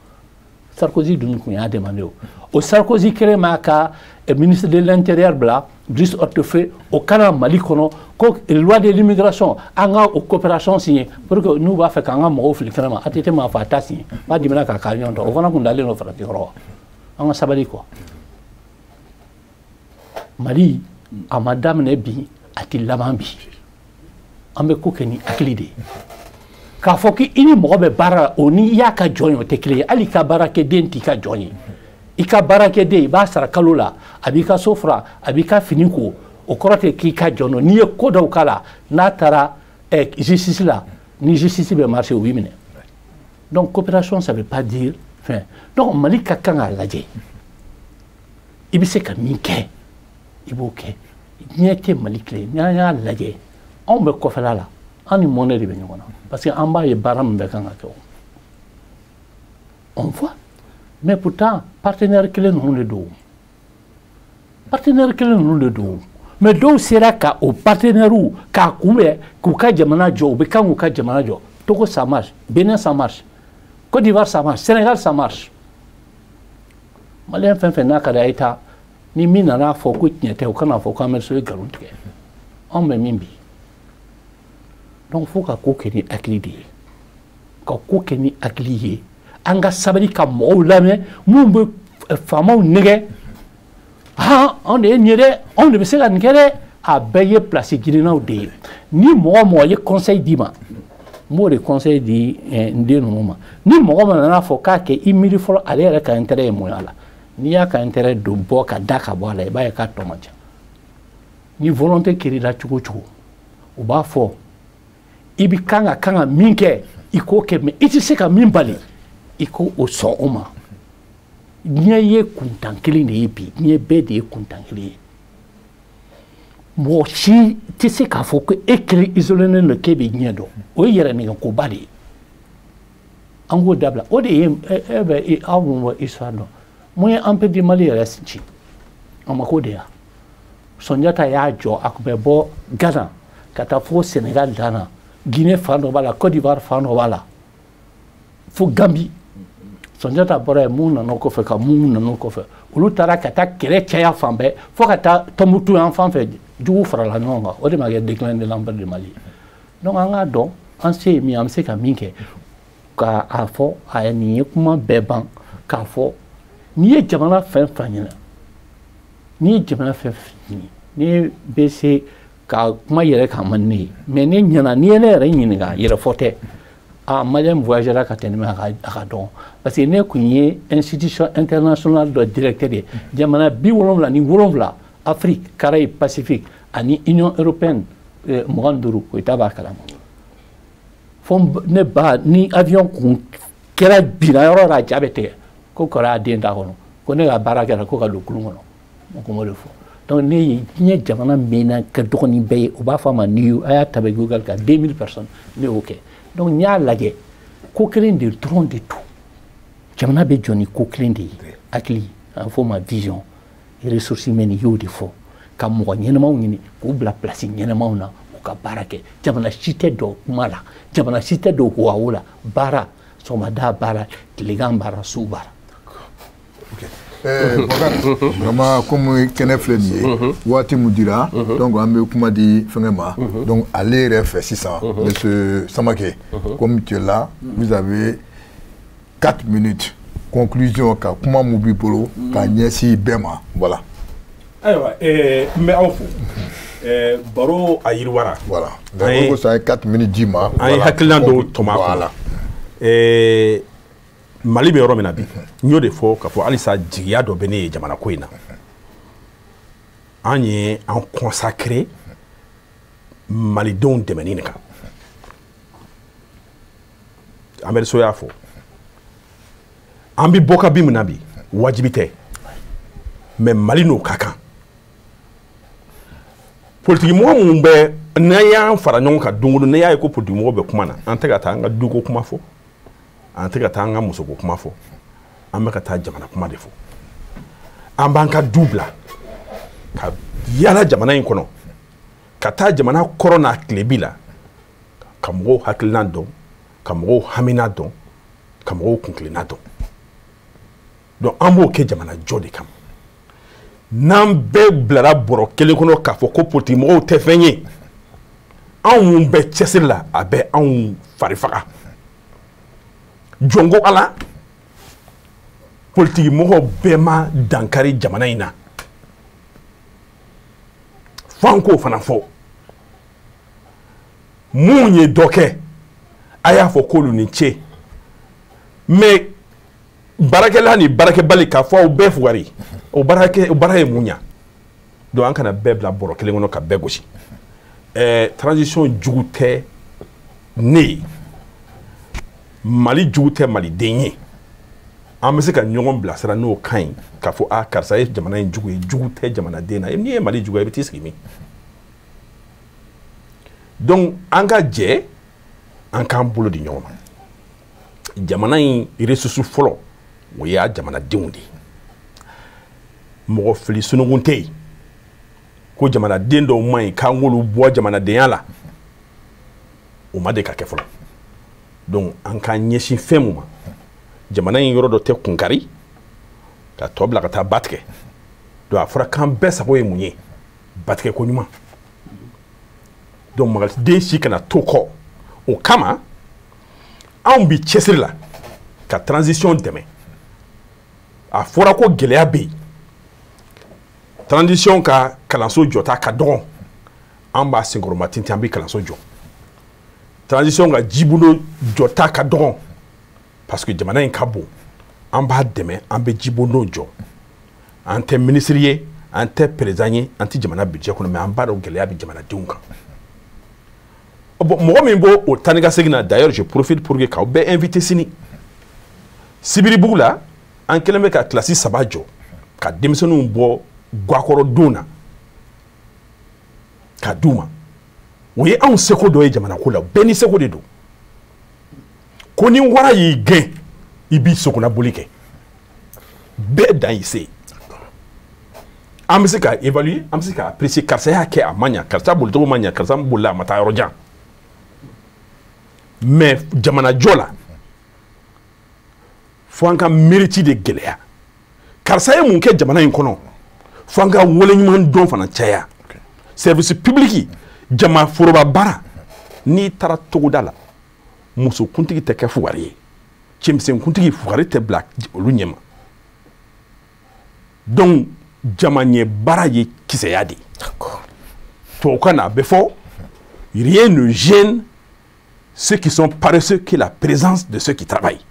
Sarkozy dun tun y'a demandé. O Sarkozy kelen m'a ka ministre de l'Intérieur bila, Brice Hortefeux, o kana Mali kɔnɔ ko loi de l'immigration, an ka o coopération signé pour que n'u b'a fɛ k'an ka mɔgɔw fili kɛnɛ ma. ATT m'a fɔ a t'a signé, b'a dimina k'a k'a ɲɔgɔn ta. O fana kun dalen don Faransi kɔrɔ wa? An ka sabali quoi. Mali a ma daminɛ bi, a ti laban bi. An bɛ ko kɛ ni hakili de ye. K'a fɔ k'i ni mɔgɔ bɛ baara la, o ni i y'a ka jɔn ye, o tɛ kelen ye. Hali i ka baarakɛden t'i ka jɔn ye. I ka baarakɛden, i b'a sara kalo la, a b'i ka so furan, a b'i ka fini ko, o kɔrɔ tɛ k'i ka jɔn don. N'i ye ko dɔw k'a la, n'a taara justice la, ni justice bɛ marcher, u b'i minɛ. Donc coopération, ça veut pas dire fɛn. Donc Mali ka kan k'a lajɛ, i bɛ se ka min kɛ, i b'o kɛ. Diɲɛ tɛ Mali tile. N'an y'a lajɛ, anw bɛ kɔfɛla la, an ni mɔnɛ de bɛ ɲɔgɔn na, parce que an b'a ye baara min bɛ kan ka kɛ, o on voit. Mais pourtant partenaire kelen ninnu de don, partenaire kelen ninnu de don, mais dɔw sera ka o partenaire k'a kunbɛn k'u ka jamana jɔ, u bɛ kan k'u ka jamana jɔ. Togo, ça marche. Bénin, ça marche. Côte d'Ivoire, ça marche. Sénégal, ça marche. Malien fɛn fɛn n'a ka di a ye taa, ni min nana fɔ ko tiɲɛ tɛ, o kana fɔ k'an bɛ so ye nkalon tigɛ. Anw bɛ min bi, donc fo ka ko kɛ ni hakili de ye, ka ko kɛ ni hakili ye. An ka sabali ka mɔgɔw lamɛn minnu bɛ faamaw nɛgɛ. Han, anw de ye nin ye dɛ, anw de bɛ se ka nin kɛ dɛ. A bɛɛ ye place ɲininaw de ye. Ni mɔgɔ mɔgɔ ye conseil d'i ma, n b'o de conseil di n den ninnu ma, ni mɔgɔ min nana fɔ k'a kɛ, i miiri fɔlɔ ale yɛrɛ ka intérêt ye mun ye a la. N'i y'a ka intérêt don bɔ ka da ka bɔ a la, i b'a ye k'a tɔ man ca. Ni volonté kɛr'i la cogo o cogo, u b'a fɔ i bɛ kan ka min kɛ, i k'o kɛ, mais i tɛ se ka min bali, i k'o sɔn o ma. Diɲɛ ye kuntan kelen de ye bi, diɲɛ bɛɛ de ye kuntan kelen ye. Mɔgɔ si tɛ se k'a fɔ ko e kelen isolé don k'e bɛ diɲɛ dɔn. O ye yɛrɛ nɛgɛkoba de ye. An k'o dabila. O de ye e bɛ aw mun bɔ histoire dɔn. Mun ye Empire du Mali yɛrɛ ci? A ma k'o de ya. Sunjata y'a jɔ, a tun bɛ bɔ Ghana ka taa fo Sénégal dan na, Guinée fan dɔ b'a la, Côte d'Ivoire fan dɔ b'a la, fo Gambie. Sunjata bɔra yen, mun nana o kɔfɛ ka mun nana o kɔfɛ, olu taara ka taa kɛlɛ caya fan bɛɛ fo ka taa Tɔnbukutu yan fan fɛ, juguw farala ɲɔgɔn kan. O de ma kɛ déclin de l'Empire du Mali. Donc an k'a dɔn an se ye min ye, an bɛ se ka min kɛ k'a fɔ a nin ye kuma bɛɛ ban k'a fɔ n'i ye jamana fɛn fɛn ɲini, n'i ye jamana fɛn fɛn ɲini, ne bɛ se ka kuma yɛrɛ k'a man ne ye, mais ne ɲɛna n'i ye ne yɛrɛ ɲininka, yɛrɛfɔ tɛ. A malien voyagera ka tɛmɛ a ka dɔn, parce que ne kun ye institution internationale dɔ directeur ye, jamana 77, Afrique, Caraïbes, Pacifique ani Union européenne 25, Koyita b'a kalama. Fo ne ba ni avion kun kɛra binna yɔrɔ la, a ja bɛ tigɛ ko kɔrɔ y'a den t'a kɔnɔ, ko ne ka baara kɛra ko ka don kulun kɔnɔ. N kun b'o de fɔ. Donc ne ye diɲɛ jamana min na ka dɔgɔ ni bɛɛ ye, u b'a fɔ a ma ni a y'a taper Google kan 2000 personnes, ne y'o kɛ. Donc n y'a lajɛ, ko kelen de dɔrɔn de don jamana bɛ jɔ ni ko kelen de ye, hakili, a bɛ fɔ o ma vision, ressources humaines. I y'o de fɔ, ka mɔgɔ ɲɛnamaw ɲini k'u bila place ɲɛnamaw na, u ka baara kɛ. Jamana si tɛ don kuma la, jamana si tɛ don huwawu la, baara sɔgɔmada baara, tilegan baara, su baara. Bɔkari, vraiment comme kɛnɛ filɛ nin ye, waati mun dira, donc an bɛ kuma di fɛngɛ ma. Donc ale yɛrɛ fɛ sisan, monsieur Samake, comme tu es là, vous avez 4 minutes conclusion ka kuma mun b'i bolo k'a ɲɛsin bɛɛ ma, voilà. Ayiwa, n bɛ aw fo. Baro a yiriwara. Voilà. Donc o ko sa ye 4 minutes d'i ma. An ye hakilina dɔw tɔmɔ a kɔnɔ. Voilà. Mali bɛ yɔrɔ min na bi, n y'o de fɔ k'a fɔ halisa jigiya dɔ bɛ ne ye jamana ko in na. An ye an consacré malidenw dɛmɛni de kan. Amadu So y'a fɔ, an bɛ bɔ ka bin min na bi, wajibi tɛ, mais Mali n'o ka kan. Politikimɔgɔ minnu bɛ, n'an y'an fara ɲɔgɔn kan don o don, n'i y'a ye ko politikimɔgɔ bɛ kuma na, an tɛ ka taa an ka duko kuma fɔ, an tɛ ka taa an ka musoko kuma fɔ, an bɛ ka taa jamana kuma de fɔ. An b'an ka du bila ka yala jamana in kɔnɔ, ka taa jamana kɔrɔ n'a tilebi la, ka mɔgɔw hakilina dɔn, ka mɔgɔw hamina dɔn, ka mɔgɔw kunkilenna dɔn. Donc an b'o kɛ jamana jɔ de kama. N'an bɛɛ bilara bɔrɔ kelen kɔnɔ k'a fɔ ko politikimɔgɔw tɛ fɛn ye, anw mun bɛ cɛsiri la, a bɛ anw fari faga. Jɔnko Ala, politikimɔgɔw bɛɛ ma dankari jamana in na, f'an k'o fana fɔ. Mun ye dɔ kɛ, a y'a fɔ k'olu ni ce, mais baarakɛla ni baarakɛbali k'a fɔ aw bɛɛ fugari, o baara ye mun ɲa? Donc an kana bɛɛ bila bɔrɔ kelen kɔnɔ ka bɛɛ gosi. Transition jugu tɛ ne ye, Mali jugu tɛ maliden ye. An bɛ se ka ɲɔgɔn bilasira n'o ka ɲi, k'a fɔ a karisa ye jamana in jugu ye, jugu tɛ jamanaden na. N'i ye Mali jugu ye, i bɛ t'i sigi min? Donc an ka jɛ, an k'an bolo di ɲɔgɔn ma. Jamana in ressource fɔlɔ, o y'a jamanadenw de ye. Mɔgɔ fili sununkun tɛ yen ko jamanaden dɔw man ɲi k'an k'olu bɔ jamanadenya la, o ma deli ka kɛ fɔlɔ. Donc an k'an ɲɛsin fɛn mun ma, jamana in yɔrɔ dɔ tɛ kunkari ka tɔ bila ka taa ba tigɛ. Donc a fɔra k'an bɛɛ sago ye mun ye? Batigɛ ko ɲuman. Donc maliden si kana to kɔ. O kama anw bi cɛsiri la ka transition dɛmɛ. A fɔra ko gɛlɛya bɛ yen, transition ka kalanso jɔta ka dɔgɔn, an b'a senkɔrɔma tintin, an bɛ kalanso jɔ. Transition ka jibolo jɔta ka dɔgɔn, parce que jamana in ka bon, an b'a dɛmɛ, an bɛ jibondon jɔ. An tɛ minisiri ye, an tɛ président ye, an tɛ jamana budget kɔnɔ, mais an b'a dɔn gɛlɛya bɛ jamanadenw kan. Bon, mɔgɔ min b'o o taa ni ka segin na, d'ailleurs je profite pour que k'aw bɛɛ inviter sini Sibiribugu la. An kɛlen bɛ ka kilasi 3 jɔ ka denmisɛnninw bɔ guwakɔrɔ na ka d'u ma. O ye anw seko dɔ ye jamana ko la, bɛɛ ni seko de don. Ko ni wara y'i gɛn, i b'i sogona boli kɛ. Bɛɛ dan y'i se. An bɛ se ka évaluer, an bɛ se ka apprécier, karisa y'a kɛ a ma ɲa, karisa bolicogo ma ɲa, karisa bolila a ma taa yɔrɔ jan. Mais jamanajɔ la, fo an ka mérite de gɛlɛya. Karisa ye mun kɛ jamana in kɔnɔ, fo an ka waleɲuman dɔn fana caya. Service public, jama foroba baara, n'i taara togoda la, musokuntigi tɛ kɛ fugari ye, cɛmisɛnkuntigi fugari tɛ bila olu ɲɛma. Donc jama ɲɛ baara ye kisɛya de ye. Tubabukan na a bɛ fɔ, rien ne gêne ceux qui sont paresseux que la présence de ceux qui travaillent.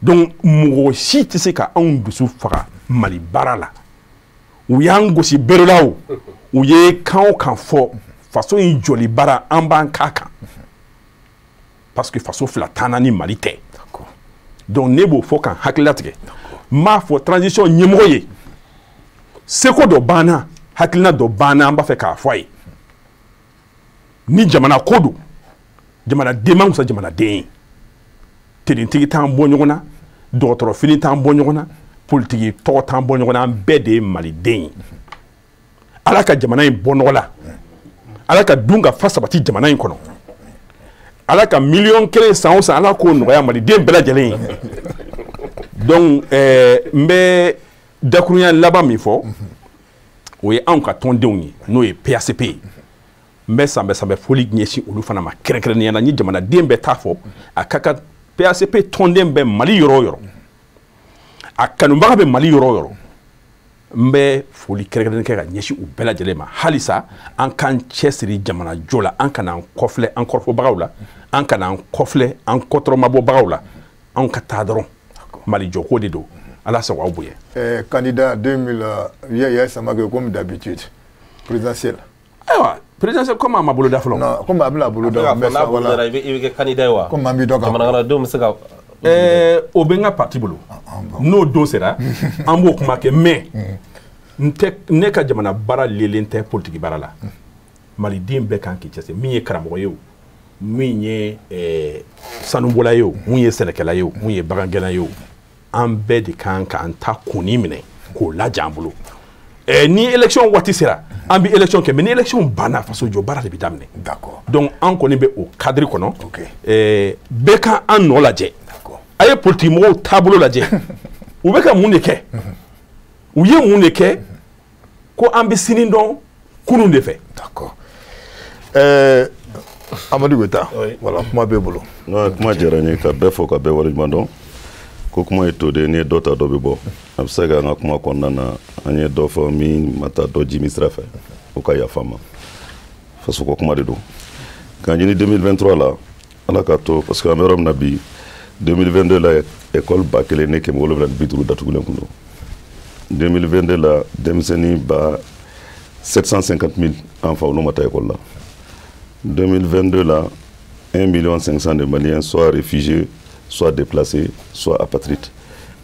Donc mɔgɔ si tɛ se ka anw dusu faga Mali baara la. U y'an gosi bere la o, u ye kan o kan fɔ, faso in jɔli baara an b'an k'a kan, parce que faso fila t'an na ni Mali tɛ. Donc ne b'o fɔ k'an hakili latigɛ. N b'a fɔ transition ɲɛmɔgɔ ye, seko dɔ b'an na, hakilina dɔ b'an na, an b'a fɛ k'a fɔ a ye. Ni jamana ko don, jamanaden man fisa jamanaden ye. Tenitigi t'an bɔ ɲɔgɔn na, dɔgɔtɔrɔ fini t'an bɔ ɲɔgɔn na, politiki tɔgɔ t'an bɔ ɲɔgɔn na, an bɛɛ de ye maliden ye. Ala ka jamana in bɔ nɔgɔ la, Ala ka dun ka fa sabati jamana in kɔnɔ, Ala ka 1 million san o san, Ala k'o nɔgɔya maliden bɛɛ lajɛlen ye. Donc n bɛ dakurunya laban min fɔ, o ye anw ka tɔndenw ye, n'o ye PACP ye. N bɛ sanbɛ sanbɛ foli ɲɛsin olu fana ma kɛrɛnkɛrɛnnenya la. Ni jamanaden bɛɛ t'a fɔ, a ka kan PACP tɔnden bɛ Mali yɔrɔ o yɔrɔ, a kanubaga bɛ Mali yɔrɔ o yɔrɔ, n bɛ foli kɛrɛnkɛrɛnnen kɛ ka ɲɛsin u bɛɛ lajɛlen ma. Halisa an k'an cɛsiri jamana jɔ la, an kana an kɔfilɛ an kɔrɔfɔbagaw la, an kana an kɔfilɛ an kɔtɔrɔmabɔbagaw la, an ka taa dɔrɔn. Mali jɔko de don. Ala sago aw bonya. Candidat 2000, Yaya Samake, comme d'habitude, présidentiel. Ayiwa, présidentiel, comme a ma boloda fɔlɔ. Non, comme a bɛna boloda, mais ça, voilà. I bɛ kɛ candidat ye wa? Comme an bɛ dɔ kan. Jamana kɔnɔdenw bɛ se ka. O bɛ n ka parti bolo, n'o don sera an b'o kuma kɛ. Mais n tɛ, ne ka jamana baara lelen tɛ politiki baara la. Maliden bɛɛ kan k'i cɛsiri, min ye karamɔgɔ ye o, min ye sanubɔla ye o, mun ye sɛnɛkɛla ye o, mun ye bagangɛnna ye o, an bɛɛ de kan k'an ta kunni minɛ k'o lajɛ an bolo. Ni élection waati sera, an bɛ élection kɛ, mais ni élection banna, faso jɔ baara de bɛ daminɛ. Donc an kɔni bɛ o cadre kɔnɔ. Bɛɛ ka an nɔ lajɛ, a ye politique mɔgɔw taabolo lajɛ, u bɛ ka mun de kɛ, u ye mun de kɛ, ko an bɛ sini dɔn kunun de fɛ. D'accord. Amadu Goyita, voilà, kuma b'e bolo. Non, kuma diyara n ye, ka bɛɛ fo, ka bɛɛ waleɲuman dɔn. Ko kuma ye to de, n'i ye dɔ ta, dɔ bɛ bɔ. A bɛ se ka an ka kuma kɔnɔna na, an ye dɔ fɔ min ma taa dɔ ji min sira fɛ, o ka yafa n ma. Fasoko kuma de don. K'a ɲini 2023 la, Ala k'a to, parce que an bɛ yɔrɔ min na bi, 2022 la, école 1750 datugulen kun don. 2022 la, denmisɛnnin ba 750 000 enfants, olu ma taa école la. 2022 la, 1 million 500 de Maliens soit réfugiés, soit déplacés, soit apatrides.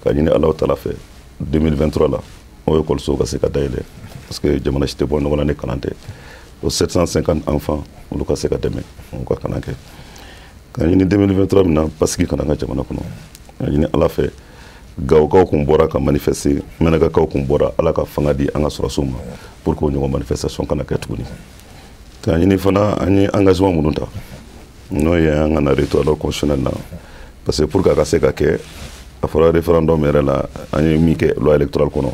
K'a ɲini Alahu Taala fɛ, 2023 la, o ekɔlisow ka se ka dayɛlɛ, parce que jamana si tɛ bɔ ɲɔgɔn na ni kalan tɛ. O 750 enfants, olu ka se ka dɛmɛ, u ka kalan kɛ. K'a ɲini 2023 min na, basigi kana an ka jamana kɔnɔ. K'a ɲini Ala fɛ, Gawokaw kun bɔra ka manifester, Mɛnɛkakaw kun bɔra, Ala ka fanga di an ka sɔrɔsiw ma pour que o ɲɔgɔn manifestation kana kɛ tuguni. K'a ɲini fana, an ye engagement minnu ta, n'o ye an ka na retour à l'ordre constitutionnel la, parce que pour que a ka se ka kɛ, a fɔra référendum yɛrɛ la, an ye min kɛ loi électorale kɔnɔ,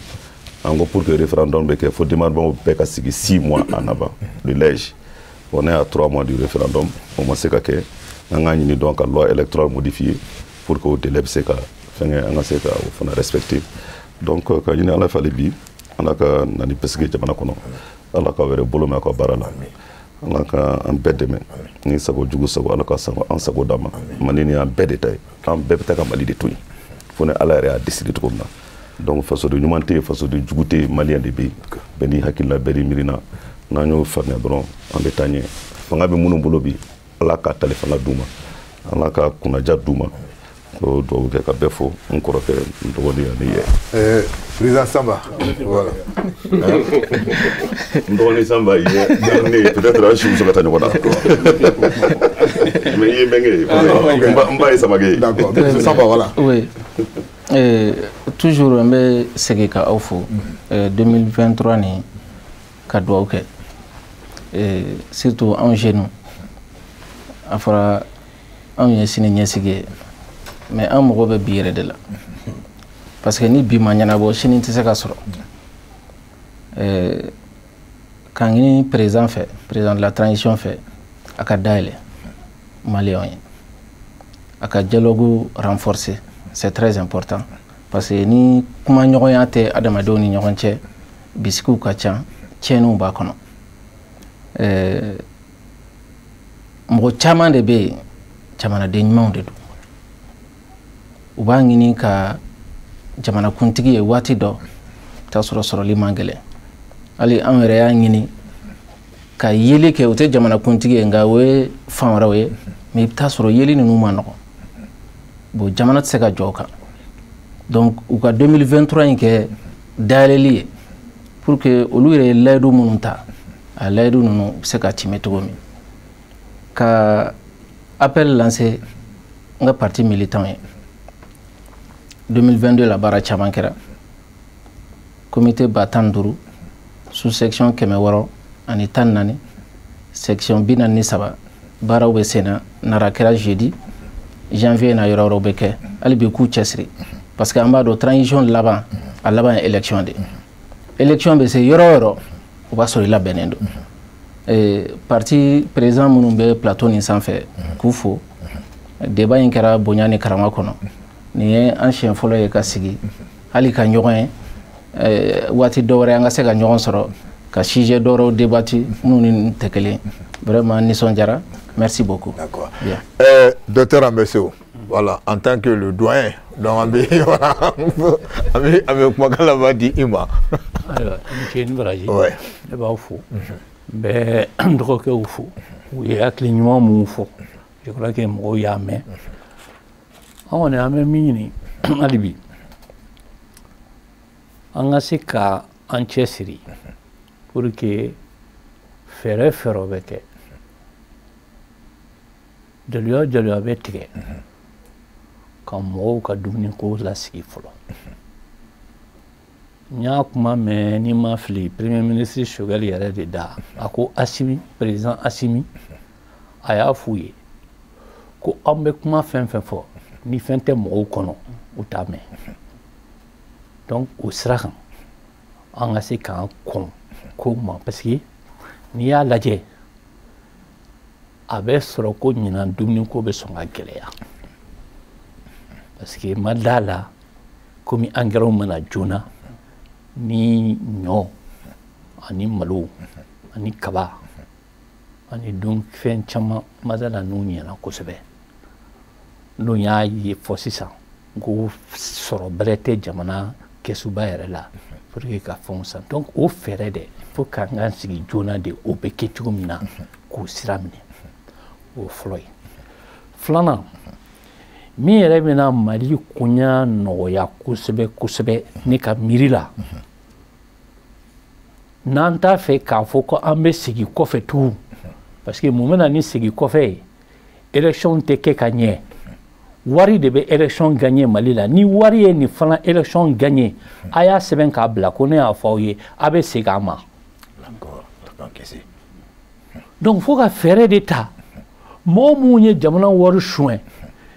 an ko pour que référendum bɛ kɛ, fo demandeurs bɛɛ ka sigi 6 mois en avant de l'âge. On est à 3 mois du référendum, o ma se ka kɛ. An k'a ɲini donc ka loi électorale modifier pour que o délai bɛ se ka fɛngɛ, an ka se ka o fana respecter. Donc ka ɲini Ala fɛ hali bi, Ala ka na ni basigi jamana kɔnɔ, Ala k'aw yɛrɛ bolo mɛn aw ka baara la, Ala ka an bɛɛ dɛmɛ ni sago jugu sago, Ala ka sago an sago d'an ma. Mali ni y'an bɛɛ de ta ye, an bɛɛ bɛ taa ka Mali de to yen, fo ni Ala yɛrɛ y'a décider cogo min na. Donc fasoden ɲuman tɛ yen, fasoden jugu tɛ yen, malien de bɛ yen, bɛɛ n'i hakilina, bɛɛ n'i miirina. N'an y'o faamuya dɔrɔn, an bɛ taa ɲɛ. Fanga bɛ minnu bolo bi, Ala ka tali fanga d'u ma, Ala ka kunnaja d'u ma. O dugawu kɛ ka bɛɛ fo, n kɔrɔkɛ, n dɔgɔnin ani ye. Président Samba, voilà. N dɔgɔnin Samba ye ne peut-être an si bɛ se ka taa ɲɔgɔn na. Mais i ye bɛnkɛ ye. N ba ye Samake ye. D'accord. Samba, voilà. Oui. Toujours an bɛ segin ka aw fo 2023 nin ka dugawu kɛ, surtout anw jeunes. A fɔra anw ye sini ɲɛsigi ye, mais an mago bɛ bi yɛrɛ de la, parce que ni bi ma ɲɛnabɔ, sini tɛ se ka sɔrɔ. K'a ɲini président fɛ, président de la transition fɛ, a ka dayɛlɛ maliyɛnw ye, a ka dialogue renforcer, c'est très important, parce que ni kumaɲɔgɔnya tɛ adamadenw ni ɲɔgɔn cɛ, bisikiw ka ca, tiɲɛniw b'a kɔnɔ. Mɔgɔ caman de bɛ yen, jamanaden ɲumanw de don, u b'a ɲini ka jamanakuntigi ye waati dɔ t'a sɔrɔ sɔrɔli man gɛlɛn. Hali anw yɛrɛ y'a ɲini ka yeli kɛ, o tɛ jamanakuntigi ye, nka o ye fan wɛrɛw ye, mais i bɛ taa sɔrɔ yeli ninnu ma nɔgɔn. Bon, jamana tɛ se ka jɔ o kan. Donc u ka 2023 in kɛ dayɛlɛli ye pour que olu yɛrɛ ye layidu minnu ta, a layidu ninnu u bɛ se ka timɛ cogo min. Ka appel lancer n ka parti militant ye. 2022 la, baara caman kɛra, comité 15000, sous section 614, section 43, baaraw bɛ sen na. Nara kɛra jeudi, janvier na yɔrɔ wɛrɛw bɛ kɛ. Hali bi k'u cɛsiri, parce que an b'a dɔn transition laban, a laban ye élection de. Élection bɛ se yɔrɔ o yɔrɔ, o b'a sɔrɔ i labɛnnen don. Parti président minnu bɛ plateau nin sanfɛ, k'u fo. Débat in kɛra bonya ni karama kɔnɔ. Nin ye an siɲɛ fɔlɔ ye ka sigi hali ka ɲɔgɔn ye. Waati dɔ wɛrɛ an ka se ka ɲɔgɔn sɔrɔ ka sujet dɔ wɛrɛw débattre minnu ni tɛ kelen. Vraiment, nisɔndiyara, merci beaucoup. D'accord. Bien. Docteur Ambessou, voilà, en tant que le doyen, donc an bɛ, voilà, an bɛ kumakan laban di i ma. Ayiwa, i ni ce, ni baraji. Ne b'aw fo, n bɛ n dɔgɔkɛw fo, u ye hakili ɲuman minnu fɔ, je crois que mɔgɔw y'a mɛn. An kɔni, an bɛ min ɲini hali bi, an ka se ka an cɛsiri pour que fɛɛrɛ fɛɛrɛ bɛ kɛ, jaloya jaloya bɛ tigɛ ka mɔgɔw ka dumuniko lasigi fɔlɔ. N y'a kuma mɛn, ni ma fili, premier ministre Choguel yɛrɛ de da, a ko Asimi, président Asimi, a y'a f'u ye ko an bɛ kuma fɛn fɛn fɔ, ni fɛn tɛ mɔgɔw kɔnɔ, u t'a mɛn. Donc o sira kan, an ka se k'an kɔn ko ma, parce que n'i y'a lajɛ, a bɛ sɔrɔ ko ɲinan dumuniko bɛ sɔn ka gɛlɛya, parce que ma da la komi angɛrɛw mana joona ni ɲɔ ani malo ani kaba ani dunfɛn caman, ma da la n'u ɲɛna kosɛbɛ. N'o y'a ye fɔ sisan ko sɔrɔ bɛrɛ tɛ jamana kɛsuba yɛrɛ la pour que ka fɛnw san. Donc o fɛɛrɛ dɛ, fo k'an k'an sigi joona de, o bɛ kɛ cogo min na k'o sira minɛ, o fɔlɔ ye. Filanan, min yɛrɛ bɛna Mali koɲa nɔgɔya kosɛbɛ kosɛbɛ, ne ka miiri la, n'an t'a fɛ k'a fɔ ko an bɛ segin kɔfɛ tugun, parce que mun bɛ na ni segin kɔfɛ ye? Élection tɛ kɛ ka ɲɛ. Wari de bɛ élection gagner Mali la. Ni wari ye nin fana élection gagner, a y'a sɛbɛn k'a bila ko ne y'a fɔ aw ye, a bɛ segin a ma. Donc fo ka fɛɛrɛ de ta. Mɔgɔ minnu ye jamana wari suɲɛ,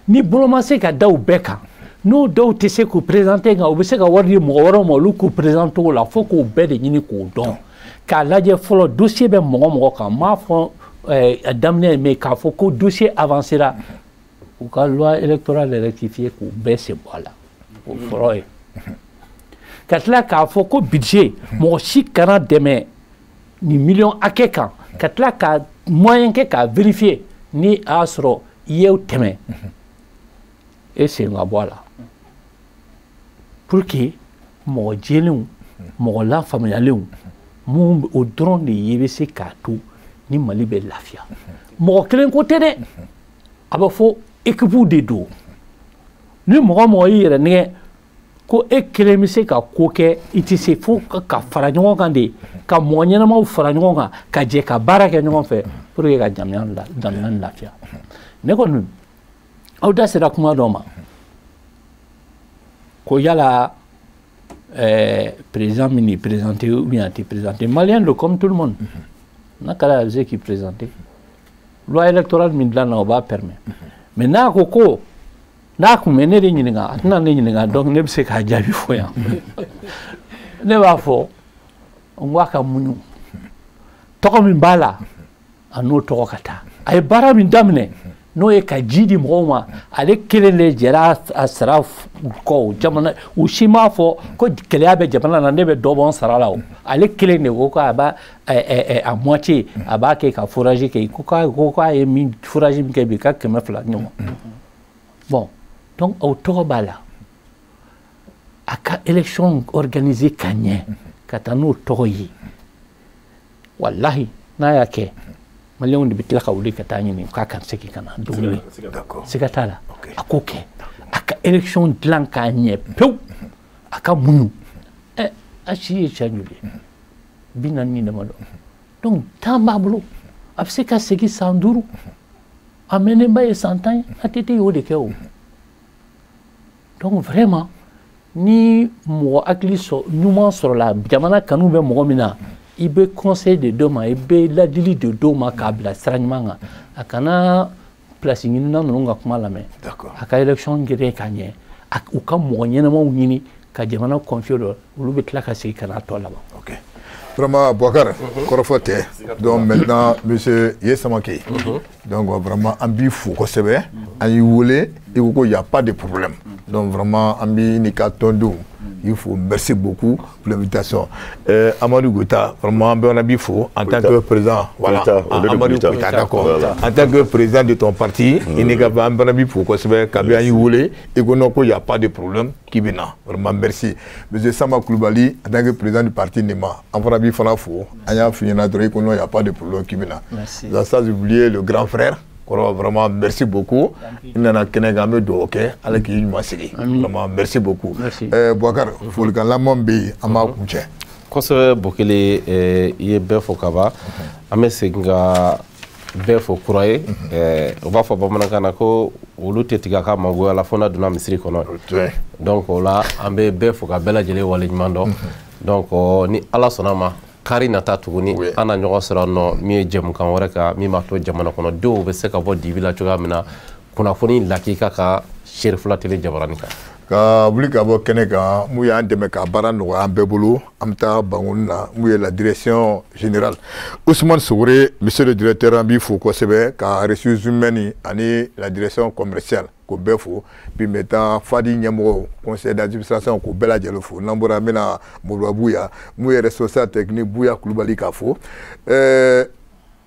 ni bolo ma se ka da u bɛɛ kan, n'o dɔw tɛ se k'u présenter, nka u bɛ se ka wari di mɔgɔ wɛrɛw ma, olu k'u présenter cogo la, fo k'o bɛɛ de ɲini k'o dɔn, k'a lajɛ fɔlɔ dossier bɛ mɔgɔ mɔgɔ kan. N m'a fɔ a daminɛ, mais k'a fɔ ko dossier avancera, u ka loi électorale rectifier k'u bɛɛ sen bɔ a la, o fɔlɔ ye. Ka tila k'a fɔ ko budget, mɔgɔ si kana dɛmɛ nin miliyɔn hakɛ kan, ka tila ka moyen kɛ k'a vérifier ni a y'a sɔrɔ i y'o tɛmɛ, e sen ka bɔ a la, pour que mɔgɔ jɛlenw, mɔgɔ lafaamuyalenw mun, o dɔrɔn de ye bɛ se k'a to ni Mali bɛ lafiya. Mɔgɔ kelen ko tɛ dɛ, a bɛ fɔ équipe de don. Ni mɔgɔ mɔgɔ y'i yɛrɛ nɛgɛ ko e kelen bɛ se ka ko kɛ, i tɛ se, fo ka fara ɲɔgɔn kan de, ka mɔgɔ ɲɛnamaw fara ɲɔgɔn kan, ka jɛ ka baara kɛ ɲɔgɔn fɛ pour que ka jamana lafiya. Ne kɔni, aw da sera kuma dɔ ma ko yala président min ni présenté ou bien a tɛ présenté. Malien don comme tout le monde, n'a kɛra a bɛ se k'i présenté. Loi électorale min dilanna, o b'a permet. Mais n'a ko ko n'a kun bɛ ne de ɲininka, a tɛna ne ɲininka, donc ne bɛ se k'a jaabi fɔ yan. Ne b'a fɔ n ko a ka muɲu, tɔgɔ min b'a la, a n'o tɔgɔ ka taa. A ye baara min daminɛ, n'o ye ka ji di mɔgɔw ma, ale kelen de jɛra a sara kɔ. Jamana u si m'a fɔ ko gɛlɛya bɛ jamana na, ne bɛ dɔ bɔ n sara la. O ale kelen de ko k'a b'a a moitié, a b'a kɛ ka forage kɛ, ko k'a ye min forage min kɛ bi, ka 200 ɲɔgɔn. Bon, donc o tɔgɔ b'a la, a ka élection organiser ka ɲɛ ka taa n'o tɔgɔ ye. Walahi, n'a y'a kɛ, maliyɛnw de bɛ tila ka wuli ka taa ɲini k'a ka segin ka na dumuni. Siga t'a la, a k'o kɛ, a ka élection dilan k'a ɲɛ pewu, a ka muɲu. Ɛ, a si ye cɛ joli ye? 40 ni damadɔ. Donc temps b'a bolo, a bɛ se ka segin san 5, a mɛnnenba ye san 10 ye. ATT y'o de kɛ o. Donc vraiment, ni mɔgɔ hakili ɲuman sɔrɔla, jamana kanu bɛ mɔgɔ min na, i bɛ conseil de d'o ma, i bɛ ladili de d'o ma k'a bila sira ɲuman kan. A kana place ɲinina ninnu ka kuma lamɛn, a ka élection gɛrɛ ka ɲɛ, u ka mɔgɔ ɲɛnamaw ɲini ka jamana confier dɔ, olu bɛ tila ka segin ka n'a tɔ laban. Ok, vraiment, Boubacar, kɔrɔfɔ tɛ. Donc maintenant, monsieur Ye Samake, donc vraiment an b'i fo kosɛbɛ. An y'i wele, i ko ko y a pas de problème. Donc vraiment, an b'i n'i ka tɔndenw, il faut merci beaucoup pour l'invitation. Amadou Goïta, vraiment, an bɛɛ b'i fo en tant que président, voilà, Amadou Goïta, d'accord, en tant que président de ton parti, i n'i ka an bɛɛ b'i fo kosɛbɛ. Kabi an y'i wele, i ko non, ko y a pas de problème, k'i bɛ na. Vraiment merci. Monsieur Samba Koulibaly, en tant que président du parti NEMA, an fana b'i fana fo. An y'a f'i ɲɛna dɔrɔn, i ko non, y a pas de problème, k'i bɛ na. Merci. Sans oublier le grand frère kɔrɔ, vraiment merci beaucoup. I nana kɛnɛ kan, an bɛ dugawu kɛ, Ala k'i ɲuman sigi. Vraiment merci beaucoup. Boubacar, folikan laban bɛ yen, an b'a kuncɛ. Kosɛbɛ, Bokele, i ye bɛɛ fo ka ban. An bɛ segin ka bɛɛ fo kura ye. U b'a fɔ bamanankan na ko olu tɛ tigɛ a ka magoya la fo n'a donna misiri kɔnɔ. Donc o la, an bɛ bɛɛ fo ka bɛɛ lajɛlen waleɲuman dɔn. Donc ni Ala sɔnna ma, kari nata tuguni, an na ɲɔgɔn sɔrɔ nɔ min ye jɛmukan wɛrɛ kan, min b'a to jamana kɔnɔdenw bɛ se ka bɔ dibi la cogoya min na, kunnafoni lakika ka Serifula Tele jabarani kan. Ka wuli ka bɔ kɛnɛ kan, mun y'an dɛmɛ ka baara nɔgɔya an bɛɛ bolo, an bɛ taa Bankoni na, mun ye la direction générale, Ousmane Sogore, monsieur le directeur, an b'i fo kosɛbɛ, ka ressources humaines ani la direction commerciale, k'o bɛɛ fo. Puis maintenant, Fadi ɲɛmɔgɔ, conseil d'administration, k'o bɛɛ lajɛlen fo. N'an bɔra, an bɛna Moriba Buya, mun ye responsable technique, Buya Kulubali, k'a fo.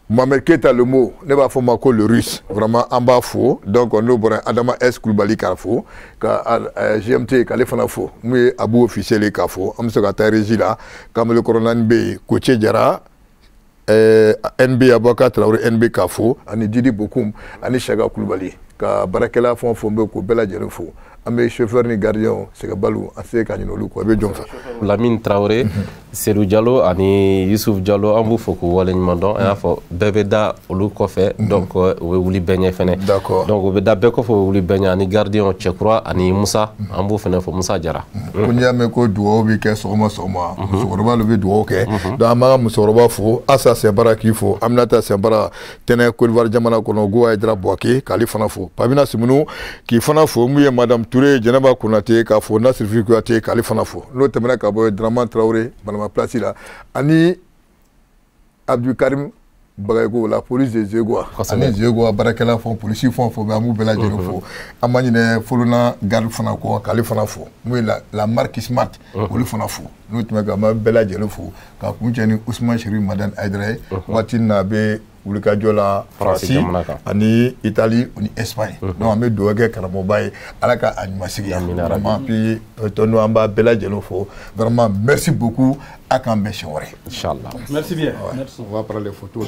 Mohamed Keita le mot, ne b'a fɔ ma ko le russe, vraiment an b'a fo. Donc n'o bɔra, Adama S Kulubali k'a fo, ka GMT k'ale fana fo, mun ye Abu officiel ye k'a fo. An bɛ se ka taa régie la, Kamalen Kɔrɔnaani bɛ yen, Koce Jara, NB Abubakar Traoré NB k'a fo, ani Didi Bokum ani Saka Kulubali, ka baarakɛla fɛn o fɛn bɛ yen, k'o bɛɛ lajɛlen fo. An bɛ chauffeur ni gardien Sɛgɛbalu, an se ka ɲinɛ olu kɔ. I bɛ jɔn fɛ? Lamine Traoré, Seydou Diallo ani Youssouf Diallo, an b'u fo k'u waleɲuman dɔn. An y'a fɔ bɛɛ bɛ da olu kɔfɛ, donc u bɛ wuli bɛɛ ɲɛ fɛnɛ. Donc u bɛ da bɛɛ kɔfɛ, u bɛ wuli bɛɛ ɲɛ, ani gardien Cɛkura ani Musa, an b'u fɛnɛ fo, Musa Jara. Ko n'i y'a mɛn ko dugawu bɛ kɛ sɔgɔma sɔgɔma, musokɔrɔba de bɛ dugawu kɛ. Donc an b'an ka musokɔrɔba fo, Asa Sɛnbara k'i fo, Aminata Sɛnbara, Tɛnɛ Côte d'Ivoire jamana kɔnɔ, Goa Haidara Bouaké k'ale fana fo, Pamina Simunu k'i fana fo, mun ye Madame Touré, Jɛnɛba Konate k'a fo, Nasirifi Kuyate k'ale fana fo. N'o tɛmɛna ka bɔ yen, Dramane Traoré Banama place la, ani Abdulkarim Bagayoko, la police de Zegoa, ani Zegoa baarakɛla fɛn, polisi fɛn o fɛn bɛ, an b'u bɛɛ lajɛlen fo. An ma ɲinɛ Folona garde fana kɔ, k'ale fana fo, mun ye la marque Smart, olu fana fo. N'o tɛmɛna ka an b'an bɛɛ lajɛlen fo ka kuncɛ ni Ousmane Chérif Madani Haidara ye. Waati in na, a bɛ wulikajɔ la Faransi ani Italie ani Espagne. Donc an bɛ dugawu kɛ karamɔgɔba ye, Ala ka a ɲuman sigi. Vraiment, puis tɔnɔ, an b'a bɛɛ lajɛlen fo. Vraiment merci beaucoup, a k'an bɛn siɲɛ wɛrɛ. Inchallah. Merci bien. Merci. On va prendre les photos.